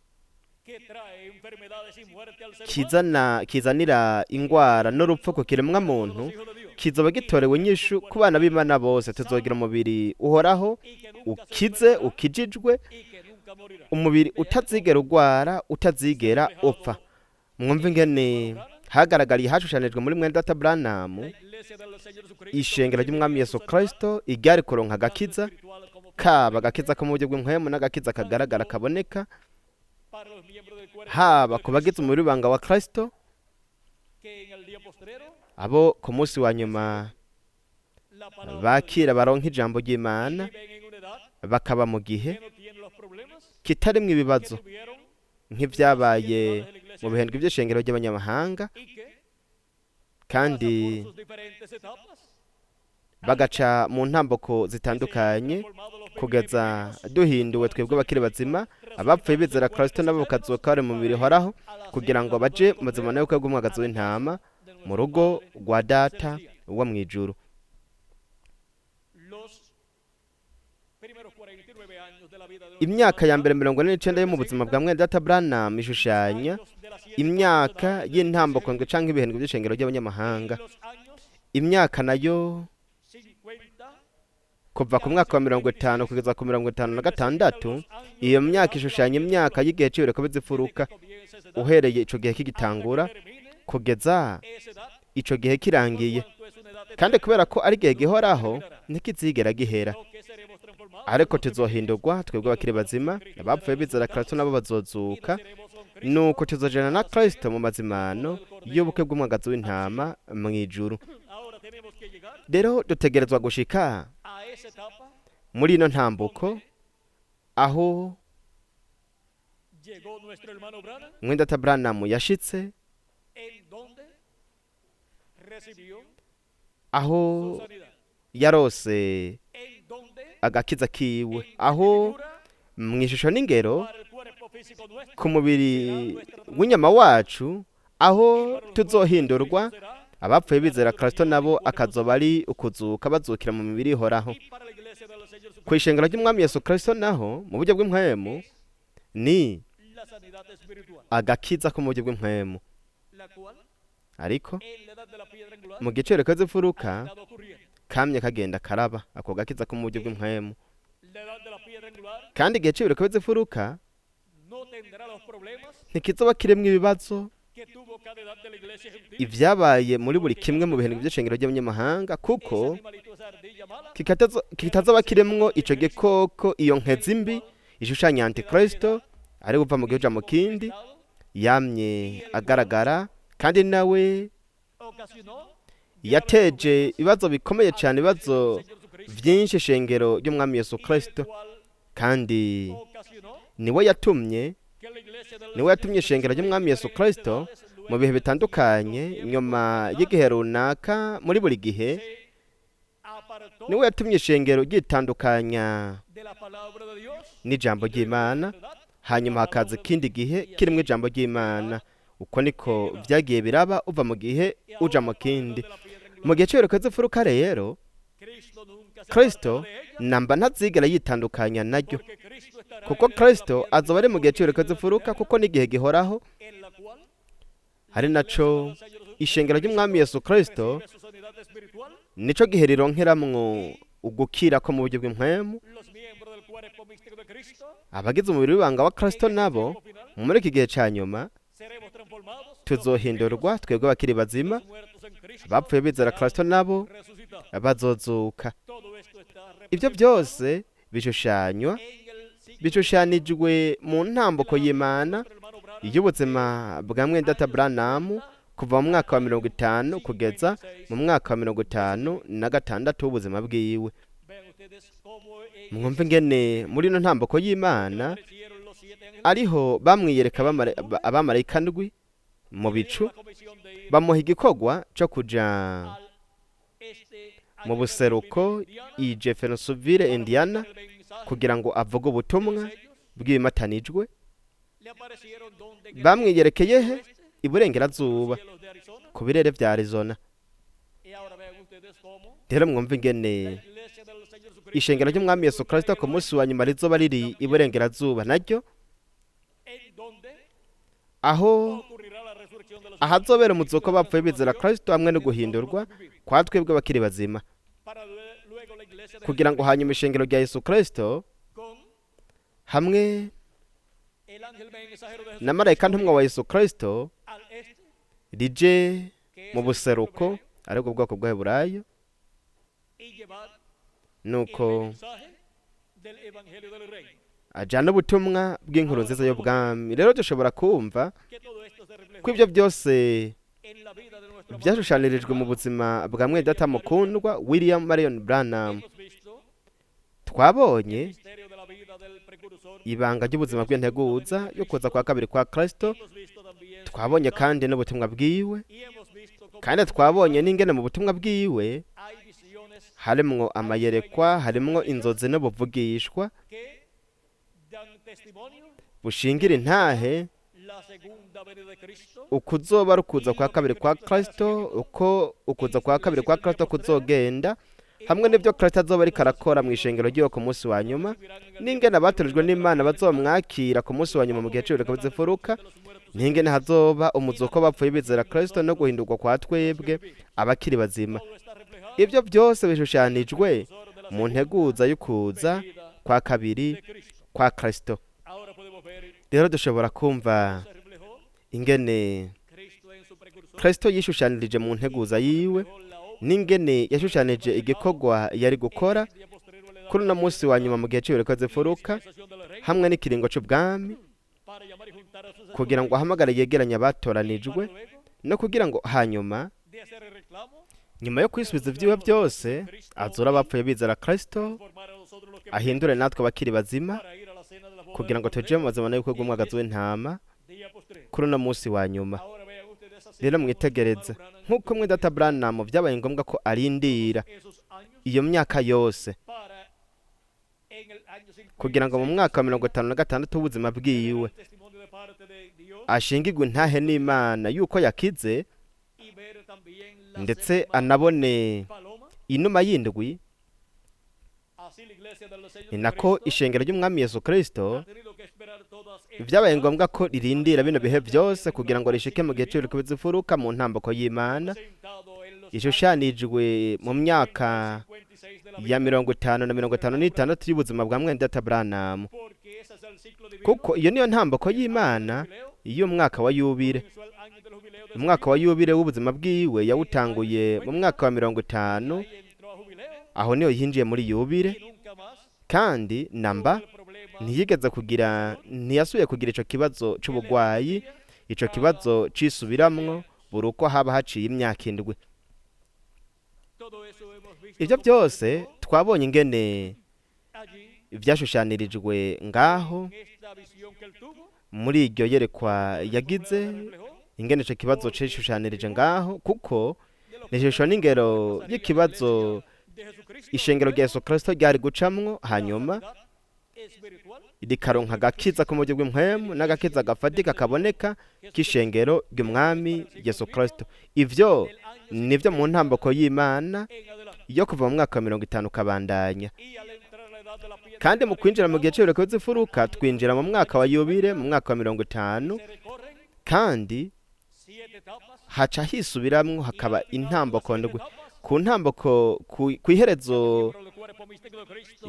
kizana kizanira ingwara n'urupfu ku kiremwa muntu kizoba gitorewe inyishu ku bana b'Imana bose. Tuzogira umubiri uhoraho, ukize, ukijijwe, umubiri utazigera ugwara, utazigera upfa. Mwumve ingene hagaragariye, hashushanijwe muri mwene data Branham, ishengero ry'umwami Yesu Kristo iryari kuronka agakiza, kaba agakiza ko mu buryo bw'impwemu n'agakiza kagaragara kaboneka, haba ku bagize umubiri w'ibanga wa Kristo, abo ku munsi wa nyuma bakira baronka ijambo ry'Imana, bakaba mu gihe kitarimwo ibibazo nk'ibyabaye mu bihendwe by'ishengero ry'abanyamahanga, kandi bagaca mu ntamboko zitandukanye kugeza duhinduwe twebwe abakiri bazima, abapfuye bizera Kristo nabo bakazuka bari mu mibiri ihoraho, kugira ngo baje mu buzima n'ubukwe bw'umwagazi w'intama mu rugo rwa Data wo mu ijuru. Imyaka ya mbere 49 yo mu buzima bwa mwene data Branham ishushanya imyaka y'intamboko ndwi canke ibihendwe by'ishengero ry'abanyamahanga. Imyaka nayo kuva ku mwaka wa 50 kugeza ku 56, iyo myaka ishushanya imyaka y'igihe c'ibireko bizipfuruka, uhereye ico gihe kigitangura kugeza ico gihe kirangiye. Kandi kubera ko ari igihe gihoraho, ntikizigera gihera. Ariko tuzohindurwa twebwe abakiri bazima, abapfuye bizera Kristo nabo bazozuka, nuko tuzojana na Kristo mu mazimano y'ubukwe bw'umwagazi w'intama mu ijuru. Rero dutegerezwa gushika Muri ino ntambuko aho mwendata Branham yashitse, aho yarose agakiza kiwe, aho mu ishusho n'ingero ku mubiri w'inyama wacu, aho tuzohindurwa, abapfuye bizera Kristo nabo akazoba ari ukuzuka bazukira mu mibiri ihoraho. Ku ishengero ry'Umwami Yesu Kristo naho mu buryo bw'impwemu ni agakiza ko mu buryo bw'impwemu, ariko mu giciro k'imfuruka kamye kagenda karaba ako gakiza ko mu buryo bw'impwemu. Kandi igihe c'ibireko by'imfuruka ntikizoba kiremwo ibibazo ibyabaye muri buri kimwe mu bihe by'ishengero ry'abanyamahanga, kuko kitazoba kiremwo ico gikoko, iyo nkezi mbi ishushanya Antikristo ari buva mu gihugu mu kindi, yamye agaragara, kandi nawe yateje ibibazo bikomeye cyane, ibibazo vyinshi ishengero ry'Umwami Yesu Kristo. Kandi niwe yatumye ishengero ry'Umwami Yesu Kristo mu bihe bitandukanye nyuma y'igihe runaka, muri buri gihe niwe yatumye ishengero ryitandukanya n'ijambo ry'Imana, hanyuma hakaza ikindi gihe kirimo ijambo ry'Imana. Uko niko vyagiye biraba uva mu gihe uja mu kindi. Mu gihe c'ibireko z'imfuruka rero, Kristo namba ntazigera yitandukanya naryo, kuko Kristo azoba ari mu gihe c'ibireko z'imfuruka, kuko n'igihe gihoraho, ari naco ishengero ry'Umwami Yesu Kristo nico gihe rironkeramwo ugukira ko mu buryo bw'impwemu. Abagize umubiri w'ibanga wa Kristo nabo muri iki gihe ca nyuma tuzohindurwa, twebwe abakiri bazima, abapfuye bizera Kristo nabo bazozuka. Ibyo byose bishushanywa bishushanijwe mu ntambuko y'Imana y'ubuzima bwa mwendata Branham kuva mu mwaka wa 50 kugeza mu mwaka wa 56 w'ubuzima bwiwe. Mwumve ingene muri ino ntambuko y'Imana ariho bamwiyereka abamarayika ndwi mu bicu, bamuha igikorwa co kuja mu buseruko i Jeffersonville, Indiana, kugira ngo avuge ubutumwa bw'ibimatanijwe. Bamwiyerekeye he? Iburengerazuba ku birere vya Arizona. Rero mwumve ingene ishengero ry'Umwami Yesu Kristo ku munsi wa nyuma rizoba riri iburengerazuba naryo, aho ahazobera umuzuko bapfuye bizera Kristo hamwe no guhindurwa kwa twebwe abakiri bazima, kugira ngo hanyuma ishengero rya Yesu Kristo hamwe na marayika ntumwa wa Yesu Kristo rije mu buseruko, aribwo bwoko bw'Abaheburayo, nuko ajana ubutumwa bw'inkuru nziza y'ubwami. Rero dushobora kumva ko ibyo byose byashushanirijwe mu buzima bwa mwedata mukundwa William Marion Branham. Twabonye ibanga ry'ubuzima bw'integuza yo kuza kwa kabiri kwa Kristo, twabonye kandi n'ubutumwa bwiwe, kandi twabonye n'ingene mu butumwa bwiwe harimwo amayerekwa, harimwo inzozi n'ubuvugishwa bushingira intahe ukuzoba rukuza kwa kabiri kwa Kristo, uko ukuza kwa kabiri kwa Kristo kuzogenda, hamwe n'ibyo Kristo azoba ariko arakora mu ishengero ry'iwe ku munsi wa nyuma, n'ingene abatorijwe n'Imana bazomwakira ku munsi wa nyuma mu gihe c'ibireko bizifuruka, n'ingene hazoba umuzuko bapfuye bizera Kristo no guhindurwa kwa twebwe abakiri bazima. Ibyo byose bishushanijwe mu nteguza y'ukuza kwa kabiri kwa Kristo. Rero dushobora kumva ingene Kristo yishushanirije mu nteguza yiwe, n'ingene yashushanije igikorwa yari gukora kuri uno munsi wa nyuma mu gihe c'ibireko zifuruka, hamwe n'ikiringo c'ubwami, kugira ngo ahamagare yegeranye abatoranijwe, no kugira ngo hanyuma Nyuma yo kwisubiza ibyiwe byose, azura abapfuye bizera Kristo, ahindure natwe abakiri bazima, kugira ngo tuje mu mazima y'ubukwe bw'umwagazi w'intama kuri uno munsi wa nyuma. Rero mwitegereze nk'uko mwe data Branham byabaye ngombwa ko arindira iyo myaka yose kugira ngo mu mwaka wa 56 w'ubuzima bwiwe ashingirwe intahe n'Imana yuko yakize, ndetse anabone inuma y'indwi. Ni nako ishengero ry'umwami Yesu Kristo byabaye ngombwa ko ririndira bino bihe byose kugira ngo rishike mu gihe cy'ibiriko bizifuruka mu ntambako y'Imana ishushanijwe mu myaka ya 50 na 56 y'ubuzima bwa mwene data Branham, kuko iyo niyo ntambako y'Imana y'umwaka wa yubile. Umwaka wa yubile w'ubuzima bwiwe yawutanguye mu mwaka wa 50, aho niyo yinjiye muri yubile, kandi namba ntiyigeze kugira, ntiyasubiye kugira ico kibazo c'ubugwayi, ico kibazo cisubiramwo buri uko haba haciye imyaka 7. Ibyo byose twabonye ingene vyashushanirijwe ngaho muri iryo yerekwa yagize, ingene ico kibazo cishushanirije ngaho, kuko ni ishusho n'ingero y'ikibazo ishengero rya Yesu Kristo ryari gucamwo, hanyuma rikaronka agakiza ko mu buryo bw'impwemu n'agakiza gafatika kaboneka k'ishengero ry'umwami Yesu Kristo. Ivyo nivyo mu ntambako y'Imana yo kuva mu mwaka wa 50 kabandanya. Kandi mu kwinjira mu gihe c'ibireko vy'ifuruka, twinjira mu mwaka wa yubile, mu mwaka wa 50, kandi haca hisubiramwo hakaba intambako ndwi. Ku ntambako kw'iherezo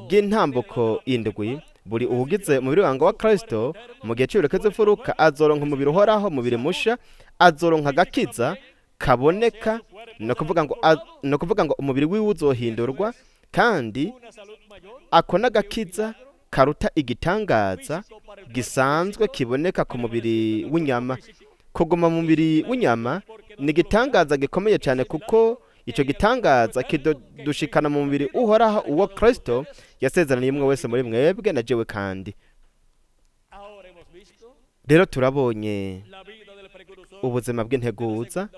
ry'intambako indwi, buri uwugize umubiri wanga wa Kristo mu gihe c'ibireko vy'ifuruka azoronka umubiri uhoraho, umubiri musha, azoronka agakiza kaboneka, ni ukuvuga ngo umubiri wiwe uzohindurwa, kandi ako n'agakiza karuta igitangaza gisanzwe kiboneka ku mubiri w'inyama. Kuguma mu mubiri w'inyama ni igitangaza gikomeye cyane, kuko icyo gitangaza kidushikana mu mubiri uhoraho uwo Kristo yasezeraniye umwe wese muri mwebwe na jewe. Kandi rero turabonye ubuzima bw'integuza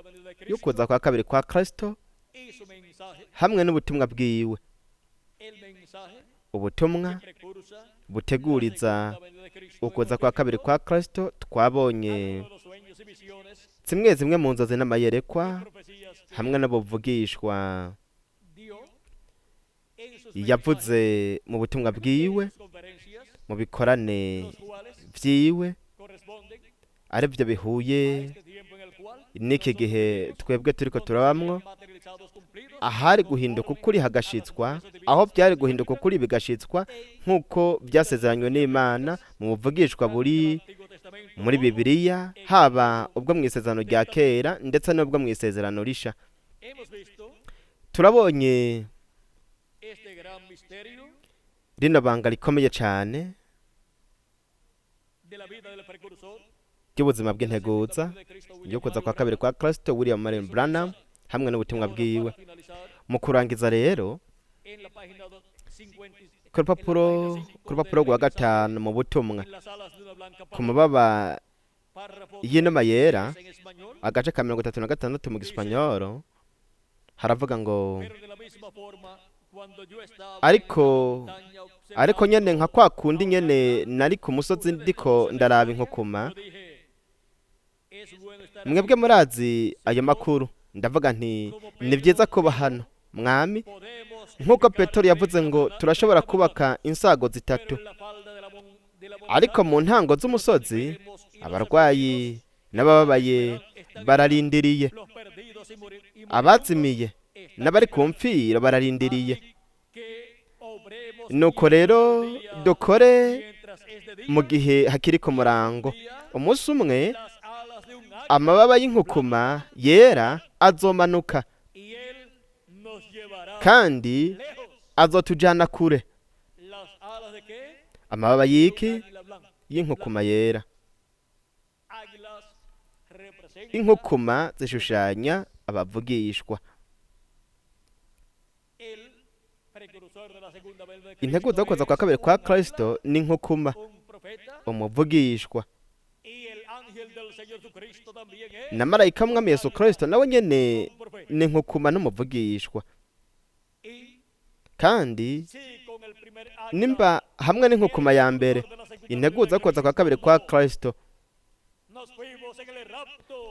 y'ukuza kwa kabiri kwa Kristo hamwe n'ubutumwa bwiwe, ubutumwa buteguriza ukuza kwa kabiri kwa Kristo. Twabonye zimwe zimwe mu nzozi n'amayerekwa hamwe n'ubuvugishwa yavuze mu butumwa bwiwe mu bikorane vyiwe, aribyo bihuye n'iki gihe twebwe turiko turabamwo, ahari guhinduka ukuri hagashitswa, aho byari guhinduka ukuri bigashitswa nk'uko byasezeranywe n'Imana mu buvugishwa buri muri Bibiliya, haba ubwo mu isezerano rya kera ndetse n'ubwo mu isezerano risha. Turabonye rino banga rikomeye cyane ry'ubuzima bw'integuza yo kuza kwa kabiri kwa Kristo William Marion Branham hamwe n'ubutumwa bwiwe. Mu kurangiza rero, ku rupapuro rwa 5 mu butumwa, ku mababa y'inuma yera, agace ka 36 mu gisipanyoro, haravuga ngo: ariko nyene nka kwa kundi nyene nari ku musozi ndiko ndaraba inkukuma, mwebwe murazi ayo makuru, ndavuga nti ni byiza kuba hano mwami, nk'uko Petero yavuze ngo turashobora kubaka insago 3, ariko mu ntango z'umusozi abarwayi n'abababaye bararindiriye, abazimiye n'abari ku mfiro bararindiriye. Nuko rero dukore mu gihe hakiri ku murango. Umunsi umwe amababa y'inkukuma yera azomanuka, kandi azotujana kure. Amababa y'iki? Y'inkukuma yera. Inkukuma zishushanya abavugishwa. Integuza yo kuza kwa kabiri kwa Kristo ni inkukuma, umuvugishwa, na marayika w'umwami Yesu Kristo nawe nyene ni inkukuma n'umuvugishwa. Kandi nimba hamwe n'inkukuma ya mbere, integuza yo kuza kwa kabiri kwa Kristo,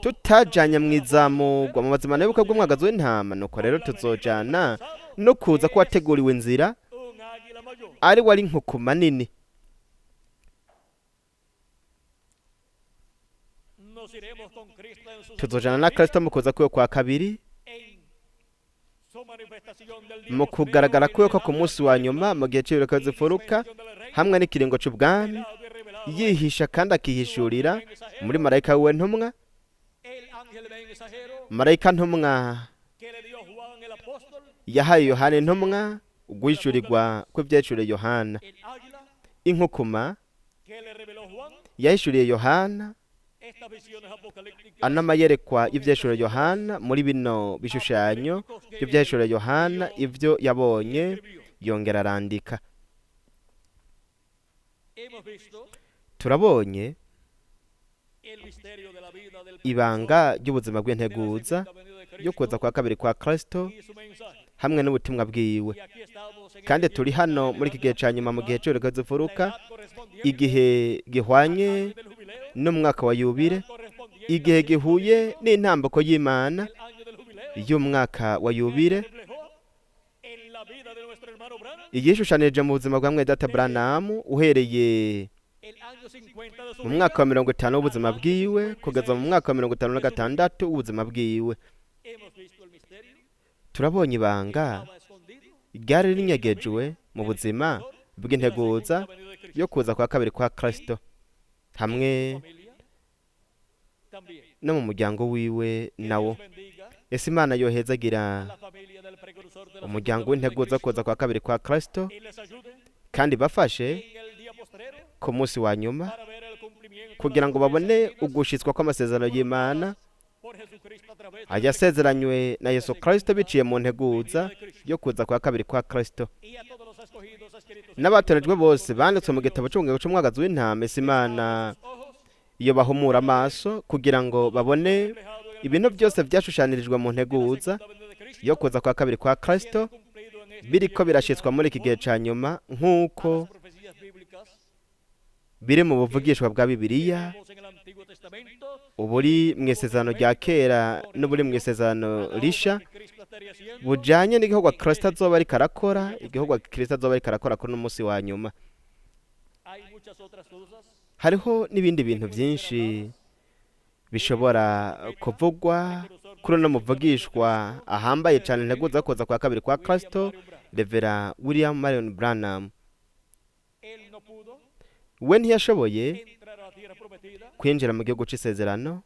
tutajanye mw'izamurwa mu mazima y'ubukwe bw'umwagazi w'intama, nuko rero tuzojana no kuza kuwateguriwe inzira, ari we ari inkukuma nini. Tuzojana na Kristo mu kuza kwiwe kwa kabiri, mu kugaragara kwiwe ko ku munsi wa nyuma, mu gihe c'ibiriko zifuruka, hamwe n'ikiringo c'ubwami, yihisha kandi akihishurira muri marayika wiwe ntumwa. Marayika ntumwa yahaye Yohana intumwa uguhishurirwa kw'ivyahishuriye Yohana. Inkukuma yahishuriye Yohana ano mayerekwa y'ivyahishuriye Yohana muri bino bishushanyo by'ivyahishuriye Yohana, ivyo yabonye yongera arandika. Turabonye ibanga ry'ubuzima bw'integuza yo kuza kwa kabiri kwa Kristo hamwe n'ubutumwa bwiwe. Kandi turi hano muri iki gihe ca nyuma, mu gihe c'ibiriko zifuruka, igihe gihwanye n'umwaka wa yubile, igihe gihuye n'intambuko y'Imana y'umwaka wa yubile, igishushanije mu buzima bwa mwene data Branham uhereye mu mwaka wa 50 w'ubuzima bwiwe kugeza mu mwaka wa 56 w'ubuzima bwiwe. Turabonye ibanga ryari rinyegejwe mu buzima bw'integuza yo kuza kwa kabiri kwa Kristo hamwe no mu muryango wiwe nawo. Ese Imana yohezagira umuryango w'integuza kuza kwa kabiri kwa Kristo kandi bafashe ku munsi wa nyuma kugira ngo babone ugushitswa kw'amasezerano y'Imana ayasezeranywe na Yesu Kristo biciye mu nteguza yo kuza kwa kabiri kwa Kristo. N'abatorejwe bose banditswe mu gitabo c'ubugingo c'umwagazi w'intama, ese Imana iyo bahumura amaso kugira ngo babone ibintu byose byashushanirijwe mu nteguza yo kuza kwa kabiri kwa Kristo biriko birashitswa muri iki gihe ca nyuma nk'uko biri mu buvugishwa bwa Bibiliya, uburi mu isezerano rya kera n'uburi mu isezerano risha, bujanye n'igikorwa Kristo azoba ariko arakora, igikorwa Kristo azoba ariko arakora kuri uno munsi wa nyuma. Hariho n'ibindi bintu byinshi bishobora kuvugwa kuri uno muvugishwa ahambaye cane integuza kuza kwa kabiri kwa Kristo, Revera William Marion Branham. We ntiyashoboye kwinjira mu gihugu c'isezerano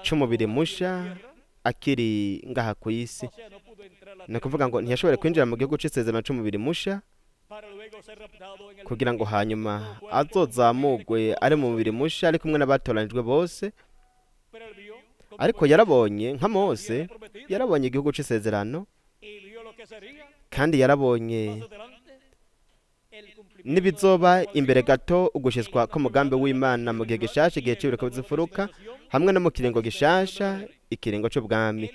c'umubiri musha akiri ngaha ku isi. Ni ukuvuga ngo ntiyashoboye kwinjira mu gihugu c'isezerano c'umubiri musha kugira ngo hanyuma azozamugwe ari mu mubiri musha ari kumwe n'abatoranijwe bose. Ariko yarabonye nka Mose, yarabonye igihugu c'isezerano, kandi yarabonye n'ibizoba imbere gato, ugushitswa k'umugambi w'Imana mu gihe gishasha, igihe c'ibiriko bizifuruka, hamwe no mu kiringo gishasha, ikiringo c'ubwami.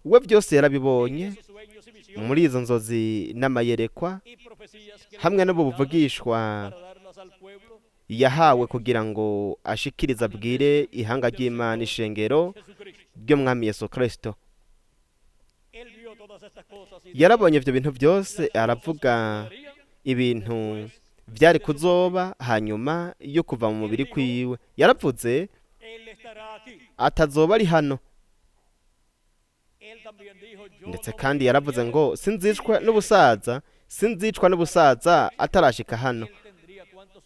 We byose yarabibonye muri izo nzozi n'amayerekwa hamwe n'ubu buvugishwa yahawe kugira ngo ashikirize abwire ihanga ry'Imana, ishengero ry'umwami Yesu Kristo. Yarabonye ivyo bintu byose, aravuga ibintu vyari kuzoba hanyuma yo kuva mu mubiri kwiwe. Yaravuze atazoba ari hano. Ndetse kandi yaravuze ngo sinzicwa n'ubusaza, sinzicwa n'ubusaza atarashika hano.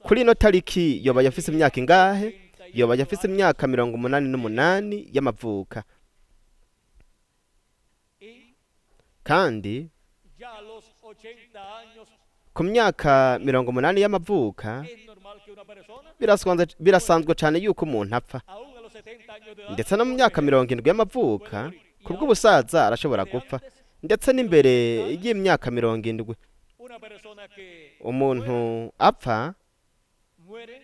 Kuri ino tariki yoba yafise imyaka ingahe? Yoba yafise imyaka 88 y'amavuka. Kandi ku myaka 80 y'amavuka birasanzwe cyane yuko umuntu apfa. Ndetse no mu myaka 70 y'amavuka kubw'ubusaza arashobora gupfa. Ndetse n'imbere y'imyaka 70 Una persona que umuntu apfa muere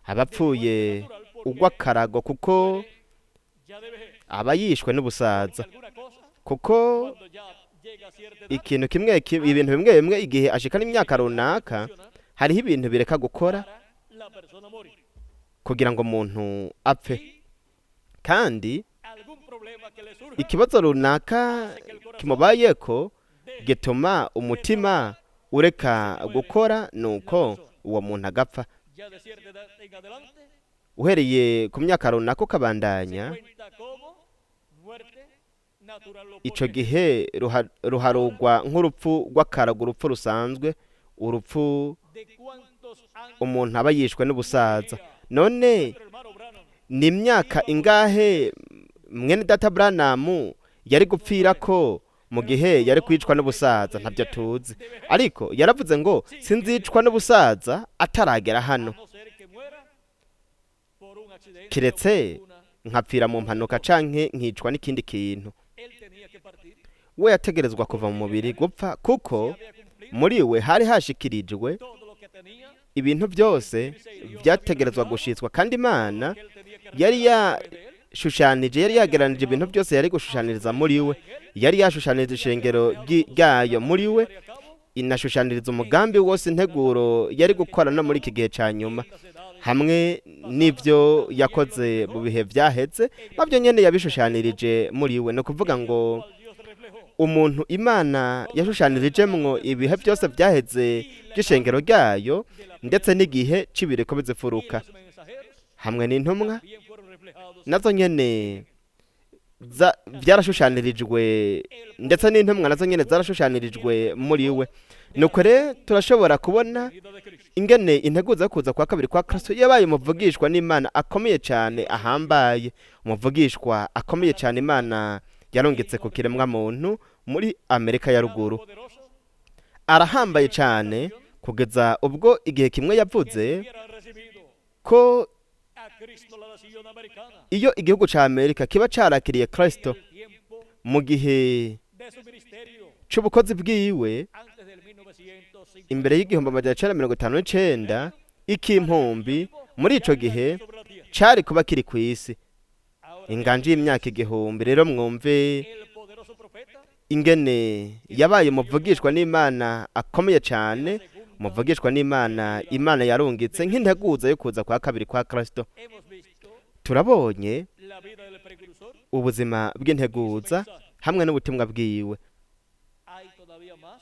aba apfuye ugw'akarago, kuko ya de vejez aba yishwe n'ubusaza, alguna cosa kuko cuando ya llega a cierta edad ikintu kimwe ibintu bimwe bimwe igihe ashikana imyaka runaka hariho ibintu bireka gukora para la persona morir. Kugira ngo umuntu apfe. Y Kandi algún problema que le surja ikibazo runaka kimubayeko gituma umutima ureka gukora, nuko uwo muntu agapfa. Ya de cierta edad en adelante Uhereye ku myaka runaka ukabandanya, cuenta como muerte natural o ico gihe ruharugwa nk'urupfu rw'akarago, urupfu rusanzwe, urupfu de cuántos años umuntu aba yishwe n'ubusaza. None nuestro hermano Branham ni imyaka ingahe mwene data Branham yari gupfira ko mu gihe yari kwicwa n'ubusaza? Ntabyo tuzi, ariko yaravuze ngo sinzicwa n'ubusaza ataragera hano, a no ser que muera por un accidente kiretse o una nkapfira mu mpanuka canke nkicwa n'ikindi kintu. Él tenía que partir. We yategerezwa kuva mu mubiri, gupfa, kuko Había cumplido muri we hari hashikirijwe todo lo que tenía ibintu byose byategerezwa gushitswa, kandi Imana que él tenía que yari revelar a través de él. yashushanije, yari yageranije ibintu byose yari gushushaniriza muri we, yari yashushaniriza ishengero ryayo muri we, Llevaría a cabo inashushaniriza umugambi wose, integuro yari gukora no muri iki gihe cya nyuma, las edades hamwe n'ibyo yakoze mu bihe byaheze nabyo nyene yabishushanirije muri we. Ni ukuvuga ngo cual Dios reflejó umuntu Imana yashushanirijemwo ibihe byose byaheze by'ishengero ryayo, ndetse n'igihe c'ibiriko y bizifuruka, los mensajeros hamwe n'intumwa bien fueron reflejados nazo nyene byarashushanirijwe, ndetse n'intumwa nazo nyene zarashushanirijwe muri we. Nuko rero turashobora kubona vida de Cristo. ingene integuza yo kuza kwa kabiri kwa Kristo yabaye umuvugishwa n'Imana akomeye cyane, ahambaye, umuvugishwa akomeye cyane Imana yarongetse ku kiremwa muntu muri Amerika ya Ruguru. Poderoso Arahambaye cyane kugeza ubwo igihe kimwe yavuze hubiera recibido ko a Cristo la nación americana iyo igihugu ca Amerika kiba carakiriye Kristo el tiempo mu gihe de su ministerio c'ubukozi bwiwe antes del 1950 imbere y'1959 ikimpumbi, muri ico gihe sobre la tierra. cari kuba kiri ku isi Ahora inganje y'imyaka 1000. Rero mwumve el poderoso profeta ingene yabaye umuvugishwa n'Imana akomeye cyane, umuvugishwa n'Imana Imana yarungitse nk'integuza yo kuza kwa kabiri kwa Kristo. Hemos visto Turabonye la vida del precursor. ubuzima bw'integuza hamwe n'ubutumwa bwiwe. Hay todavía más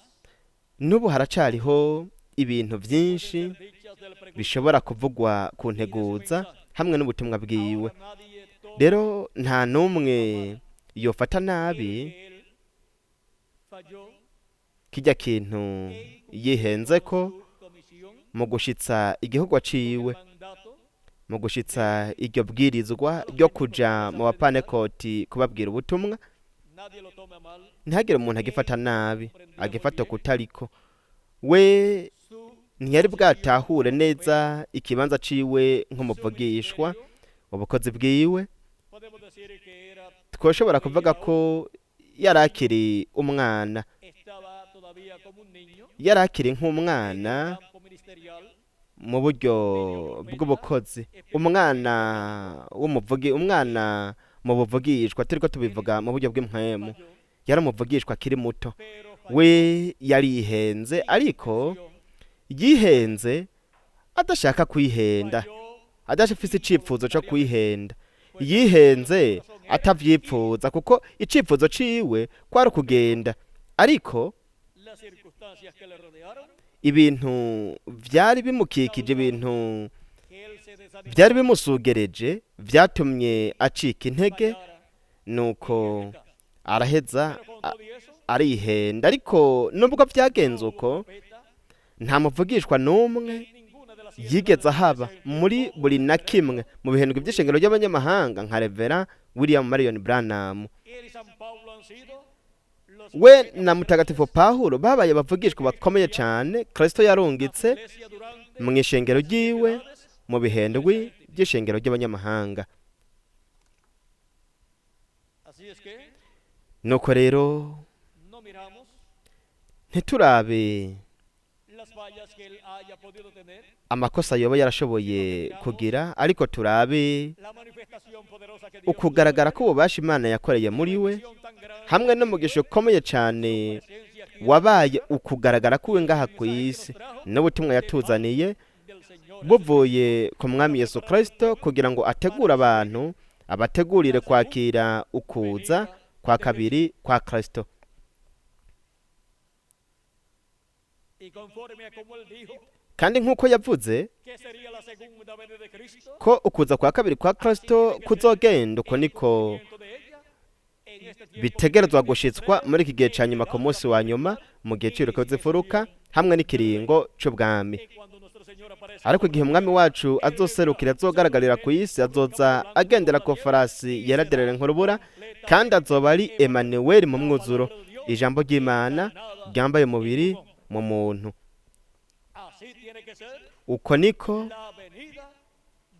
N'ubu haracariho ibintu byinshi dichas del precursor. bishobora kuvugwa ku nteguza hamwe n'ubutumwa bwiwe. Ahora nadie toma Rero nta n'umwe yofata nabi que él falló kijya kintu yihenze ko su comisión, mu gushitsa igihugu aciwe, mandato mu gushitsa iryo bwirizwa ryo kuja mu bapanekoti kubabwira ubutumwa. Nadie lo tome a mal. Ntihagire umuntu agifata nabi, agifata kutariko we. Su Ntiyari bwatahure neza ikibanza ciwe nk'umuvugishwa, ubukozi bwiwe. Podemos decir que era Twoshobora kuvuga ko yari akiri umwana, estaba todavía como un niño yari akiri nk'umwana campo ministerial. mu buryo bw'ubukozi, umwana w'umuvugi, umwana mu buvugishwa, turiko tubivuga mu buryo bw'impwemu. Falló, Yari umuvugishwa akiri muto. pero We yarihenze, ariko yihenze adashaka kwihenda, falló adafise icipfuzo co kwihenda. Yihenze atavyipfuza, kuko icipfuzo ciwe kwari ukugenda, ariko las circunstancias que le rodearon ibintu vyari bimukikije, ibintu que él se desanimó vyari bimusugereje, vyatumye acika intege, fallara nuko araheza pero con todo y eso arihenda. Ariko nubwo vyagenze uko, profeta nta muvugishwa n'umwe ninguna de las yigeze ahaba muri buri na kimwe mu bihindwe by'ishengero ry'abanyamahanga nka Revera William Marion Branham. Él y San Pablo han sido los We na Mutagatifu Pawulo babaye abavugishwa bakomeye cyane Kristo yarungitse iglesia durante mu ishengero ryiwe mu bihendwi by'ishengero ry'abanyamahanga. Así es que Nuko rero no miramos Ntiturabe las fallas que él haya podido tener, amakosa yoba yarashoboye kugira, ariko turabe la manifestación poderosa que Dios ukugaragara k'ububasha Imana yakoreye muri we, tuvo, tan grande hamwe n'umugisha ukomeye cyane presencia aquí wabaye ukugaragara k'uwe ngaha ku isi n'ubutumwa yatuzaniye del Señor buvuye ku mwami Yesu Kristo, kugira ngo ategure abantu, abategurire kwakira ukuza kwa kabiri kwa Kristo. Y conforme a como él dijo Kandi nk'uko yavuze que sería la segunda venida de Cristo, ko ukuza kwa kabiri kwa Kristo kuzogenda, uko niko de ella en este tiempo bitegerezwa gushitswa muri iki gihe cya nyuma, ku munsi wa nyuma, mu gihe cy'ibiriko z'ifuruka hamwe n'ikiringo c'ubwami. que cuando nuestro Señor aparezca Ariko igihe umwami wacu azoserukira, azogaragarira ku isi, azoza agendera ku farasi yeraderera nk'urubura, kandi azoba ari Emanuweli mu mwuzuro, ijambo ry'Imana ryambaye umubiri mu muntu. así tiene que ser Uko niko la venida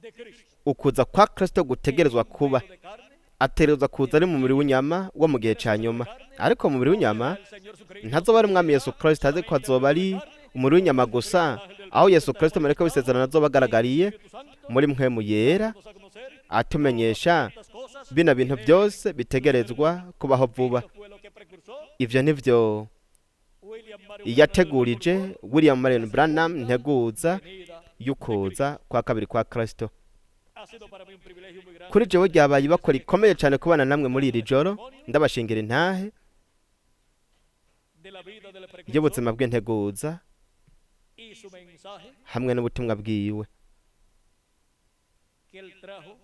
de Cristo. ukuza kwa Kristo gutegerezwa kuba. De carne, Ategerezwa kuza ari mu mubiri w'inyama wo mu gihe cya nyuma, ariko mu mubiri w'inyama el Señor Jesucristo ntazoba ari umwami Yesu Kristo, azi ko azoba ari umubiri w'inyama gusa, aho Yesu Kristo mureka w'isezerano azoba agaragariye muri mpwemu yera, nos a conocer atumenyesha estas cosas. bino bintu byose bitegerezwa kubaho vuba. Esto fue lo que precursó Ivyo nivyo William Marion yategurije William Marion Branham, nteguza venida. y'ukuza kwa kabiri kwa Kristo. Ha sido para mí un privilegio muy grande Kuri jewe ryabaye ibakora ikomeye cyane kubana namwe muri iri joro, ndabashingira intahe de la vida del precursor y'ubuzima bw'integuza y su mensaje hamwe n'ubutumwa bwiwe que él trajo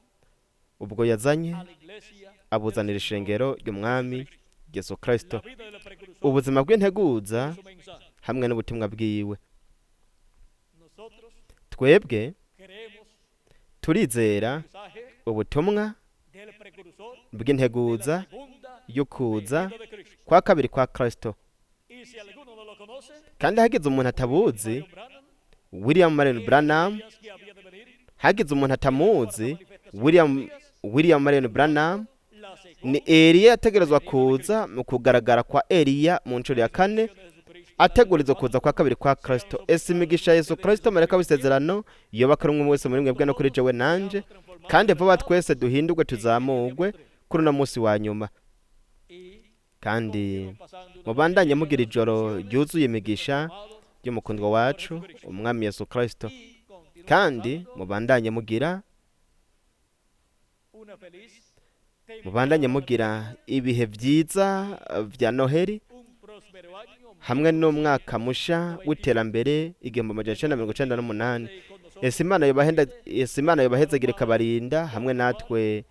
ubwo yazanye a la iglesia. abuzanira ishengero ry'umwami Yesu Kristo. La vida del precursor Ubuzima bw'integuza y su mensaje. hamwe n'ubutumwa bwiwe. Nosotros Twebwe creemos turizera el mensaje ubutumwa del precursor de bw'integuza la segunda y'ukuza venida de Cristo. kwa kabiri kwa Kristo. Y si alguno no lo conoce, Kandi hagize umuntu atabuzi, William Branham, William Marion Branham, Elías que había de venir, hagize umuntu atamuzi, William Marion Branham la segunda ni Eliya yategerezwa kuza mu kugaragara kwa Eliya mu nshuro ya kane, de Jesucristo. ateguriza kuza kwa kabiri kwa Kristo. Ese imigisha ya Yesu Kristo mareka w'isezerano yoba kuri umwe wese muri mwebwe no kuri jewe nanje, kandi vuba twese duhindurwe tuzamurwe kuri uno munsi wa nyuma. Y Kandi pasando una mubandanye mugira ijoro ryuzuye imigisha y'umukundwa wacu umwami Yesu Kristo, y continúa kandi mubandanye mugira una feliz mubandanye mugira ibihe byiza vya Noheli un próspero año hamwe n'umwaka musha w'iterambere 1998. Ese Imana yobahenda, ese Imana yobahezagire ikabarinda hamwe natwe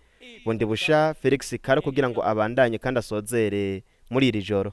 bundi busha Felix Karo kugira ngo abandanye kandi asozere muri iri joro.